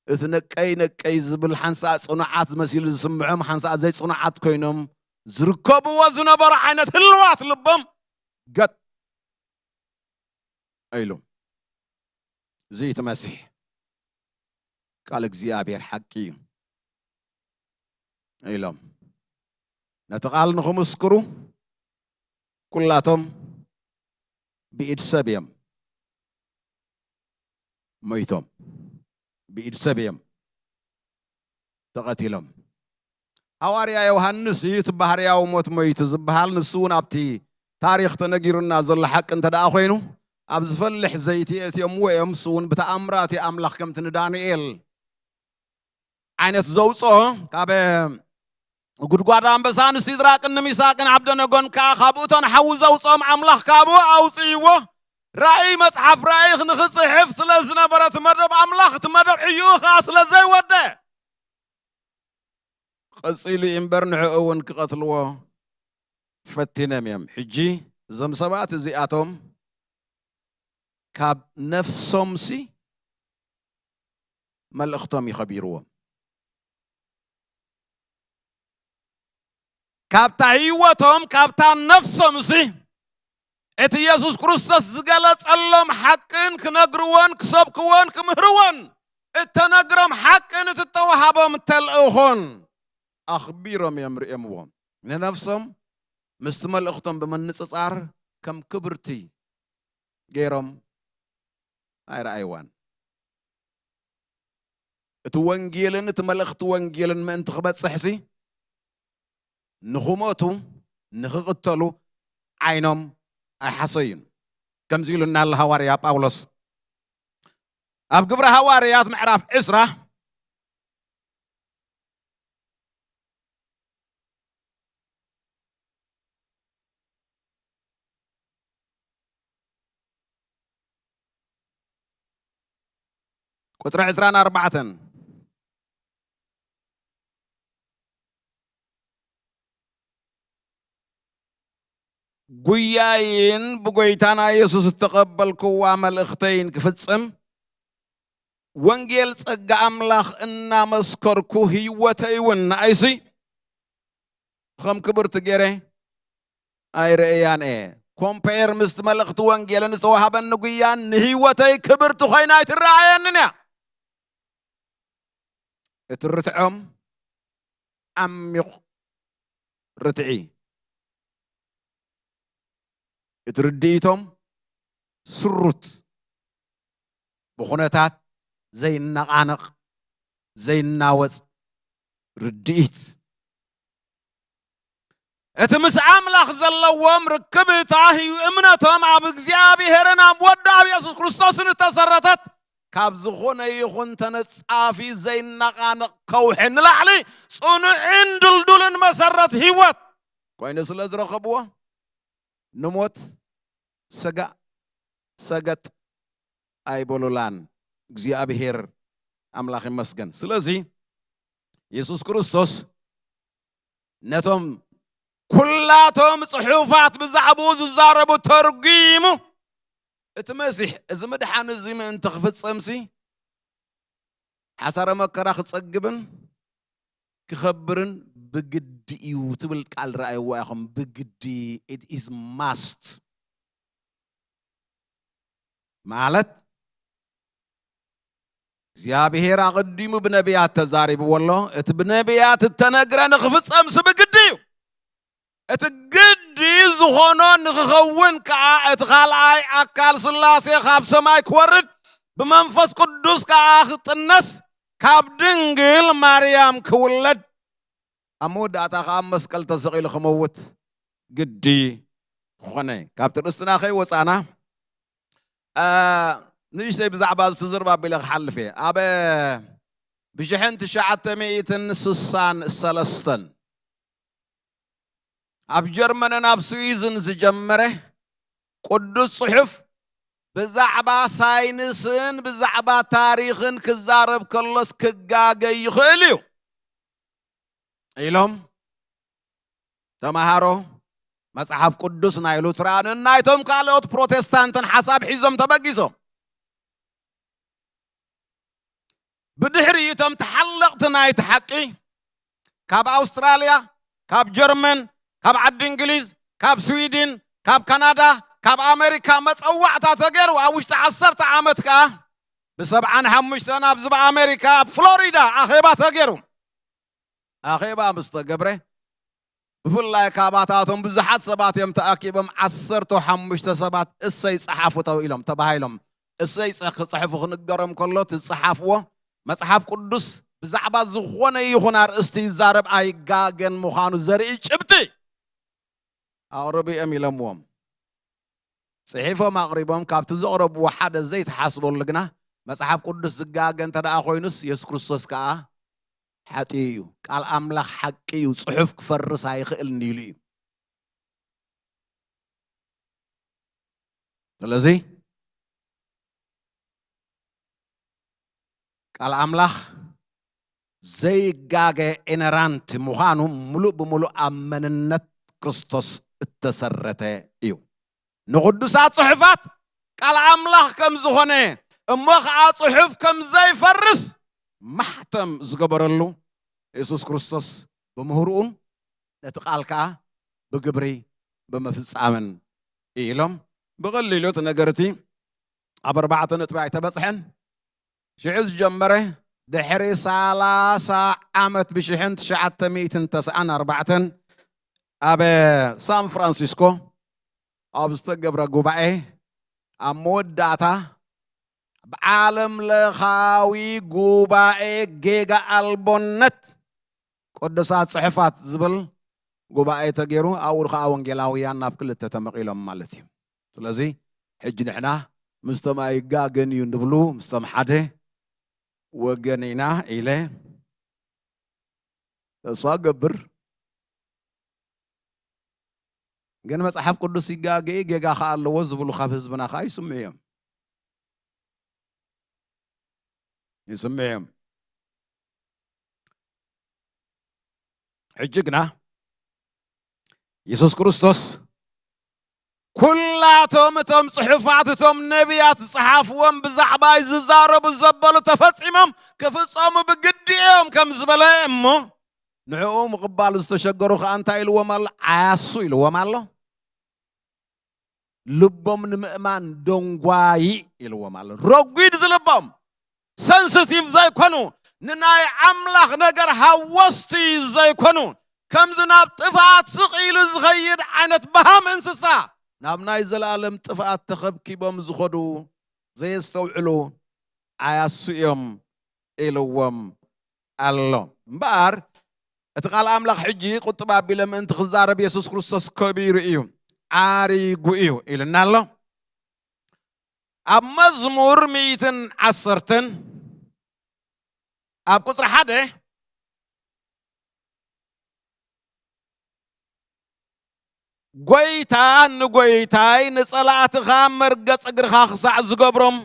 እቲ ነቀይ ነቀይ ዝብል ሓንሳእ ጽኑዓት መሲሉ ዝስምዖም፣ ሓንሳእ ዘይጽኑዓት ኮይኖም ዝርከብዎ ዝነበሩ ዓይነት ህልዋት ልቦም ገጥ ኢሉ። እዚ እቲ መሲሕ ቃል እግዚኣብሔር ሓቂ እዩ ኢሎም ነቲ ቃል ንኽምስክሩ ኩላቶም ብኢድ ሰብ እዮም ሞይቶም፣ ብኢድ ሰብ እዮም ተቐቲሎም። ሃዋርያ ዮሃንስ እዩ እቲ ባህርያዊ ሞት ሞይቱ ዝበሃል። ንሱ እውን ኣብቲ ታሪኽ ተነጊሩና ዘሎ ሓቂ እንተ ደኣ ኮይኑ፣ ኣብ ዝፈልሕ ዘይቲ የእትዮምዎ እዮም። ንሱ እውን ብተኣምራት እዩ ኣምላኽ ከምቲ ንዳንኤል ዓይነት ዘውፅኦ፣ ካብ ጉድጓድ ኣንበሳን ሲድራቅን ንሚሳቅን ዓብደነጎን ከዓ ካብ እቶን ሓዊ ዘውፅኦም ኣምላኽ ካብኡ ኣውፅእዎ። ራእይ መፅሓፍ ራእይ ንኽፅሕፍ ስለ ዝነበረ እቲ መደብ ኣምላኽ እቲ መደብ ዕይኡ ከዓ ስለ ዘይወደ ቀፂሉ እዩ እምበር ንዕኡ እውን ክቐትልዎ ፈቲኖም እዮም። ሕጂ እዞም ሰባት እዚኣቶም ካብ ነፍሶምሲ መልእኽቶም ይኸቢርዎም። ካብታ ህይወቶም፣ ካብታ ነፍሶምሲ እቲ የሱስ ክርስቶስ ዝገለጸሎም ሓቅን ክነግርዎን ክሰብክዎን ክምህርዎን እተነግሮም ሓቅን እቲ እተዋሃቦም ተልእኾን ኣኽቢሮም እዮም ርእዮምዎ። ንነፍሶም ምስቲ መልእኽቶም ብምንጽጻር ከም ክብርቲ ገይሮም ኣይረኣይዋን። እቲ ወንጌልን እቲ መልእኽቲ ወንጌልን ምእንቲ ክበጽሕሲ ንኽሞቱ ንኽቕተሉ ዓይኖም ኣይሓሰዩን። ከምዚ ኢሉ እናለ ሃዋርያ ጳውሎስ ኣብ ግብረ ሃዋርያት ምዕራፍ ዕስራ ቁፅሪ ዕስራን ኣርባዕተን ጉያይን ብጎይታና የሱስ እተቐበልክዋ መልእኽተይን ክፍጽም ወንጌል ጸጋ ኣምላኽ እናመስከርኩ ህይወተይ እውን ንኣይሲ ከም ክብርቲ ገይረ ኣይርእያን እየ። ኮምፔር ምስቲ መልእኽቲ ወንጌልን ዝተዋሃበኒ ጉያን ንህይወተይ ክብርቲ ኮይና ኣይትረኣየንን እያ። እቲ ርትዖም ዓሚቕ ርትዒ፣ እቲ ርድኢቶም ስሩት፣ ብኹነታት ዘይነቓነቕ ዘይናወጽ ርድኢት። እቲ ምስ ኣምላኽ ዘለዎም ርክብታ ህዩ እምነቶም ኣብ እግዚኣብሔርን ኣብ ወዲ ኣብ የሱስ ክርስቶስን እተሰረተት ካብ ዝኾነ ይኹን ተነጻፊ ዘይነቓነቕ ከውሒ ንላዕሊ ጽኑዕን ድልዱልን መሰረት ህይወት ኮይኑ ስለ ዝረኸብዎ ንሞት ሰጋእ ሰገጥ ኣይበሉላን። እግዚኣብሔር ኣምላኽ ይመስገን። ስለዚ የሱስ ክርስቶስ ነቶም ኩላቶም ጽሑፋት ብዛዕባኡ ዝዛረቡ ተርጒሙ እቲ መሲሕ እዚ ምድሓን እዚ ምእንቲ ክፍጸምሲ ሓሳረ መከራ ክጸግብን ክኸብርን ብግዲ እዩ ትብል ቃል ረኣይዋ ኢኹም። ብግዲ it is must ማለት እግዚኣብሔር ኣቐዲሙ ብነቢያት ተዛሪብዎ ኣሎ። እቲ ብነቢያት እተነግረ ንኽፍጸምሲ ብግዲ እዩ። እቲ ግዲ ዝኾኖ ንኽኸውን ከኣ እቲ ካልኣይ ኣካል ስላሴ ካብ ሰማይ ክወርድ ብመንፈስ ቅዱስ ከኣ ክጥነስ ካብ ድንግል ማርያም ክውለድ ኣብ መወዳእታ ከኣ ኣብ መስቀል ተሰቒሉ ክመውት ግዲ ኮነ። ካብቲ ርእስትና ከይወጻና ንእሽተይ ብዛዕባ ዝተዘርባ ኣቢለ ክሓልፍ እየ። ኣብ ብሽሕን ትሽዓተ ሚእትን ስሳን ሰለስተን ኣብ ጀርመንን ኣብ ስዊዝን ዝጀመረ ቅዱስ ጽሑፍ ብዛዕባ ሳይንስን ብዛዕባ ታሪኽን ክዛረብ ከሎስ ክጋገ ይኽእል እዩ ኢሎም ተማሃሮ መጽሓፍ ቅዱስ ናይ ሉትራንን ናይቶም ካልኦት ፕሮቴስታንትን ሓሳብ ሒዞም ተበጊሶም። ብድሕሪ እቶም ተሓለቕቲ ናይቲ ሓቂ ካብ ኣውስትራልያ፣ ካብ ጀርመን፣ ካብ ዓዲ እንግሊዝ፣ ካብ ስዊድን፣ ካብ ካናዳ፣ ካብ ኣሜሪካ መጸዋዕታ ተገይሩ ኣብ ውሽጢ ዓሰርተ ዓመት ከኣ ብሰብዓን ሓሙሽተን ኣብዚ ብኣሜሪካ ኣብ ፍሎሪዳ ኣኼባ ተገይሩ። ኣኼባ ምስ ተገብረ ብፍላይ ካባታቶም ብዙሓት ሰባት እዮም ተኣኪቦም ዓሰርተ ሓሙሽተ ሰባት እሰይ ጸሓፉ ተባሂሎም ተባሂሎም እሰይ ጸ- ክጽሕፉ ክንገሮም ከሎ ትጽሓፍዎ መጽሓፍ ቅዱስ ብዛዕባ ዝኾነ ይኹን ኣርእስቲ ይዛረብ ኣይጋገን ምዃኑ ዘርኢ ጭብጢ ኣቕርቡ እዮም ኢሎምዎም። ጽሒፎም ኣቕሪቦም ካብቲ ዘቕረብዎ ሓደ ዘይተሓስበሉ ግና መጽሓፍ ቅዱስ ዝጋገ እንተ ደኣ ኮይኑስ የሱስ ክርስቶስ ከኣ ሓጢኡ እዩ። ቃል ኣምላኽ ሓቂ እዩ፣ ጽሑፍ ክፈርስ ኣይኽእልን ኢሉ እዩ። ስለዚ ቃል ኣምላኽ ዘይጋገ ኢነራንት ምዃኑ ምሉእ ብምሉእ ኣብ መንነት ክርስቶስ እተሰረተ እዩ። ንቕዱሳት ጽሑፋት ቃል ኣምላኽ ከም ዝኾነ እሞ ኸዓ ጽሑፍ ከም ዘይፈርስ ማሕተም ዝገበረሉ የሱስ ክርስቶስ ብምህርኡን ነቲ ቃል ከኣ ብግብሪ ብምፍጻምን ኢሎም ብቐሊሉ እቲ ነገር እቲ ኣብ ኣርባዕተ ነጥቢ ኣይተበጽሐን። ሽዑ ዝጀመረ ድሕሪ ሰላሳ ዓመት ብሽሕን ትሽዓተ ሚእትን ተስዓን ኣርባዕተን ኣብ ሳን ፍራንሲስኮ ኣብ ዝተገብረ ጉባኤ ኣብ መወዳእታ ብዓለም ለኻዊ ጉባኤ ጌጋ ኣልቦነት ቅዱሳት ጽሑፋት ዝብል ጉባኤ ተገይሩ ኣብኡ ከዓ ወንጌላውያን ናብ ክልተ ተመቒሎም ማለት እዩ። ስለዚ ሕጂ ንሕና ምስቶም ኣይጋገን እዩ ንብሉ ምስቶም ሓደ ወገን ኢና ኢለ ተስፋ ገብር። ግን መጽሓፍ ቅዱስ ይጋገ ጌጋ ከዓ ኣለዎ ዝብሉ ካብ ህዝብና ከዓ ይስምዑ እዮም ይስምዑ እዮም። ሕጂ ግና የሱስ ክርስቶስ ኩላቶም እቶም ጽሑፋት እቶም ነቢያት ዝጸሓፍዎም ብዛዕባይ ዝዛረቡ ዘበሉ ተፈጺሞም ክፍጸሙ ብግዲ እዮም ከም ዝበለ እሞ ንዕኡ ምቕባል ዝተሸገሩ ከኣ እንታይ ኢልዎም ኣሎ? ዓያሱ ኢልዎም ኣሎ። ልቦም ንምእማን ደንጓይ ኢልዎም ኣሎ። ረጒድ ዝልቦም ሰንስቲቭ ዘይኮኑ ንናይ ኣምላኽ ነገር ሃወስቲ ዘይኮኑ ከምዚ ናብ ጥፍኣት ስቕ ኢሉ ዝኸይድ ዓይነት በሃም እንስሳ ናብ ናይ ዘለኣለም ጥፍኣት ተኸብኪቦም ዝኸዱ ዘየስተውዕሉ ዓያሱ እዮም ኢልዎም ኣሎ። እምበኣር እቲ ቃል ኣምላኽ ሕጂ ቁጥብ ኣቢለ ምእንቲ ክዛረብ የሱስ ክርስቶስ ከቢሩ እዩ ዓሪጉ እዩ ኢልና ኣሎ። ኣብ መዝሙር ሚእትን ዓሰርተን ኣብ ቁፅሪ ሓደ ጎይታ ንጎይታይ ንፀላእትኻ መርገፅ እግርኻ ክሳዕ ዝገብሮም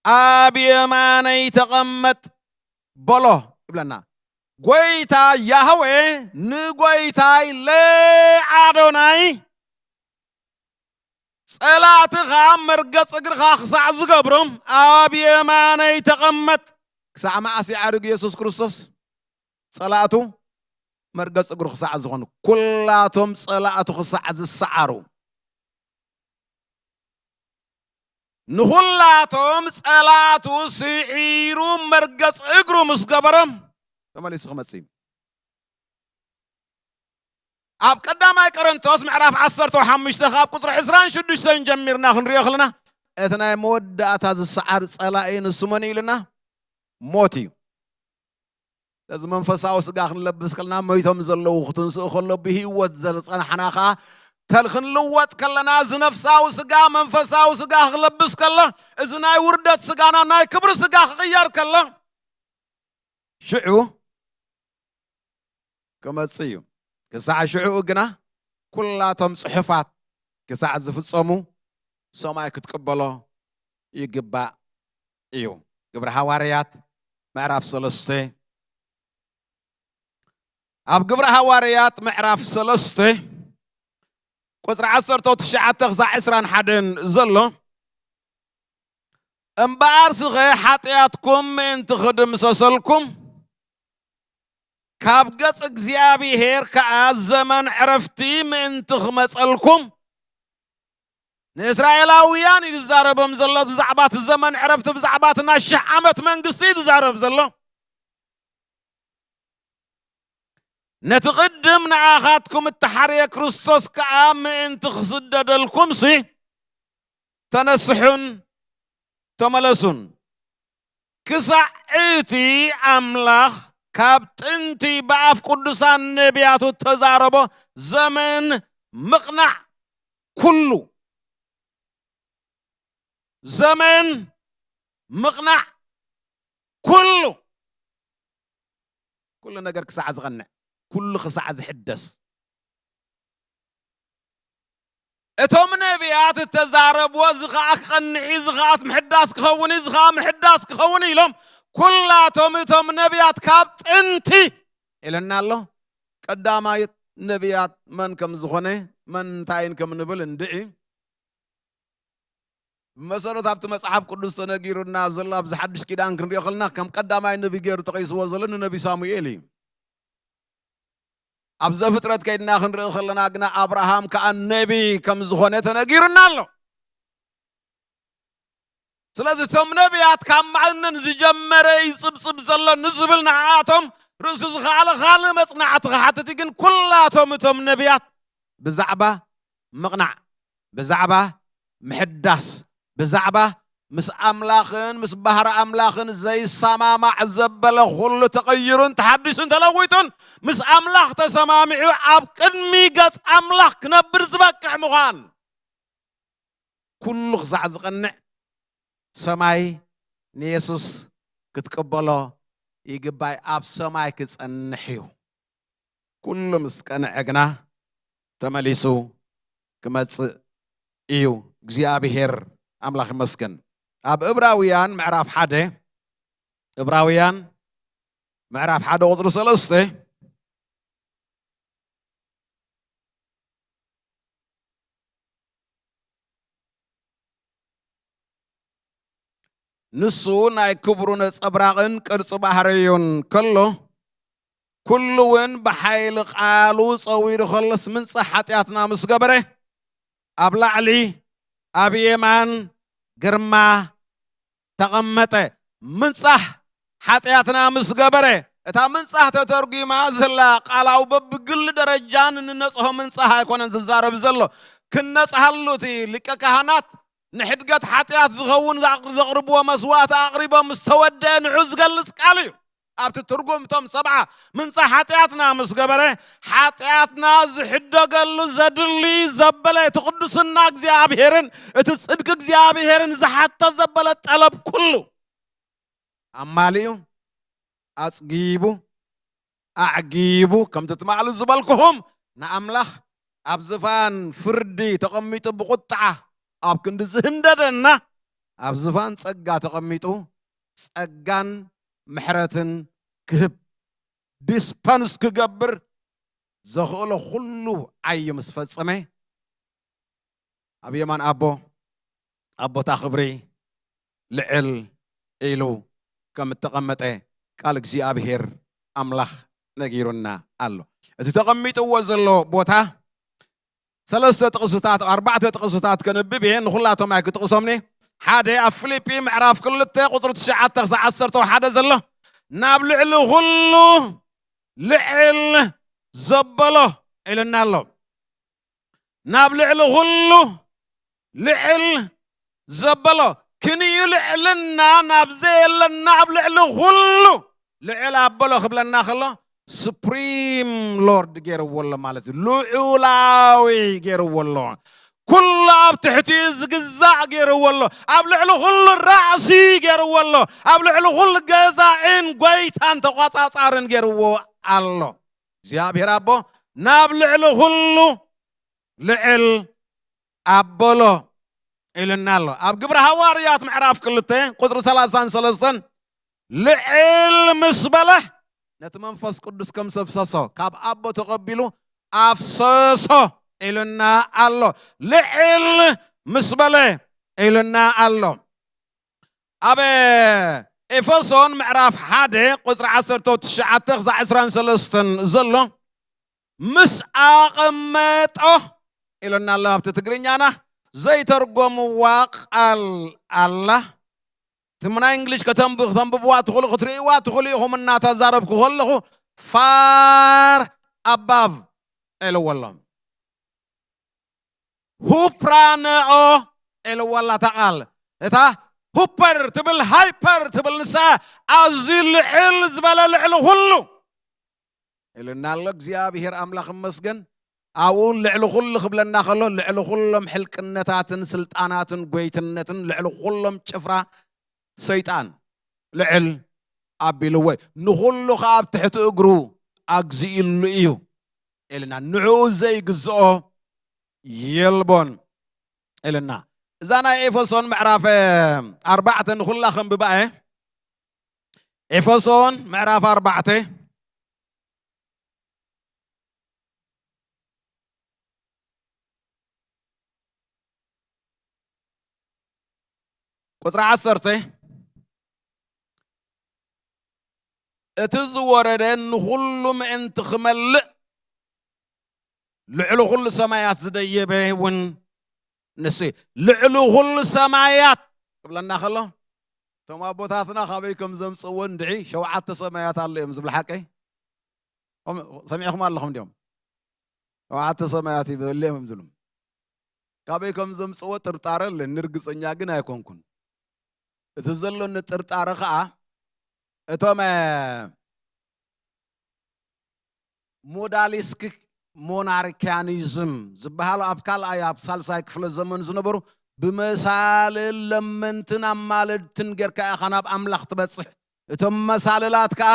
ኣብ የማነይ ተቐመጥ በሎ ይብለና። ጎይታ ያህዌ ንጎይታይ ለኣዶናይ ጸላእትኻ መርገጽ እግርኻ ክሳዕ ዝገብሮም ኣብ የማነይ ተቐመጥ። ክሳዕ መዓስ ይዓርግ ኢየሱስ ክርስቶስ? ጸላእቱ መርገጽ እግሩ ክሳዕ ዝኾኑ፣ ኩላቶም ጸላእቱ ክሳዕ ዝሰዓሩ፣ ንኹላቶም ጸላእቱ ስዒሩ መርገጽ እግሩ ምስ ገበሮም ተመሊሱ ክመጽእ እዩ። ኣብ ቀዳማይ ቆሮንቶስ ምዕራፍ ዓሰርተ ሓሙሽተ ካብ ቁጽሪ ዕስራን ሽዱሽተን ጀሚርና ክንሪኦ ከለና እቲ ናይ መወዳእታ ዝሰዓር ጸላኢ ንሱ መን እዩ ኢልና? ሞት እዩ። ስለዚ መንፈሳዊ ስጋ ክንለብስ ከለና መይቶም ዘለዉ ክትንስኡ ከሎ ብህይወት ዝጸናሕና ኸዓ ተል ክንልወጥ ከለና እዚ ነፍሳዊ ስጋ መንፈሳዊ ስጋ ክለብስ ከሎ እዚ ናይ ውርደት ስጋና ናይ ክብሪ ስጋ ክቕየር ከሎ ሽዑ ክመጽእ እዩ። ክሳዕ ሽዑኡ ግና ኩላቶም ጽሑፋት ክሳዕ ዝፍጸሙ ሰማይ ክትቅበሎ ይግባእ እዩ። ግብሪ ሃዋርያት ምዕራፍ ሰለስተ ኣብ ግብሪ ሃዋርያት ምዕራፍ ሰለስተ ቁፅሪ ዓሰርተ ትሽዓተ ክሳዕ ዕስራን ሓደን ዘሎ። እምበኣር ስኸ ሓጢኣትኩም ምእንቲ ክድምሰሰልኩም፣ ካብ ገጽ እግዚኣብሔር ከኣ ዘመን ዕረፍቲ ምእንቲ ክመጸልኩም፣ ንእስራኤላውያን እዩ ዝዛረቦም ዘሎ። ብዛዕባ እቲ ዘመን ዕረፍቲ፣ ብዛዕባ እቲ ናይ ሽሕ ዓመት መንግስቲ እዩ ዝዛረብ ዘሎ። ነቲ ቅድም ንኣኻትኩም እተሓርየ ክርስቶስ ከኣ ምእንቲ ክስደደልኩምሲ፣ ተነስሑን ተመለሱን። ክሳዕ እቲ ኣምላኽ ካብ ጥንቲ ብኣፍ ቅዱሳን ነቢያቱ እተዛረቦ ዘመን ምቕናዕ ኩሉ፣ ዘመን ምቕናዕ ኩሉ፣ ኩሉ ነገር ክሳዕ ዝቐንዕ፣ ኩሉ ክሳዕ ዝሕደስ፣ እቶም ነቢያት እተዛረብዎ፣ እዚ ኸኣ ክቐንዕ እዩ፣ እዚ ኸኣ ምሕዳስ ክኸውን እዩ፣ እዚ ኸኣ ምሕዳስ ክኸውን እዩ ኢሎም፣ ኩላቶም እቶም ነቢያት ካብ ጥንቲ ኢለና ኣሎ። ቀዳማይ ነቢያት መን ከም ዝኾነ፣ መን እንታይን ከም ንብል እንድዒ። ብመሰረት ኣብቲ መጽሓፍ ቅዱስ ተነጊሩና ዘሎ፣ ኣብዚ ሓድሽ ኪዳን ክንሪኦ ከለና፣ ከም ቀዳማይ ነቢ ገይሩ ጠቒስዎ ዘሎ ንነቢ ሳሙኤል እዩ። ኣብ ዘፍጥረት ከይድና ክንርኢ ከለና ግና፣ ኣብርሃም ከኣ ነቢ ከም ዝኾነ ተነጊሩና ኣሎ። ስለዚ እቶም ነቢያት ካብ መኣንን ዝጀመረ ይጽብጽብ ዘሎ ንዝብል ንዓኣቶም ርእሱ ዝኸኣለ ካልእ መጽናዕቲ ክሓትት እዩ። ግን ኩላቶም እቶም ነቢያት ብዛዕባ ምቕናዕ፣ ብዛዕባ ምሕዳስ፣ ብዛዕባ ምስ ኣምላኽን ምስ ባህሪ ኣምላኽን ዘይሰማማዕ ዘበለ ኩሉ ተቐይሩን ተሓዲሱን ተለዊጡን ምስ ኣምላኽ ተሰማሚዑ ኣብ ቅድሚ ገጽ ኣምላኽ ክነብር ዝበቅዕ ምዃን፣ ኩሉ ክሳዕ ዝቐንዕ ሰማይ ንየሱስ ክትቅበሎ ይግባይ። ኣብ ሰማይ ክጸንሕ እዩ። ኩሉ ምስ ቀንዐ ግና ተመሊሱ ክመጽእ እዩ። እግዚኣብሔር ኣምላኽ ይመስገን። ኣብ ዕብራውያን ምዕራፍ ሓደ፣ ዕብራውያን ምዕራፍ ሓደ ቁጽሪ ሰለስተ፣ ንሱ ናይ ክብሩ ነጸብራቕን ቅርጺ ባህርዩን ከሎ፣ ኩሉ እውን ብሓይሊ ቃሉ ጸዊሩ ከሎስ፣ ምንጻሕ ሓጢኣትና ምስ ገበረ፣ ኣብ ላዕሊ ኣብ የማን ግርማ ተቐመጠ። ምንጻሕ ሓጢኣትና ምስ ገበረ፣ እታ ምንጻሕ ተተርጒማ ዘላ ቃላዊ በብግሊ ደረጃ ንንነጽሆ ምንጻሕ ኣይኮነን ዝዛረብ ዘሎ። ክንነጽሃሉ እቲ ሊቀ ካህናት ንሕድገት ሓጢኣት ዝኸውን ዘቕር-፣ ዘቕርብዎ መስዋእቲ ኣቕሪቦም ምስ ተወደአ ንዑ ዝገልጽ ቃል እዩ። ኣብቲ ትርጉም እቶም ሰብዓ ምንጻሕ ሓጢኣትና ምስ ገበረ፣ ሓጢኣትና ዝሕደገሉ ዘድሊ ዘበለ እቲ ቅዱስና እግዚኣብሔርን እቲ ጽድቂ እግዚኣብሔርን ዝሓተ ዘበለ ጠለብ ኩሉ ኣማሊኡ፣ ኣጽጊቡ፣ ኣዕጊቡ፣ ከምቲ ትማሊ ዝበልኩኹም ንኣምላኽ ኣብ ዝፋን ፍርዲ ተቐሚጡ ብቁጥዓ ኣብ ክንዲ ዝህንደደና፣ ኣብ ዝፋን ጸጋ ተቐሚጡ ጸጋን ምሕረትን ክህብ፣ ዲስፐንስ ክገብር ዘኽእሎ ኩሉ ዓዩ ምስ ፈጸመ፣ ኣብ የማን ኣቦ፣ ኣብ ቦታ ክብሪ ልዕል ኢሉ ከም እተቐመጠ ቃል እግዚኣብሔር ኣምላኽ ነጊሩና ኣሎ። እቲ ተቐሚጥዎ ዘሎ ቦታ ሰለስተ ጥቕስታት፣ ኣርባዕተ ጥቕስታት ከንብብ እየ፣ ንኹላቶም ኣይክጥቕሶምኒ። ሓደ ኣብ ፊልጲ ምዕራፍ ክልተ ቁጽሪ ትሽዓተ ክሳዕ ዓሰርተ ሓደ ዘሎ፣ ናብ ልዕሊ ኩሉ ልዕል ዘበሎ ኢልና ኣሎ። ናብ ልዕሊ ኩሉ ልዕል ዘበሎ ክንዩ ልዕልና ናብ ዘየለና ኣብ ልዕሊ ኩሉ ልዕል ኣበሎ ክብለና ከሎ፣ ሱፕሪም ሎርድ ገይርዎ ኣሎ ማለት እዩ። ልዑላዊ ገይርዎ ኣሎ። ኩሉ ኣብ ትሕቲ ዝግዛእ ገይርዎ ኣሎ። ኣብ ልዕሊ ኩሉ ራእሲ ገይርዎ ኣሎ። ኣብ ልዕሊ ኩሉ ገዛእን ጎይታን ተቋጻጻርን ገይርዎ ኣሎ። እግዚኣብሔር ኣቦ ናብ ልዕሊ ኩሉ ልዕል ኣበሎ ኢልና ኣሎ። ኣብ ግብረ ሃዋርያት ምዕራፍ ክልተ ቁጽሪ ሰላሳን ሰለስተን ልዕል ምስ በለ ነቲ መንፈስ ቅዱስ ከም ዘፍሰሶ፣ ካብ ኣቦ ተቐቢሉ ኣፍሰሶ ኢሉና ኣሎ። ልዕል ምስ በለ ኢሉና ኣሎ። ኣብ ኤፌሶን ምዕራፍ ሓደ ቁጽሪ ዓሰርተ ትሽዓተ ክሳዕ ዕስራን ሰለስተን ዘሎ ምስ ኣቐመጦ ኢሉና ኣሎ። ኣብቲ ትግርኛና ዘይተርጎምዋ ቃል ኣላ። እቲ ናይ እንግሊሽ ከተንብ-፣ ከተንብብዋ ትኽእሉ፣ ክትርእይዋ ትኽእሉ ኢኹም። እናተዛረብኩ ከለኹ far above ኢልዎ ኣሎ። ሁፕራነኦ ኢልዎ ኣላ እታ ቃል። እታ ሁፐር ትብል፣ ሃይፐር ትብል፣ ንሳ ኣዝዩ ልዕል ዝበለ፣ ልዕሊ ኩሉ ኢሉና ኣሎ። እግዚኣብሔር ኣምላኽ ይመስገን። ኣብኡ ልዕሊ ኩሉ ክብለና ከሎ፣ ልዕሊ ኩሎም ሕልቅነታትን ስልጣናትን ጎይትነትን፣ ልዕሊ ኩሎም ጭፍራ ሰይጣን ልዕል ኣቢልዎ እዩ። ንኹሉ ኸኣ ኣብ ትሕቲ እግሩ ኣግዚእሉ እዩ ኢልና፣ ንዕኡ ዘይግዝኦ የልቦን ኢልና። እዛ ናይ ኤፌሶን ምዕራፍ ኣርባዕተ ንኹላ ከንብባ እየ። ኤፌሶን ምዕራፍ ኣርባዕተ ቁጽሪ ዓሰርተ፣ እቲ ዝወረደ ንኹሉ ምእንቲ ክመልእ፣ ልዕሊ ኩሉ ሰማያት ዝደየበ እውን ንሱ እዩ። ልዕሊ ኩሉ ሰማያት ክብለና ከሎ፣ እቶም ኣቦታትና ካበይ ከም ዘምጽእዎ እንድዒ፣ ሸውዓተ ሰማያት ኣሎ እዮም ዝብል ሓቀይ? ከም-፣ ሰሚዕኹም ኣለኹም ድዮም? ሸውዓተ ሰማያት ይበል እዮም ዝብሉ። ካበይ ከም ዘምጽእዎ ጥርጣረ ኣለኒ፣ ርግጸኛ ግን ኣይኮንኩን። እቲ ዘሎኒ ጥርጣረ ኸኣ፣ እቶም፣ እ፣ ሞዳሊስክ ሞናርኪያኒዝም ዝበሃሉ ኣብ ካልኣይ፣ ኣብ ሳልሳይ ክፍለ ዘመን ዝነበሩ፣ ብመሳልል ለመንትን ኣማለድትን ጌርካ ኢኻ ናብ ኣምላኽ ትበጽሕ። እቶም መሳልላት ከኣ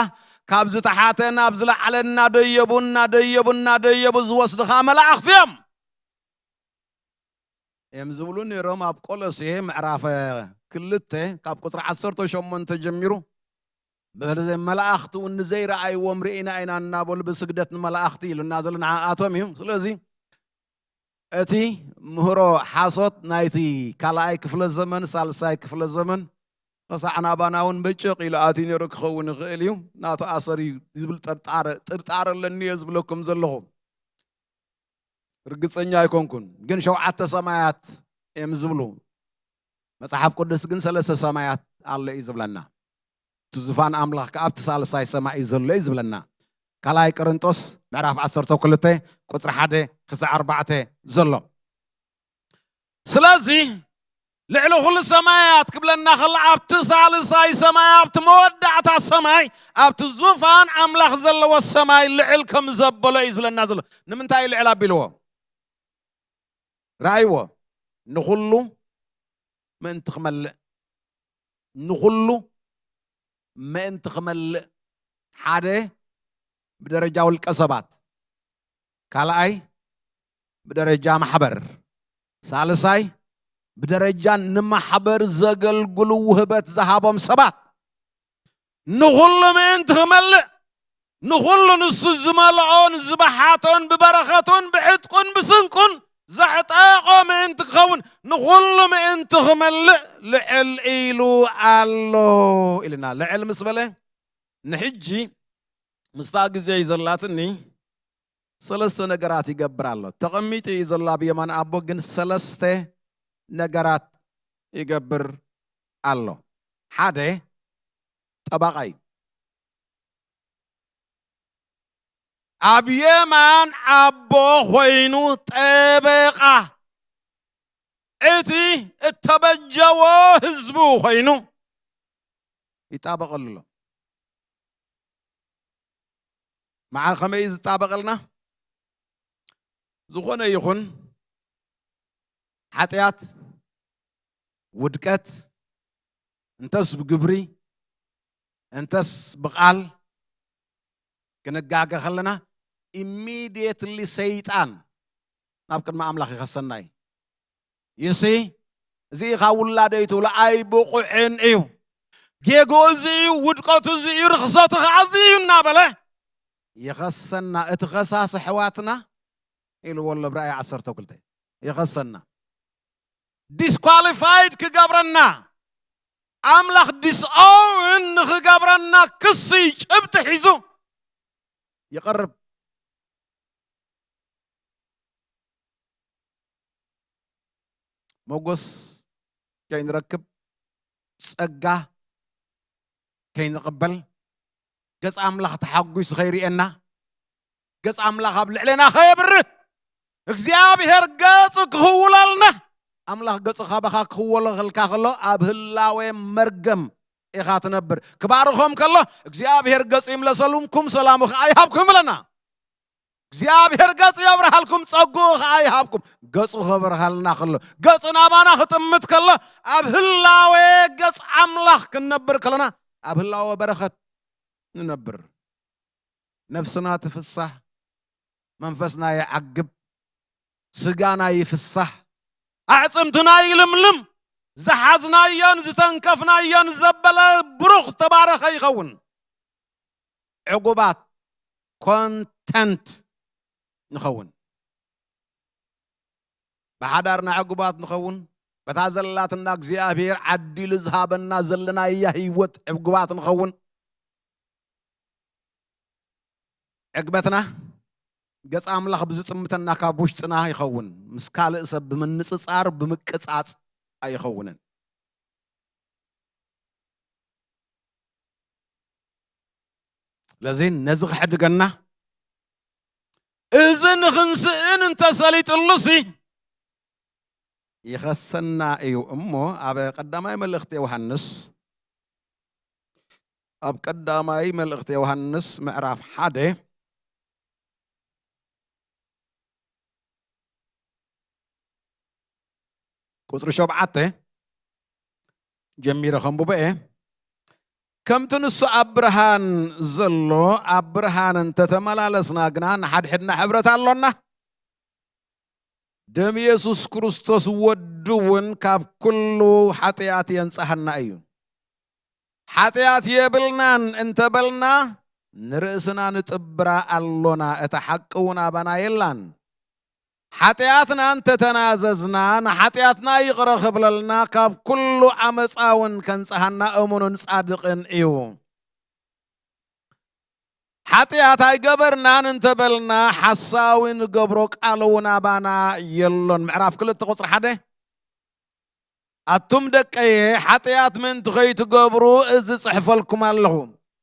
ካብ ዝተሓተ ናብ ዝለዓለ እናደየቡ፣ እናደየቡ፣ እናደየቡ ዝወስድኻ መላእኽቲ እዮም። እዮም ዝብሉ ነይሮም። ኣብ ቆሎሴ ምዕራፍ ክልተ ካብ ቁጽሪ ዓሰርተ ሸሞንተ ጀሚሩ፣ በዚ መላእኽቲ እውን ንዘይረኣይዎም ርኢና ኢና እናበሉ ብስግደት ንመላእኽቲ ኢሉና ዘሎ ንዓኣቶም እዩ። ስለዚ እቲ ምህሮ ሓሶት ናይቲ ካልኣይ ክፍለ ዘመን፣ ሳልሳይ ክፍለ ዘመን፣ ኸሳዕ ናባና እውን በጨቕ ኢሉ ኣትዩ ነይሩ ክኸውን ይኽእል እዩ። ናቱ ኣሰር እዩ ዝብል ጥርጣረ፣ ጥርጣረ ኣለኒ እየ ዝብለኩም ዘለኹ። ርግጸኛ ኣይኮንኩን፣ ግን ሸውዓተ ሰማያት እዮም ዝብሉ። መጽሓፍ ቅዱስ ግን ሰለስተ ሰማያት ኣሎ እዩ ዝብለና። እቲ ዙፋን ኣምላኽ ከኣ ኣብቲ ሳልሳይ ሰማይ እዩ ዘሎ እዩ ዝብለና። ካልኣይ ቆሮንጦስ ምዕራፍ ዓሰርተ ክልተ ቁጽሪ ሓደ ክሳዕ ኣርባዕተ ዘሎ። ስለዚ ልዕሊ ኩሉ ሰማያት ክብለና ከሎ፣ ኣብቲ ሳልሳይ ሰማይ፣ ኣብቲ መወዳእታ ሰማይ፣ ኣብቲ ዙፋን ኣምላኽ ዘለዎ ሰማይ ልዕል ከም ዘበሎ እዩ ዝብለና ዘሎ። ንምንታይ እዩ ልዕል ኣቢልዎ? ረኣይዎ፣ ንኹሉ ምእንቲ ክመልእ፣ ንኹሉ ምእንቲ ክመልእ፣ ሓደ ብደረጃ ውልቀ ሰባት፣ ካልኣይ ብደረጃ ማሕበር፣ ሳልሳይ ብደረጃ ንማሕበር ዘገልግሉ ውህበት ዝሃቦም ሰባት፣ ንኹሉ ምእንቲ ክመልእ፣ ንኹሉ ንሱ ዝመልኦን ዝበሓቶን ብበረኸቱን ብዕጥቁን ብስንቁን ዘዕጠቖ ምእንቲ ክኸውን፣ ንኹሉ ምእንቲ ክመልእ ልዕል ኢሉ ኣሎ ኢልና። ልዕል ምስ በለ፣ ንሕጂ ምስታ ግዜ እዩ ዘላትኒ፣ ሰለስተ ነገራት ይገብር ኣሎ። ተቐሚጡ እዩ ዘሎ ኣብ የማን ኣቦ፣ ግን ሰለስተ ነገራት ይገብር ኣሎ። ሓደ፣ ጠበቓ እዩ። ኣብ የማን ኣቦ ኮይኑ ጠበቓ፣ እቲ እተበጀዎ ህዝቡ ኮይኑ ይጣበቐሉ ኣሎ። መዓ ከመይ እዩ ዝጣበቐልና? ዝኾነ ይኹን ሓጢኣት፣ ውድቀት፣ እንተስ ብግብሪ፣ እንተስ ብቓል ክንጋገ ከለና፣ ኢሚድየትሊ ሰይጣን ናብ ቅድሚ ኣምላኽ ይኸሰና እዩ። ይሲ፣ እዚ ካብ ውላደይ ትብሎ ኣይብቑዕን እዩ። ጌግኡ እዚ እዩ፣ ውድቀቱ እዚ እዩ፣ ርኽሰቱ ኸዓ እዚ እዩ እናበለ ይኸሰና። እቲ ኸሳሲ ኣሕዋትና ኢልዎ ኣሎ ብራእይ ዓሰርተ ክልተ። ይኸሰና፣ ዲስኳሊፋይድ ክገብረና፣ ኣምላኽ ዲስኦውን ንኽገብረና ክሲ ጭብጢ ሒዙ ይቐርብ። ሞጎስ ከይንረክብ፣ ጸጋ ከይንቕበል፣ ገጽ ኣምላኽ ተሓጒሱ ከይርእየና፣ ገጽ ኣምላኽ ኣብ ልዕሌና ከየብርህ፣ እግዚኣብሔር ገጹ ክኽውለልና። ኣምላኽ ገጹ ካባኻ ክኽወሎ ከልካ ከሎ ኣብ ህላዌ መርገም ኢኻ ትነብር። ክባርኾም ከሎ እግዚኣብሔር ገጹ ይምለሰልኩም፣ ሰላሙ ኸዓ ይሃብኩም ይብለና። እግዚኣብሔር ገጹ የብርሃልኩም፣ ጸጉኡ ኸዓ ይሃብኩም። ገጹ ከብርሃልና ከሎ፣ ገጹ ናባና ክጥምት ከሎ፣ ኣብ ህላዌ ገጽ ኣምላኽ ክንነብር ከለና፣ ኣብ ህላወ በረኸት ንነብር። ነፍስና ትፍሳህ፣ መንፈስና ይዓግብ፣ ስጋና ይፍሳህ፣ ኣዕጽምትና ይልምልም። ዝሓዝናዮን ዝተንከፍናዮን ዘበለ ብሩኽ ተባረኸ ይኸውን። ዕጉባት፣ ኮንተንት ንኸውን። ብሓዳርና ዕጉባት ንኸውን። በታ ዘላትና እግዚኣብሔር ዓዲሉ ዝሃበና ዘለናያ ህይወት ዕጉባት ንኸውን። ዕግበትና ገጽ ኣምላኽ ብዝጥምተና ካብ ውሽጥና ይኸውን። ምስ ካልእ ሰብ ብምንጽጻር፣ ብምቅጻጽ ኣይኸውንን። ስለዚ ነዚ ክሕድገና፣ እዚ ንኽንስእን እንተሰሊጥሉሲ ይኸሰና እዩ። እሞ ኣብ ቀዳማይ መልእኽቲ ዮሃንስ፣ ኣብ ቀዳማይ መልእኽቲ ዮሃንስ ምዕራፍ ሓደ ቁጽሪ ሸውዓተ ጀሚረ ከንብቦ እየ። ከምቲ ንሱ ኣብ ብርሃን ዘሎ፣ ኣብ ብርሃን እንተተመላለስና ግና ንሓድሕድና ሕብረት ኣሎና። ደም የሱስ ክርስቶስ ወዱ እውን ካብ ኩሉ ሓጢኣት የንጽሃና እዩ። ሓጢኣት የብልናን እንተበልና ንርእስና ንጥብራ ኣሎና፣ እታ ሓቂ እውን ኣባና የላን። ሓጢኣትና እንተተናዘዝና ንሓጢኣትና ይቕረ ክብለልና ካብ ኩሉ ዓመፃ እውን ከንጽሃና እሙንን ጻድቕን እዩ። ሓጢኣት ኣይገበርናን እንተበልና ሓሳዊ ንገብሮ፣ ቃል እውን ኣባና የሎን። ምዕራፍ ክልተ ቁጽሪ ሓደ፣ ኣቱም ደቀየ፣ ሓጢኣት ምእንቲ ከይትገብሩ እዚ ጽሕፈልኩም ኣለኹ።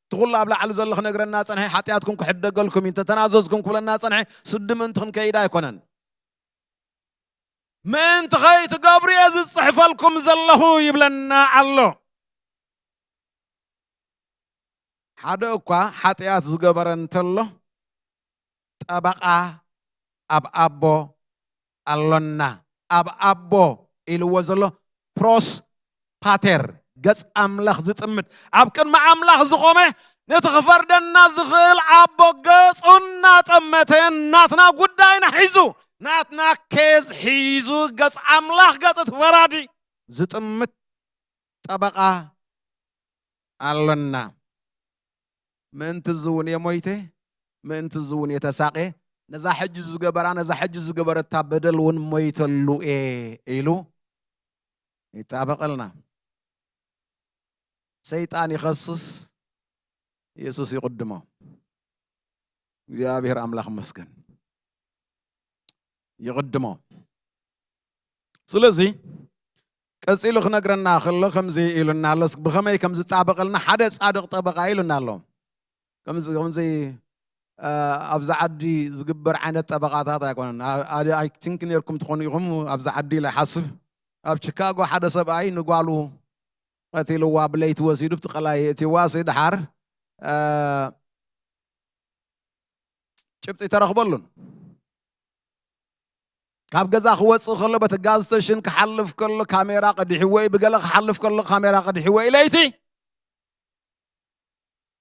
እቲ ኩሉ ኣብ ላዕሊ ዘሎ ክነግረና ጸንሐ፣ ሓጢኣትኩም ክሕደገልኩም እዩ፣ እንተተናዘዝኩም ክብለና ጸንሐ፣ ስዲ ምእንቲ ክንከይድ ኣይኮነን። ምእንቲ ከይትገብሩ እየ ዝጽሕፈልኩም ዘለኹ ይብለና ኣሎ። ሓደ እኳ ሓጢኣት ዝገበረ እንተሎ፣ ጠበቓ ኣብ ኣቦ ኣሎና። ኣብ ኣቦ ኢልዎ ዘሎ ፕሮስ ፓተር፣ ገጽ ኣምላኽ ዝጥምት፣ ኣብ ቅድሚ ኣምላኽ ዝቖመ፣ ነቲ ክፈርደና ዝኽእል ኣቦ ገጹ እናጠመተ፣ ናትና ጉዳይና ሒዙ፣ ናትና ኬዝ ሒዙ፣ ገጽ ኣምላኽ፣ ገጽ እቲ ፈራዲ ዝጥምት ጠበቓ ኣሎና። ምእንቲ እዚ እውን እየ ሞይተ፣ ምእንቲ እዚ እውን እየ ተሳቕየ፣ ነዛ ሕጂ ዝገበራ፣ ነዛ ሕጂ ዝገበረታ በደል እውን ሞይተሉ እየ ኢሉ ይጣበቐልና። ሰይጣን ይኸስስ፣ የሱስ ይቕድሞ። እግዚኣብሔር ኣምላኽ ይመስገን። ይቕድሞ። ስለዚ ቀጺሉ ክነግረና ከሎ ከምዚ ኢሉና ኣሎ። ብኸመይ ከም ዝጣበቐልና ሓደ ጻድቕ ጠበቓ ኢሉና ኣሎ። ከምዚ፣ ከምዚ፣ እ፣ ኣብዚ ዓዲ ዝግበር ዓይነት ጠበቓታት ኣይኮነን። ኣ-፣ ኣ-፣ ኣይ ቲንክ ነርኩም ትኾኑ ኢኹም ኣብዚ ዓዲ ኢለ ይሓስብ። ኣብ ቺካጎ ሓደ ሰብኣይ ንጓሉ ቀቲልዋ፣ ብለይቲ ወሲዱ ብቲ ቀላይ የእትይዋ፣ ሲ ድሓር፣ እ፣ ጭብጢ ተረኽበሉን። ካብ ገዛ ክወጽእ ከሎ በቲ ጋዝ ስቴሽን ክሓልፍ ከሎ ካሜራ ቀዲሕዎ እዩ፣ ብገለ ክሓልፍ ከሎ ካሜራ ቀዲሕዎ እዩ። ለይቲ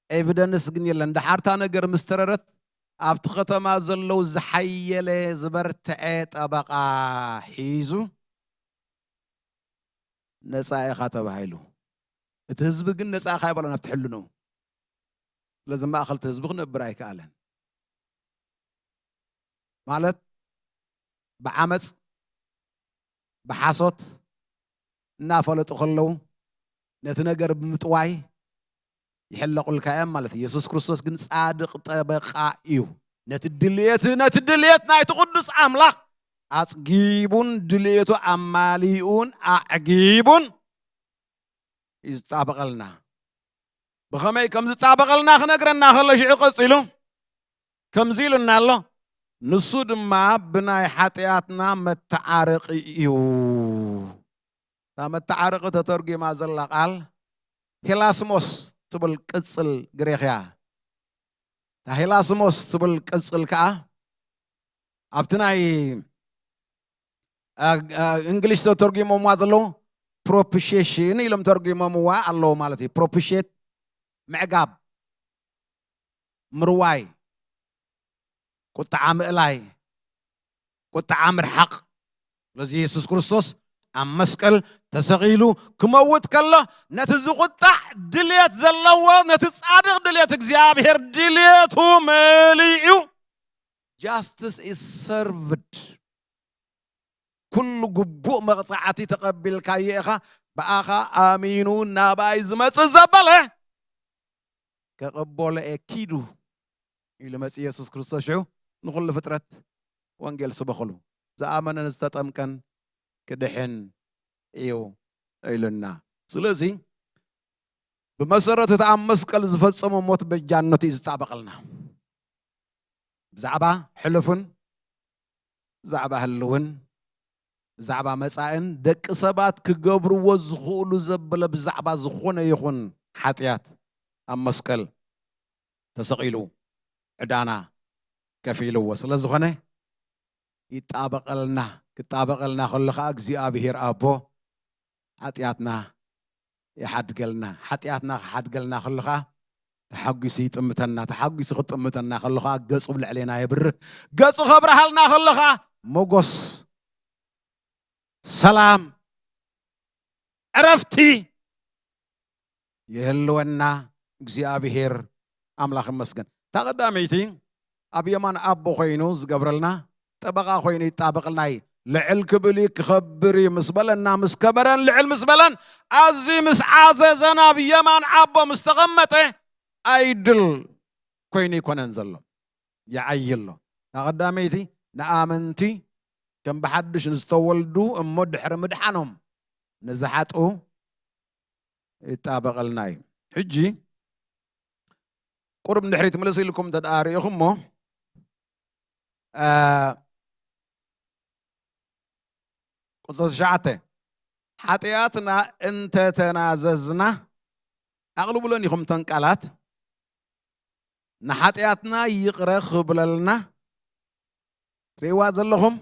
ኤቪደንስ ግን የለን። ደሓርታ ነገር ምስ ተረረት ኣብቲ ከተማ ዘለዉ ዝሓየለ ዝበርትዐ ጠበቓ ሒዙ ነጻ ኢኻ ተባሂሉ። እቲ ህዝቢ ግን ነጻ ኢኻ ኣይበሎን ኣብቲ ሕልንኡ። ስለዚ ማእኸል እቲ ህዝቢ ክነብር ኣይከኣለን። ማለት ብዓመፅ፣ ብሓሶት እናፈለጡ ከለዉ፣ ነቲ ነገር ብምጥዋይ ይሕለቑልካ እዮም ማለት እዩ። የሱስ ክርስቶስ ግን ጻድቕ ጠበቓ እዩ። ነቲ ድልየት፣ ነቲ ድልየት ናይቲ ቅዱስ ኣምላኽ ኣጽጊቡን ድልየቱ ኣማሊኡን ኣዕጊቡን እዩ ዝጣበቐልና። ብኸመይ ከም ዝጣበቐልና ክነግረና ከሎ ሽዑ ቀጺሉ ከምዚ ኢሉና ኣሎ። ንሱ ድማ ብናይ ሓጢኣትና መተዓረቒ እዩ። እታ መተዓረቒ ተተርጒማ ዘላ ቃል ሄላስሞስ ትብል ቅጽል ግሪኽ እያ። እታ ሄላስሞስ ትብል ቅጽል ከኣ ኣብቲ ናይ፣ አ፣ አ፣ እንግሊሽ ተተርጒሞምዋ ዘለዉ ፕሮፒሽሽን ኢሎም ተርጒሞምዋ ኣለዉ ማለት እዩ። ፕሮፒሽት ምዕጋብ፣ ምርዋይ፣ ቁጥዓ ምእላይ፣ ቁጥዓ ምርሓቕ። ስለዚ የሱስ ክርስቶስ ኣብ መስቀል ተሰቒሉ ክመውት ከሎ ነቲ ዝቁጣዕ ድልየት ዘለዎ፣ ነቲ ጻድቕ ድልየት እግዚኣብሔር ድልየቱ መሊኡ። Justice is served። ኩሉ ግቡእ መቕጻዕቲ ተቐቢልካዮ ኢኻ፣ ብኣኻ ኣሚኑ ናባይ ዝመጽእ ዘበለ ከቐበሎ እየ፣ ኪዱ ኢሉ መጽእ የሱስ ክርስቶስ። ሽዑ ንኹሉ ፍጥረት ወንጌል ስበኹሉ፣ ዝኣመነን ዝተጠምቀን ክድሕን እዩ ኢሉና። ስለዚ ብመሰረት እቲ ኣብ መስቀል ዝፈጸሞ ሞት በጃነት እዩ ዝጣበቐልና። ብዛዕባ ሕሉፍን ብዛዕባ ህልውን ብዛዕባ መጻእን ደቂ ሰባት ክገብርዎ ዝኽእሉ ዘበለ ብዛዕባ ዝኾነ ይኹን ሓጢኣት ኣብ መስቀል ተሰቒሉ ዕዳና ከፊልዎ ስለ ዝኾነ ይጣበቐልና። ክጣበቐልና ከሎ ኸዓ እግዚኣብሔር ኣቦ ሓጢኣትና ይሓድገልና። ሓጢኣትና ክሓድገልና ከሎ ኸዓ ተሓጒሱ ይጥምተና። ተሓጒሱ ክጥምተና ከሎ ኸዓ ገጹ ኣብ ልዕሌና የብርህ። ገጹ ከብርሃልና ከሎ ኸዓ ሞጎስ፣ ሰላም፣ ዕረፍቲ ይህልወና። እግዚኣብሔር ኣምላኽ ይመስገን። እታ ቀዳመይቲ ኣብ የማን ኣቦ ኮይኑ ዝገብረልና፣ ጠበቓ ኮይኑ ይጣበቕልና እዩ። ልዕል ክብል እዩ፣ ክኸብር እዩ ምስ በለና፣ ምስ ከበረን ልዕል ምስ በለን፣ ኣዚ ምስ ዓዘዘን ኣብ የማን ኣቦ ምስ ተቐመጠ ኣይድል ኮይኑ ኣይኮነን ዘሎ፣ ይዓዪ ኣሎ። እታ ቀዳመይቲ ንኣመንቲ ከም ብሓድሽ ንዝተወልዱ እሞ ድሕሪ ምድሓኖም ንዝሓጥኡ ይጣበቐልና እዩ። ሕጂ ቁሩብ ንድሕሪት ምልስ ኢልኩም እንተ ደኣ ርኢኹሞ፣ እ፣ ቁጽሪ ትሽዓተ፣ ሓጢኣትና እንተተናዘዝና፣ ኣቕልቡለን ኢኹም እተን ቃላት፣ ንሓጢኣትና ይቕረ ክብለልና፣ ትርእይዋ ዘለኹም?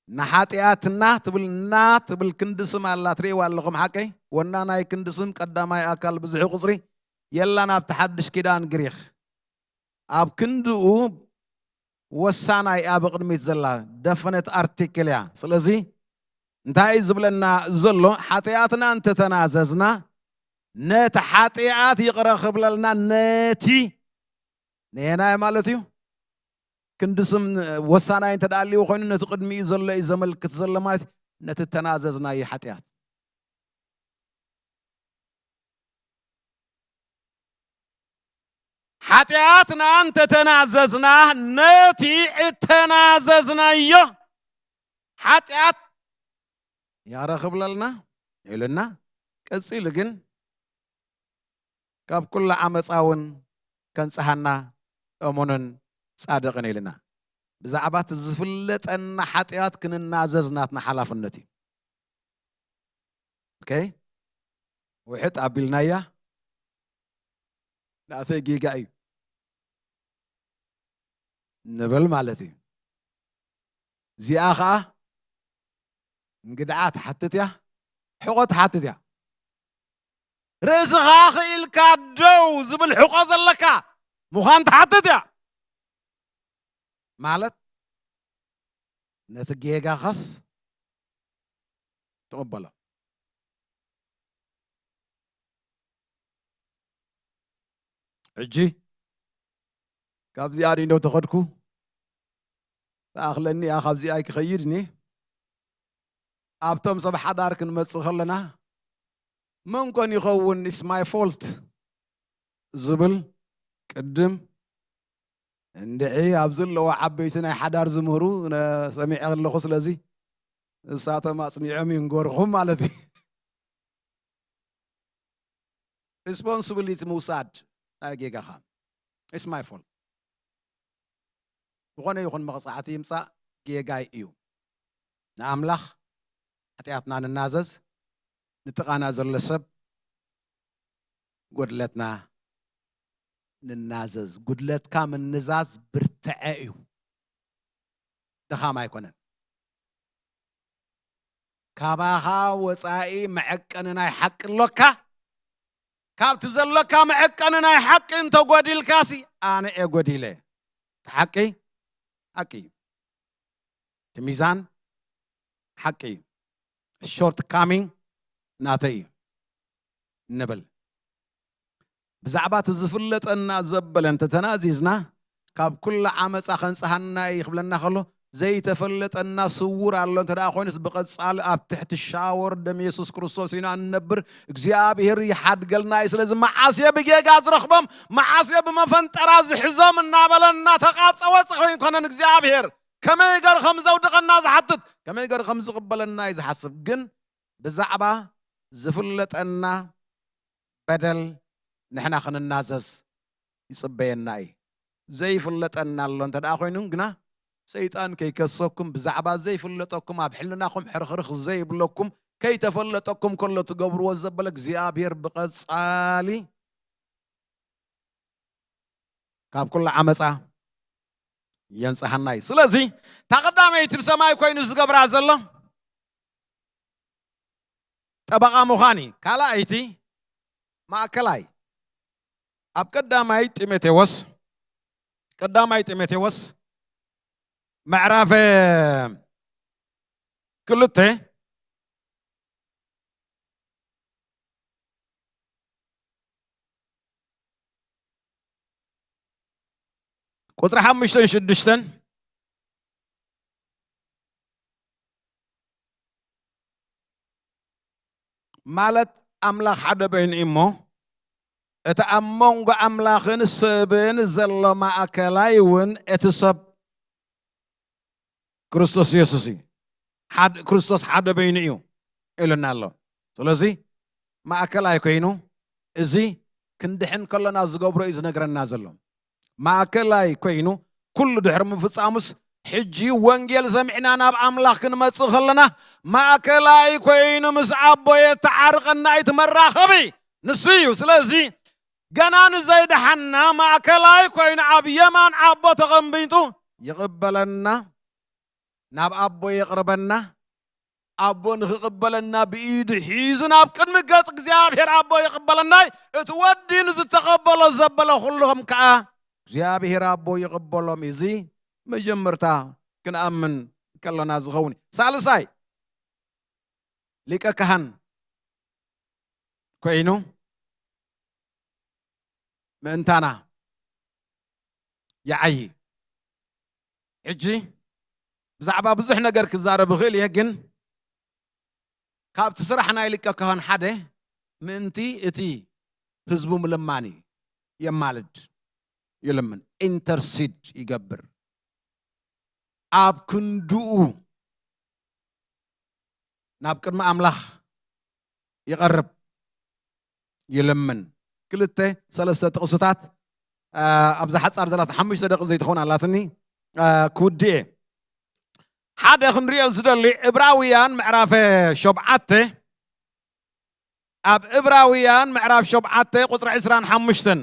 ንሓጢኣትና ትብል፣ ና ትብል ክንዲ ስም ኣላ፣ ትርእይዋ ኣለኹም ሓቀይ? ወናናይ ክንዲ ስም ቀዳማይ ኣካል ብዙሒ ቁጽሪ የላን ኣብቲ ሓድሽ ኪዳን ግሪኽ። ኣብ ክንድኡ ወሳናይ እያ ብቕድሚት ዘላ፣ ደፈነት ኣርቲክል እያ። ስለዚ እንታይ እዩ ዝብለና ዘሎ? ሓጢኣትና እንተተናዘዝና፣ ነቲ ሓጢኣት ይቕረ ክብለልና፣ ነቲ ነየናይ ማለት እዩ? ክንዲ ስም ወሳናይ እንተ ደኣ ኣልዎ ኮይኑ፣ ነቲ ቅድሚኡ ዘሎ እዩ ዘመልክት ዘሎ ማለት፣ ነቲ ተናዘዝናዮ ሓጢኣት። ሓጢኣትና እንተተናዘዝና፣ ነቲ እተናዘዝናዮ ሓጢኣት ይቕረ ክብለልና ኢሉና፣ ቀጺሉ ግን ካብ ኩሉ ዓመጻ እውን ከንጽሃና እሙንን ጻድቕን ኢልና። ብዛዕባ እቲ ዝፍለጠና ሓጢኣት ክንናዘዝ ናትና ሓላፍነት እዩ። ኦኬ? ውሕጥ ኣቢልናያ፣ ናተይ ጌጋ እዩ ንብል ማለት እዩ። እዚኣ ኸኣ እንግድዓ ትሓትት እያ፣ ሕቖ ትሓትት እያ። ርእስኻ ክኢልካ ደው ዝብል ሕቖ ዘለካ ምዃን ትሓትት እያ። ማለት ነቲ ጌጋኻስ ትቕበሎ። ሕጂ ካብዚኣ ድዩ እንዶ ተኸድኩ? ተኣኽለኒ እያ፣ ካብዚኣ ኣይክኸይድኒ። ኣብቶም ሰብ ሓዳር ክንመጽእ ከለና፣ መን ኮን ይኸውን? It's my fault ዝብል ቅድም እንድዒ ኣብዚ ኣለዉ ዓበይቲ ናይ ሓዳር ዝምህሩ ነ-፣ ሰሚዐ ኣለኹ። ስለዚ ንሳቶም ኣጽኒዖም ይንገርኹም ማለት እዩ። ሪስፖንሲቢሊቲ ምውሳድ ናይ ጌጋኻ። It's my fault። ዝኾነ ይኹን መቕጻዕቲ ይምጻእ ጌጋይ እዩ። ንኣምላኽ ሓጢኣትና ንናዘዝ፣ ንጥቓና ዘሎ ሰብ ጎድለትና ንናዘዝ። ጉድለትካ ምንዛዝ ብርትዐ እዩ፣ ድኻም ኣይኮነን። ካባኻ ወጻኢ መዐቀኒ ናይ ሓቂ ኣሎካ። ካብቲ ዘሎካ መዐቀኒ ናይ ሓቂ እንተጎዲልካሲ፣ ኣነ እየ ጎዲለ። እቲ ሓቂ ሓቂ እዩ። እቲ ሚዛን ሓቂ እዩ። ሾርት ካሚንግ ናተይ እዩ ንብል። ብዛዕባ እቲ ዝፍለጠና ዘበለ እንተተናዚዝና፣ ካብ ኩሉ ዓመፃ ከንፀሃና እዩ ክብለና ከሎ፣ ዘይተፈለጠና ስውር ኣሎ እንተ ደኣ ኮይኑስ፣ ብቐጻሊ ኣብ ትሕቲ ሻወር ደም የሱስ ክርስቶስ ኢና እንነብር። እግዚኣብሔር ይሓድገልና እዩ። ስለዚ መዓስ እየ ብጌጋ ዝረኽቦም፣ መዓስ እየ ብመፈንጠራ ዝሕዞም እናበለ እናተቓጸወ ጸኸይን ኮነን እግዚኣብሔር ከመይ ገር ከም ዘውድቐና ዝሓትት፣ ከመይ ገር ከም ዝቕበለና እዩ ዝሓስብ። ግን ብዛዕባ ዝፍለጠና በደል ንሕና ክንናዘዝ ይጽበየና እዩ። ዘይፍለጠና ኣሎ እንተ ደኣ ኮይኑ ግና፣ ሰይጣን ከይከሰኩም፣ ብዛዕባ ዘይፍለጠኩም ኣብ ሕልናኹም ሕርኽርኽ ዘይብለኩም፣ ከይተፈለጠኩም ከሎ ትገብርዎ ዘበለ እግዚኣብሔር ብቐጻሊ ካብ ኩሉ ዓመጻ የንጽሃና እዩ። ስለዚ፣ እታ ቀዳመይቲ ብሰማይ ኮይኑ ዝገብራ ዘሎ ጠበቓ ምዃን እዩ። ካልኣይቲ ማእከላይ። ኣብ ቀዳማይ ጢሞቴዎስ፣ ቀዳማይ ጢሞቴዎስ ምዕራፍ ክልተ ቁጽሪ ሓሙሽተን ሽዱሽተን፣ ማለት ኣምላኽ ሓደ በይኑ እዩ እሞ፣ እቲ ኣብ መንጎ ኣምላኽን ሰብን ዘሎ ማእከላይ እውን እቲ ሰብ ክርስቶስ የሱስ እዩ። ሓድ-፣ ክርስቶስ ሓደ በይኑ እዩ ኢሉና ኣሎ። ስለዚ ማእከላይ ኮይኑ እዚ ክንድሕን ከሎና ዝገብሮ እዩ ዝነግረና ዘሎ። ማእከላይ ኮይኑ ኩሉ ድሕሪ ምፍጻሙስ፣ ሕጂ ወንጌል ሰሚዕና ናብ ኣምላኽ ክንመጽእ ከለና፣ ማእከላይ ኮይኑ ምስ ኣቦ የተዓርቐና እዩ፣ እቲ መራኸቢ ንሱ እዩ። ስለዚ ገና ንዘይደሓንና ማእከላይ ኮይኑ ኣብ የማን ኣቦ ተቐሚጡ ይቕበለና፣ ናብ ኣቦ የቕርበና። ኣቦ ንኽቕበለና ብኢዱ ሒዙ ናብ ቅድሚ ገጽ እግዚኣብሔር ኣቦ ይቕበለና እዩ። እቲ ወዲ ንዝተቐበሎ ዘበለ ኩሎም ከኣ እግዚኣብሔር ኣቦ ይቕበሎም። እዚ መጀመርታ ክንኣምን ከለና ዝኸውን እዩ። ሳልሳይ፣ ሊቀ ካህን ኮይኑ ምእንታና ይዓዪ። ሕጂ ብዛዕባ ብዙሕ ነገር ክዛረብ እኽእል እየ፣ ግን ካብቲ ስራሕ ናይ ሊቀ ካህን ሓደ ምእንቲ እቲ ህዝቡ ምልማን እዩ። የማልድ፣ ይልምን፣ ኢንተርሲድ ይገብር። ኣብ ክንድኡ ናብ ቅድሚ ኣምላኽ ይቐርብ፣ ይልምን። ክልተ ሰለስተ ጥቕስታት፣ አ፣ ኣብዛ ሓጻር ዘላታ ሓሙሽተ ደቂቕ ዘይትኸውን ኣላትኒ፣ አ፣ ክውድእ እየ። ሓደ ክንሪኦ ዝደሊ ዕብራውያን ምዕራፍ ሸውዓተ፣ ኣብ ዕብራውያን ምዕራፍ ሸውዓተ ቁጽሪ ዕስራን ሓሙሽተን።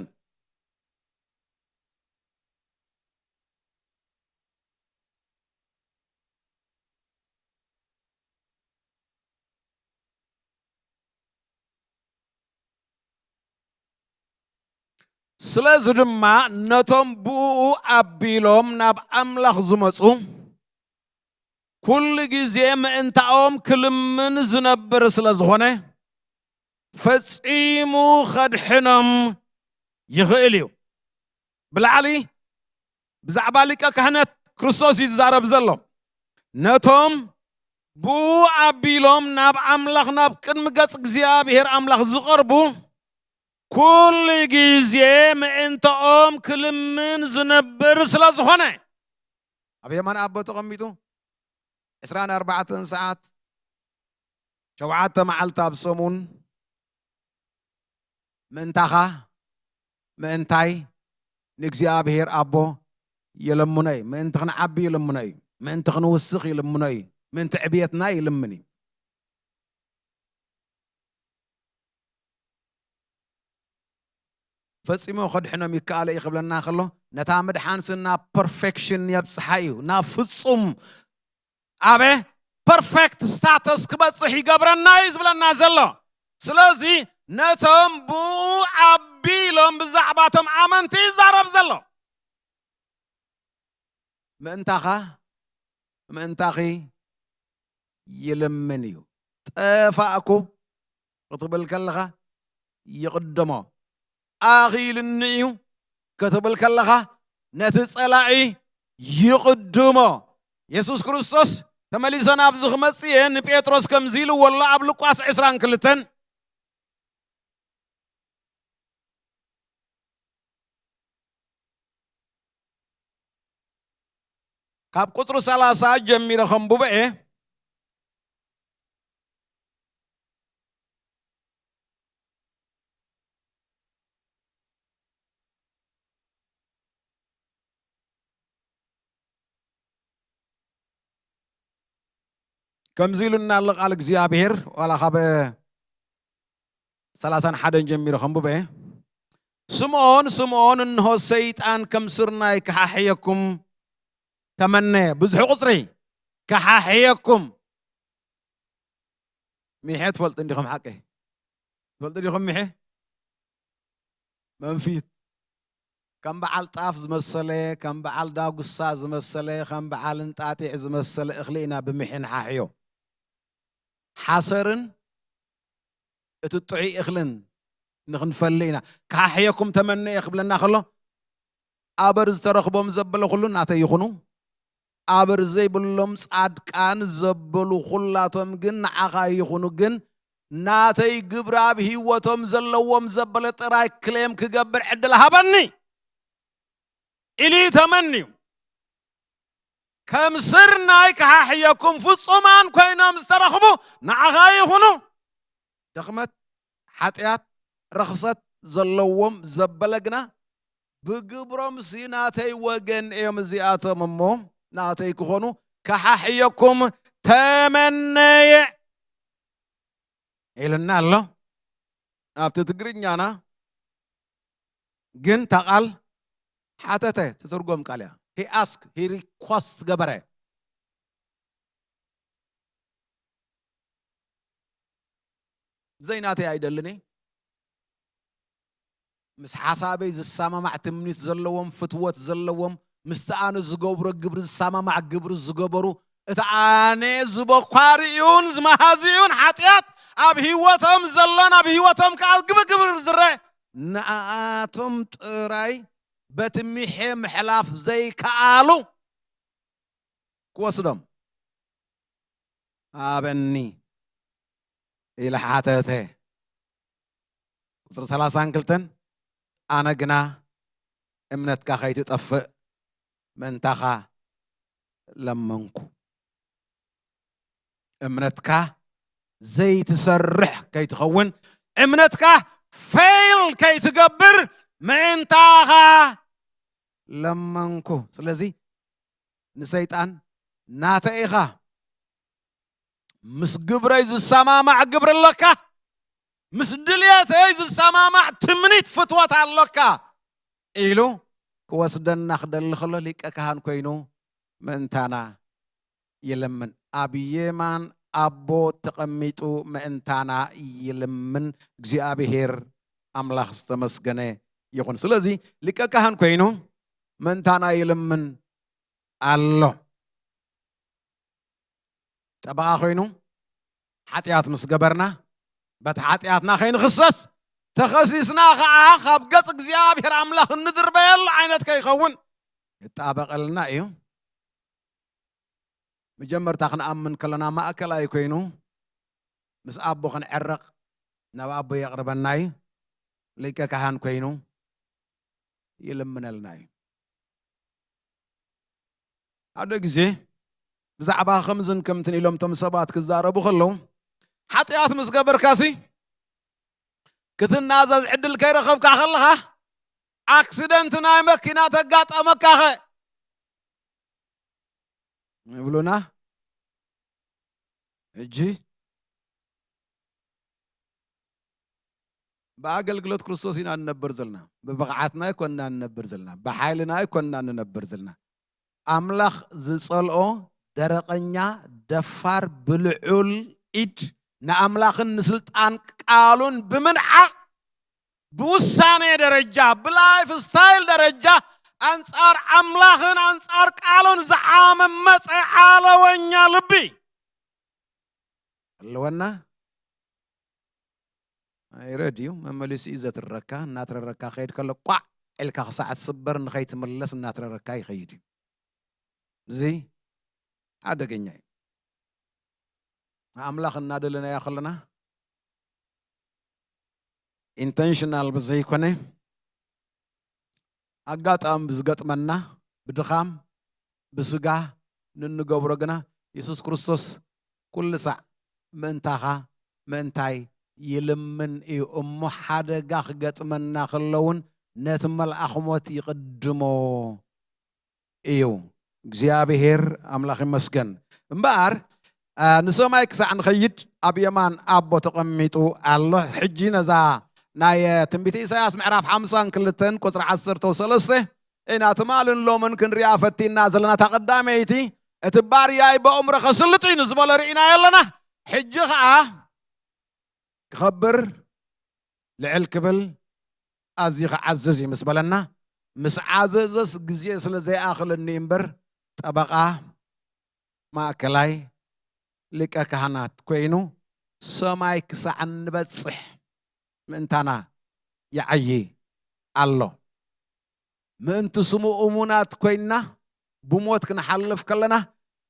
ስለዚ ድማ ነቶም ብእኡ ኣቢሎም ናብ ኣምላኽ ዝመጹ፣ ኩሉ ግዜ ምእንታኦም ክልምን ዝነብር ስለ ዝኾነ፣ ፈጺሙ ኸድሕኖም ይኽእል እዩ። ብላዕሊ ብዛዕባ ሊቀ ካህነት ክርስቶስ እዩ ዝዛረብ ዘሎ። ነቶም ብኡ ኣቢሎም ናብ ኣምላኽ፣ ናብ ቅድሚ ገጽ እግዚኣብሔር ኣምላኽ ዝቐርቡ፣ ኩሉ ግዜ ምእንተኦም ክልምን ዝነብር ስለ ዝኾነ፣ ኣብ የማን ኣቦ ተቐሚጡ ዕስራን ኣርባዕተን ሰዓት፣ ሸውዓተ መዓልቲ ኣብ ሰሙን ምእንታኻ፣ ምእንታይ ንእግዚኣብሔር ኣቦ ይልምኖ እዩ። ምእንቲ ክንዓቢ ይልምኖ እዩ። ምእንቲ ክንውስኽ ይልምኖ እዩ። ምእንቲ ዕብየትና ይልምን እዩ። ፈጺሙ ከድሕኖም ይከኣል እዩ ክብለና ከሎ፣ ነታ ምድሓንሲ ናብ ፐርፌክሽን የብጽሓ እዩ። ናብ ፍጹም፣ ኣበ ፐርፌክት ስታተስ ክበጽሕ ይገብረና እዩ ዝብለና ዘሎ። ስለዚ ነቶም ብኡ ኣቢሎም ብዛዕባቶም ኣመንቲ ይዛረብ ዘሎ። ምእንታኻ፣ ምእንታኺ ይልምን እዩ። ጠፋእኩ ክትብል ከለኻ ይቕድሞ። ኣኺልኒ እዩ ክትብል ከለኻ ነቲ ጸላኢ ይቕድሞ። የሱስ ክርስቶስ ተመሊሰ ናብዚ ክመጽእ እየ ንጴጥሮስ ከምዚ ኢልዎ ኣሎ ኣብ ሉቃስ ዕስራን ክልተን። ካብ ቁጽሪ ሰላሳ ጀሚረ ከንብቦ እየ። ከምዚ ኢሉና ኣሎ ቃል እግዚኣብሔር፣ ዋላ ካብ ሰላሳን ሓደን ጀሚሩ ከንብበ። ስምዖን፣ ስምዖን፣ እንሆ ሰይጣን ከም ስርናይ ክሓሕየኩም ተመነየ። ብዙሕ ቁጽሪ ክሓሕየኩም። ሚሐ ትፈልጡ እንዲኹም ሓቀይ? ትፈልጡ ዲኹም ሚሐ? መንፊት። ከም በዓል ጣፍ ዝመሰለ፣ ከም በዓል ዳጉሳ ዝመሰለ፣ ከም በዓል እንጣጢዕ ዝመሰለ እኽሊ ኢና ብሚሐ ንሓሕዮ። ሓሰርን እቲ ጥዑይ እኽልን ንኽንፈሊ ኢና። ክሓሕየኩም ተመነየ ክብለና ከሎ፣ ኣበር ዝተረኽቦም ዘበለ ኩሉ ናተይ ይኹኑ፣ ኣበር ዘይብሎም ጻድቃን ዘበሉ ኩላቶም ግን ንዓኻ ይኹኑ፣ ግን ናተይ ግብሪ ኣብ ህይወቶም ዘለዎም ዘበለ ጥራይ ክሌም ክገብር ዕድል ሃበኒ ኢሉ ተመንዩ። ከም ስርናይ ክሓሕየኩም ፍጹማን ኮይኖም ዝተረኽቡ ንዓኻ ይኹኑ። ድኽመት፣ ሓጢኣት፣ ርኽሰት ዘለዎም ዘበለ ግና ብግብሮምሲ ናተይ ወገን እዮም እዚኣቶም እሞ ናተይ ክኾኑ ክሓሕየኩም ተመነየ ኢልና ኣሎ። ኣብቲ ትግርኛና ግን እታ ቃል ሓተተ ትትርጎም ቃል እያ። He ask፣ he request ገበረ። ዘይናተይ ኣይደልን እየ። ምስ ሓሳበይ ዝሰማማዕ ትምኒት ዘለዎም፣ ፍትወት ዘለዎም፣ ምስቲ ኣነ ዝገብሮ ግብሪ ዝሰማማዕ ግብሪ ዝገበሩ፣ እቲ ኣነ ዝበኳርዩን ዝመሃዝዩን ሓጢኣት ኣብ ህይወቶም ዘሎን ኣብ ህይወቶም ከኣ ግብግብር ዝረ ንኣኣቶም ጥራይ በቲ ሚሐ ምሕላፍ ዘይከኣሉ ክወስዶም። ኣበኒ ኢለ ሓተተ። ቁጽሪ ሰላሳን ክልተን፣ ኣነ ግና እምነትካ ከይትጠፍእ ምእንታኻ ለመንኩ። እምነትካ ዘይትሰርሕ ከይትኸውን፣ እምነትካ ፌይል ከይትገብር ምእንታኻ ለመንኩ። ስለዚ ንሰይጣን ናተ ኢኻ፣ ምስ ግብረይ ዝሰማማዕ ግብሪ ኣለካ፣ ምስ ድልየተይ ዝሰማማዕ ትምኒት ፍትወት ኣለካ ኢሉ ክወስደና ክደሊ ከሎ ሊቀ ካህን ኮይኑ ምእንታና ይልምን። ኣብ የማን ኣቦ ተቐሚጡ ምእንታና ይልምን። እግዚኣብሔር ኣምላኽ ዝተመስገነ ይኹን። ስለዚ ሊቀ ካህን ኮይኑ ምእንታና ይልምን ኣሎ። ጠበቓ ኮይኑ ሓጢኣት ምስ ገበርና በቲ ሓጢኣትና ከይንኽሰስ፣ ተኸሲስና ኸዓ ካብ ገጽ እግዚኣብሔር ኣምላኽ እንድርበየሉ ዓይነት ከይኸውን ይጣበቐልና እዩ። መጀመርታ ክንኣምን ከለና ማእከላይ ኮይኑ ምስ ኣቦ ክንዕረቕ ናብ ኣቦ የቕርበና እዩ። ሊቀ ካህን ኮይኑ ይልምነልና እዩ። ሓደ ግዜ ብዛዕባ ከምዝን ከምትን ኢሎም እቶም ሰባት ክዛረቡ ከለዉ፣ ሓጢኣት ምስ ገበርካሲ ክትናዘዝ ዕድል ከይረኸብካ ከለኻ ኣክሲደንት ናይ መኪና ተጋጠመካኸ ይብሉና። ሕጂ ብኣገልግሎት ክርስቶስ ኢና እንነብር ዘለና። ብብቕዓትና ኣይኮንና እንነብር ዘለና፣ ብሓይልና ኣይኮንና እንነብር ዘለና። ኣምላኽ ዝጸልኦ ደረቐኛ፣ ደፋር፣ ብልዑል ኢድ ንኣምላኽን ንስልጣን ቃሉን ብምንዓቕ፣ ብውሳኔ ደረጃ፣ ብላይፍ ስታይል ደረጃ ኣንጻር ኣምላኽን ኣንጻር ቃሉን ዝዓመመጸ ዓለወኛ ልቢ ኣለወና። ኣይረድ እዩ፣ መመሊሱ እዩ ዘትረካ። እናትረረካ ከይድ ከሎ ቋዕ ኢልካ ክሳዕ ትስበር ንኸይትምለስ እናትረረካ ይኸይድ እዩ። እዚ ሓደገኛ እዩ። ኣምላኽ እናደለናዮ ከለና ኢንተንሽናል ብዘይኮነ ኣጋጣሚ ብዝገጥመና ብድኻም ብስጋ ንንገብሮ ግና የሱስ ክርስቶስ ኩሉ ሳዕ ምእንታኻ ምእንታይ ይልምን እዩ እሞ ሓደጋ ክገጥመና ከለውን ነቲ መልኣኽ ሞት ይቕድሞ እዩ። እግዚኣብሔር ኣምላኽ ይመስገን። እምበኣር፣ አ፣ ንሰማይ ክሳዕ ንኸይድ ኣብ የማን ኣቦ ተቐሚጡ ኣሎ። ሕጂ ነዛ ናይ፣ አ፣ ትንቢተ ኢሳያስ ምዕራፍ ሓምሳን ክልተን ቁጽሪ ዓሰርተ ሰለስተ ኢና ትማልን ሎምን ክንሪኣ ፈቲና ዘለና። እታ ቀዳመይቲ፣ እቲ ባርያይ በእምሮ ከስልጥ እዩ ንዝበሎ ርኢናዮ ኣለና። ሕጂ ኸኣ ክኸብር ልዕል ክብል ኣዝዩ ክዓዝዝ እዩ ምስ በለና፣ ምስ ዓዘዘስ ግዜ ስለ ዘይኣኽለኒ እምበር፣ ጠበቓ ማእከላይ ሊቀ ካህናት ኮይኑ ሰማይ ክሳዕ እንበጽሕ ምእንታና ይዓዪ ኣሎ። ምእንቲ ስሙ እሙናት ኮይንና ብሞት ክንሓልፍ ከለና፣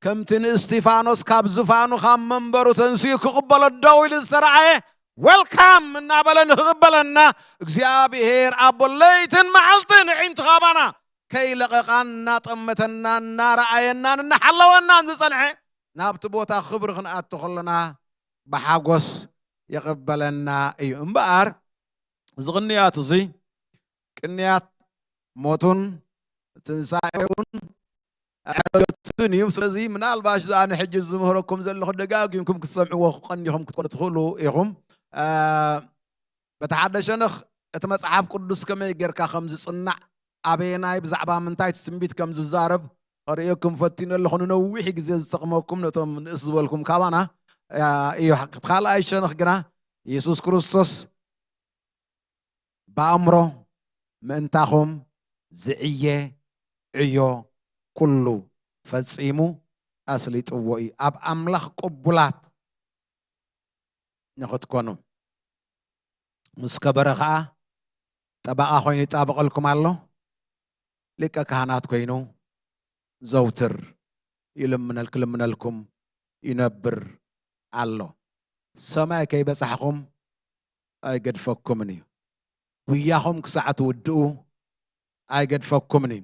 ከምቲ ንእስቲፋኖስ ካብ ዝፋኑ ካብ መንበሩ ተንሲኡ ክቕበሎ ደው ኢሉ ዝተረኣየ፣ ዌልካም እናበለ ንክቕበለና እግዚኣብሔር ኣቦ ለይትን መዓልትን ኣዒንቱ ካባና ከይለቐቓን እናጠመተና እናረኣየናን እናሓለወናን ዝጸንሐ፣ ናብቲ ቦታ ክብሪ ክንኣቱ ከለና ብሓጎስ የቕበለና እዩ። እምበኣር እዚ ቅንያት እዚ ቅንያት ሞቱን ትንሳኤውን ዕረገቱን እዩ። ስለዚ ምናልባሽ እዛ ኣነ ሕጂ ዝምህረኩም ዘለኹ ደጋጊምኩም ክትሰምዕዎ ቀኒኹም ክትኮኑ ትኽእሉ ኢኹም። አ፣ በቲ ሓደ ሸነኽ እቲ መጽሓፍ ቅዱስ ከመይ ጌርካ ከም ዝጽናዕ፣ ኣበየናይ ብዛዕባ ምንታይ እቲ ትንቢት ከም ዝዛረብ ከርእየኩም ፈቲነ ኣለኹ። ንነዊሕ ግዜ ዝጠቕመኩም ነቶም ንእስ ዝበልኩም ካባና፣ አ፣ እዩ። እቲ ካልኣይ ሸነኽ ግና የሱስ ክርስቶስ ብኣእምሮ ምእንታኹም ዝዕየ ዕዮ ኩሉ ፈጺሙ ኣስሊጥዎ እዩ። ኣብ ኣምላኽ ቅቡላት ንኽትኮኑ ምስ ከበረ ኸኣ ጠበቓ ኮይኑ ይጣበቐልኩም ኣሎ። ሊቀ ካህናት ኮይኑ ዘውትር ይልምነል-፣ ክልምነልኩም ይነብር ኣሎ። ሰማይ ከይበጻሕኹም ኣይገድፈኩምን እዩ። ጉያኹም ክሳዕ ትውድኡ ኣይገድፈኩምን እዩ።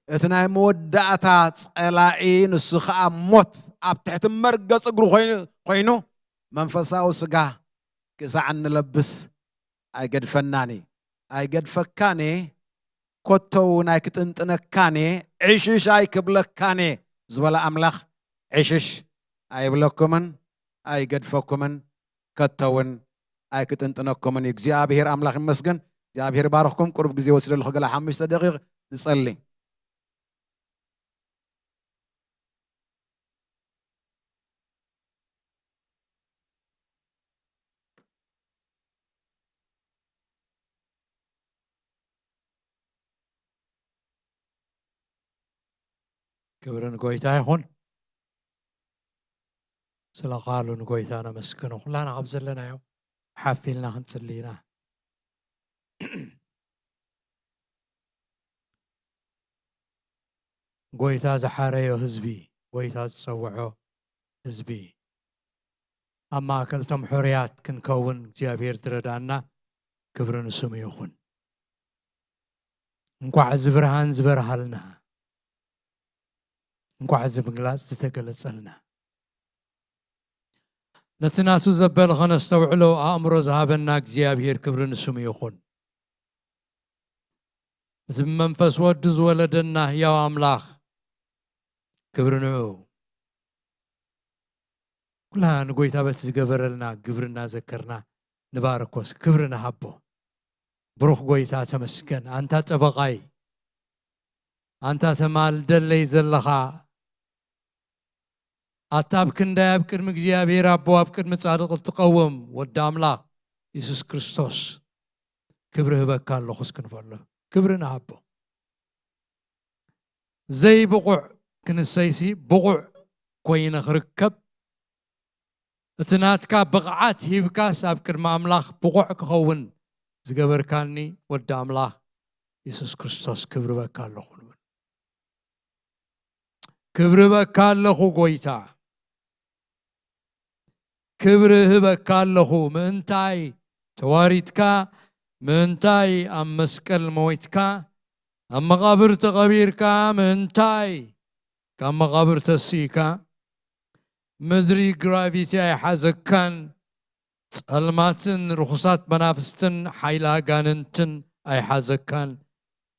እቲ ናይ መወዳእታ ጸላኢ ንሱ ኸኣ ሞት ኣብ ትሕቲ መርገጽ እግሩ ኮይኑ፣ ኮይኑ መንፈሳዊ ስጋ ክሳዕ እንለብስ ኣይገድፈናን እዩ። ኣይገድፈካን እየ፣ ኮቶ እውን ኣይክጥንጥነካን እየ፣ ዕሽሽ ኣይክብለካን እየ ዝበለ ኣምላኽ ዕሽሽ ኣይብለኩምን ኣይገድፈኩምን፣ ከቶ እውን ኣይክጥንጥነኩምን እዩ። እግዚኣብሔር ኣምላኽ ይመስገን። እግዚኣብሔር ይባርኽኩም። ቁሩብ ግዜ ወሲደ ኣለኹ፣ ገለ ሓሙሽተ ደቂቕ ንጸሊ። ክብሪ ንጎይታ ይኹን። ስለ ቃሉ ንጎይታ ነመስግኖ። ኩላና ካብ ዘለናዮ ሓፍ ኢልና ክንጽሊ ኢና። ጎይታ ዝሓረዮ ህዝቢ፣ ጎይታ ዝጸውዖ፣ ህዝቢ፣ ኣብ ማእከል ቶም ሕሩያት ክንከውን እግዚኣብሔር ዝረዳና ክብሪ ንስሙ ይኹን። እንኳዕ እዚ ብርሃን ዝበርሃልና፣ እንኳዕ እዚ ምግላጽ ዝተገለጸልና። ነቲ ናቱ ዘበለ ኸነስተውዕሎ ኣእምሮ ዝሃበና እግዚኣብሔር ክብሪ ንስሙ ይኹን። እዚ ብመንፈስ ወዱ ዝወለደና ህያው ኣምላኽ ክብሪ ንዑ። ኩልና ንጎይታ በቲ ዝገበረልና ግብሪ እናዘከርና ንባርኮስ ክብሪ ንሃቦ። ብሩኽ ጎይታ ተመስገን። ኣንታ ጠበቓይ፣ ኣንታ ተማልደለይ ዘለኻ፣ ኣታ ኣብ ክንዳይ ኣብ ቅድሚ እግዚኣብሔር ኣቦ ኣብ ቅድሚ ጻድቕ እትቐውም ወዲ ኣምላኽ የሱስ ክርስቶስ፣ ክብሪ ህበካ ኣለኹ እስኪ ንበሎ። ክብሪ ንሃቦ። ዘይብቑዕ ክንሰይሲ ብቑዕ ኮይነ ክርከብ፣ እቲ ናትካ ብቕዓት ሂብካስ ኣብ ቅድሚ ኣምላኽ ብቑዕ ክኸውን ዝገበርካኒ ወዲ ኣምላኽ የሱስ ክርስቶስ ክብሪ በካ ኣለኹ ንብል። ክብሪ በካ ኣለኹ ጎይታ። ክብሪ ህበካ ኣለኹ። ምእንታይ ተዋሪድካ፣ ምእንታይ ኣብ መስቀል ሞይትካ፣ ኣብ መቓብር ተቐቢርካ፣ ምእንታይ ካብ መቓብር ተሲእካ። ምድሪ ግራቪቲ ኣይሓዘካን፣ ጸልማትን ርኹሳት መናፍስትን ሓይሊ ኣጋንንትን ኣይሓዘካን።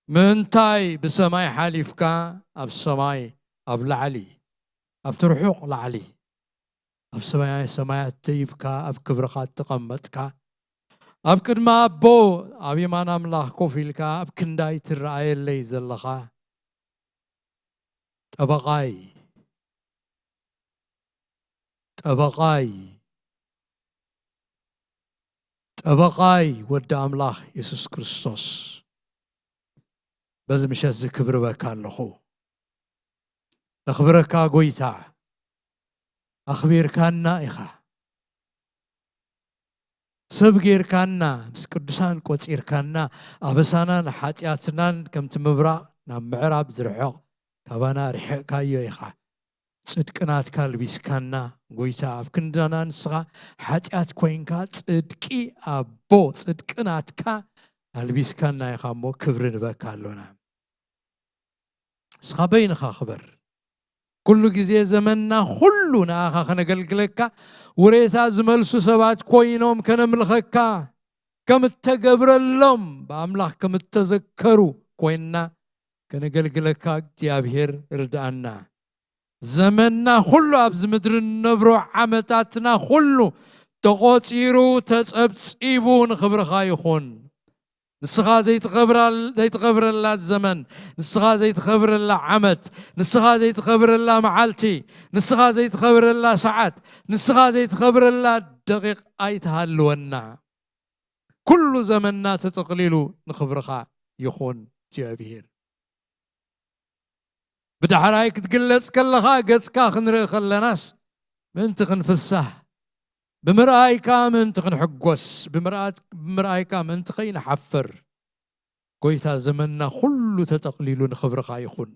ምእንታይ ብሰማይ ሓሊፍካ ኣብ ሰማይ ኣብ ላዕሊ፣ ኣብቲ ርሑቕ ላዕሊ፣ ኣብ ሰማይ ሰማያት ደይብካ ኣብ ክብርኻ እተቐመጥካ፣ ኣብ ቅድሚ ኣቦ ኣብ የማን ኣምላኽ ኮፍ ኢልካ ኣብ ክንዳይ ትረኣየለይ ዘለኻ ጠበቓይ፣ ጠበቓይ፣ ጠበቓይ ወዲ ኣምላኽ የሱስ ክርስቶስ፣ በዚ ምሸት እዚ ክብርበካ ኣለኹ። ነኽብረካ ጎይታ፣ ኣኽቢርካና ኢኻ። ሰብ ጌርካና፣ ምስ ቅዱሳን ቆጺርካና፣ ኣበሳናን ሓጢኣትናን ከምቲ ምብራቕ ናብ ምዕራብ ዝርሕቕ ካባና ኣርሒቕካዮ ኢኻ። ጽድቂ ናትካ ኣልቢስካና ጎይታ፣ ኣብ ክንዳና ንስኻ ሓጢኣት ኮይንካ፣ ጽድቂ ኣቦ፣ ጽድቂ ናትካ ኣልቢስካና ኢኻ እሞ ክብሪ ንበካ ኣሎና። ንስኻ በይንኻ ክበር። ኩሉ ግዜ ዘመንና ኩሉ ንኣኻ ከነገልግለካ፣ ውሬታ ዝመልሱ ሰባት ኮይኖም ከነምልኸካ፣ ከም እተገብረሎም ብኣምላኽ ከም እተዘከሩ ኮይንና ከነገልግለካ እግዚኣብሔር ርድኣና። ዘመንና ኩሉ ኣብዚ ምድሪ እንነብሮ ዓመታትና ኩሉ ተቖጺሩ ተጸብጺቡ ንኽብርኻ ይኹን። ንስኻ ዘይትኸብራል-፣ ዘይትኸብረላ ዘመን፣ ንስኻ ዘይትኸብረላ ዓመት፣ ንስኻ ዘይትኸብረላ መዓልቲ፣ ንስኻ ዘይትኸብረላ ሰዓት፣ ንስኻ ዘይትኸብረላ ደቂቕ ኣይትሃልወና። ኩሉ ዘመንና ተጠቕሊሉ ንኽብርኻ ይኹን እግዚኣብሔር። ብዳሕራይ ክትግለጽ ከለኻ ገጽካ ክንርኢ ከለናስ ምእንቲ ክንፍሳህ፣ ብምርኣይካ ምእንቲ ክንሕጎስ፣ ብምርኣት-፣ ብምርኣይካ ምእንቲ ከይንሓፍር፣ ጎይታ ዘመንና ኩሉ ተጠቕሊሉ ንኽብርኻ ይኹን።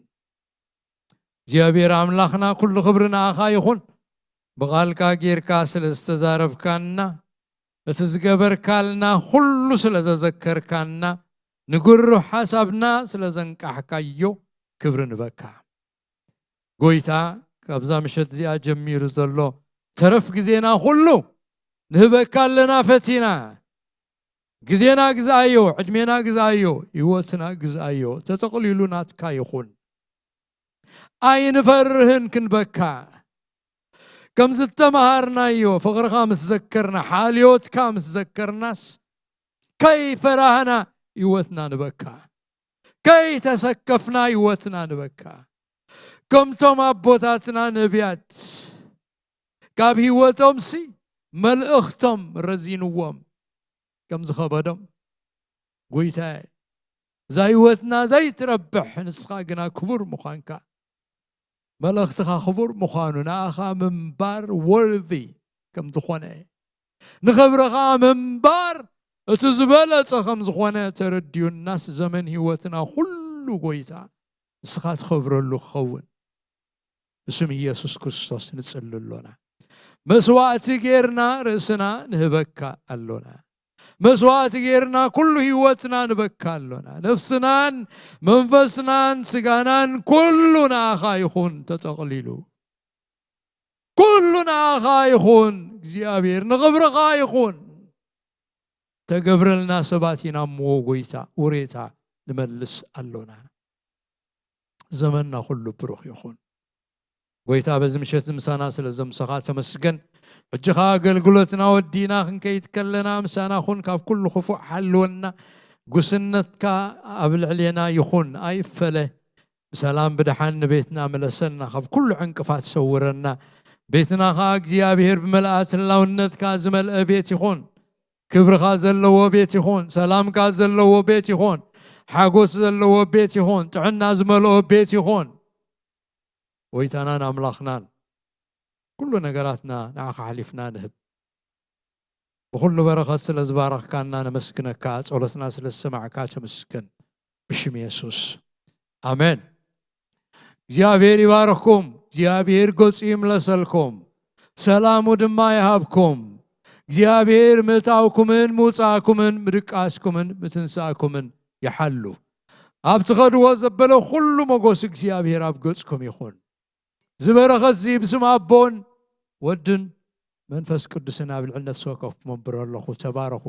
እግዚኣብሔር ኣምላኽና ኩሉ ክብሪ ንኣኻ ይኹን። ብቓልካ ጌርካ ስለ ዝተዛረብካና፣ እቲ ዝገበርካልና ኩሉ ስለ ዘዘከርካና፣ ንግሩህ ሓሳብና ስለ ዘንቃሕካዮ ክብሪ ንበካ። ጎይታ፣ ካብዛ ምሸት እዚኣ ጀሚሩ ዘሎ ተረፍ ግዜና ኩሉ ንህበካ ኣለና ፈቲና። ግዜና ግዝኣዮ፣ ዕድሜና ግዝኣዮ፣ ህይወትና ግዝኣዮ፣ ተጠቕሊሉ ናትካ ይኹን። ኣይንፈርህን ክንበካ። ከም ዝተመሃርናዮ ፍቕርኻ ምስ ዘከርና፣ ሓልዮትካ ምስ ዘከርናስ፣ ከይፈራህና ህይወትና ንበካ። ከይተሰከፍና ህይወትና ንበካ። ከምቶም ኣቦታትና ነቢያት፣ ካብ ህይወቶምሲ መልእኽቶም ረዚንዎም ከም ዝኸበዶም፣ ጎይታየ፣ እዛ ህይወትና ዘይትረብሕ ንስኻ ግና ክቡር ምዃንካ፣ መልእኽትኻ ክቡር ምዃኑ፣ ንኣኻ ምንባር ወርዚ ከም ዝኾነ፣ ንኽብርኻ ምንባር እቲ ዝበለጸ ከም ዝኾነ ተረዲኡናስ፣ ዘመን ህይወትና ኩሉ ጎይታ ንስኻ ትኸብረሉ ክኸውን፣ ብስም ኢየሱስ ክርስቶስ ንጽሊ ኣሎና። መስዋእቲ ጌርና ርእስና ንህበካ ኣሎና። መስዋእቲ ጌርና ኩሉ ህይወትና ንበካ ኣሎና። ነፍስናን መንፈስናን ስጋናን ኩሉ ንኣኻ ይኹን ተጠቕሊሉ። ኩሉ ንኣኻ ይኹን እግዚኣብሔር፣ ንኽብርኻ ይኹን። ተገብረልና ሰባት ኢና እሞ ጎይታ፣ ውሬታ ንመልስ ኣሎና። ዘመንና ኩሉ ብሩኽ ይኹን። ጎይታ በዚ ምሸት ምሳና ስለ ዘምሰኻ ተመስገን። ሕጂ ኸኣ ኣገልግሎትና ወዲና ክንከይድ ከለና ምሳና ኩን፣ ካብ ኩሉ ክፉእ ሓልወና። ጉስነትካ ኣብ ልዕሌና ይኹን፣ ኣይፈለ። ብሰላም ብደሓን ንቤትና ምለሰና፣ ካብ ኩሉ ዕንቅፋት ሰውረና። ቤትና ኸኣ እግዚኣብሔር ብመልኣት ህላውነትካ ዝመልአ ቤት ይኹን። ክብርኻ ዘለዎ ቤት ይኹን። ሰላምካ ዘለዎ ቤት ይኹን። ሓጎስ ዘለዎ ቤት ይኹን። ጥዕና ዝመልኦ ቤት ይኹን። ጎይታናን ኣምላኽናን፣ ኩሉ ነገራትና ንዓኻ ሓሊፍና ንህብ። ብኹሉ በረኸት ስለ ዝባረኽካና ነመስግነካ። ጸሎትና ስለ ዝሰማዕካ ተመስገን። ብሽም የሱስ፣ ኣሜን። እግዚኣብሔር ይባርኽኩም። እግዚኣብሔር ገጹ ይምለሰልኩም፣ ሰላሙ ድማ ይሃብኩም። እግዚኣብሔር ምእታውኩምን ምውጻእኩምን ምድቃስኩምን ምትንሳእኩምን ይሓሉ። ኣብ ትኸድዎ ዘበለ ኩሉ መጎስ እግዚኣብሔር ኣብ ገጽኩም ይኹን። እዚ በረኸት እዚ ብስም ኣቦን ወድን መንፈስ ቅዱስን ኣብ ልዕሊ ነፍሲ ወከፍኩም ኣንብሮ ኣለኹ። ተባረኹ።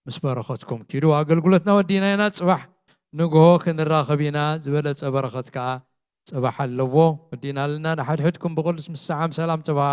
ምስ በረኸትኩም ኪዱ። ኣገልግሎትና ወዲና ኢና። ጽባሕ ንግሆ ክንራኸብ ኢና። ዝበለጸ በረኸት ከኣ ጽባሕ ኣለዎ። ወዲና ኣለና። ንሓድሕድኩም ብቕዱስ ምሰዓም ሰላም ተባሃሉ።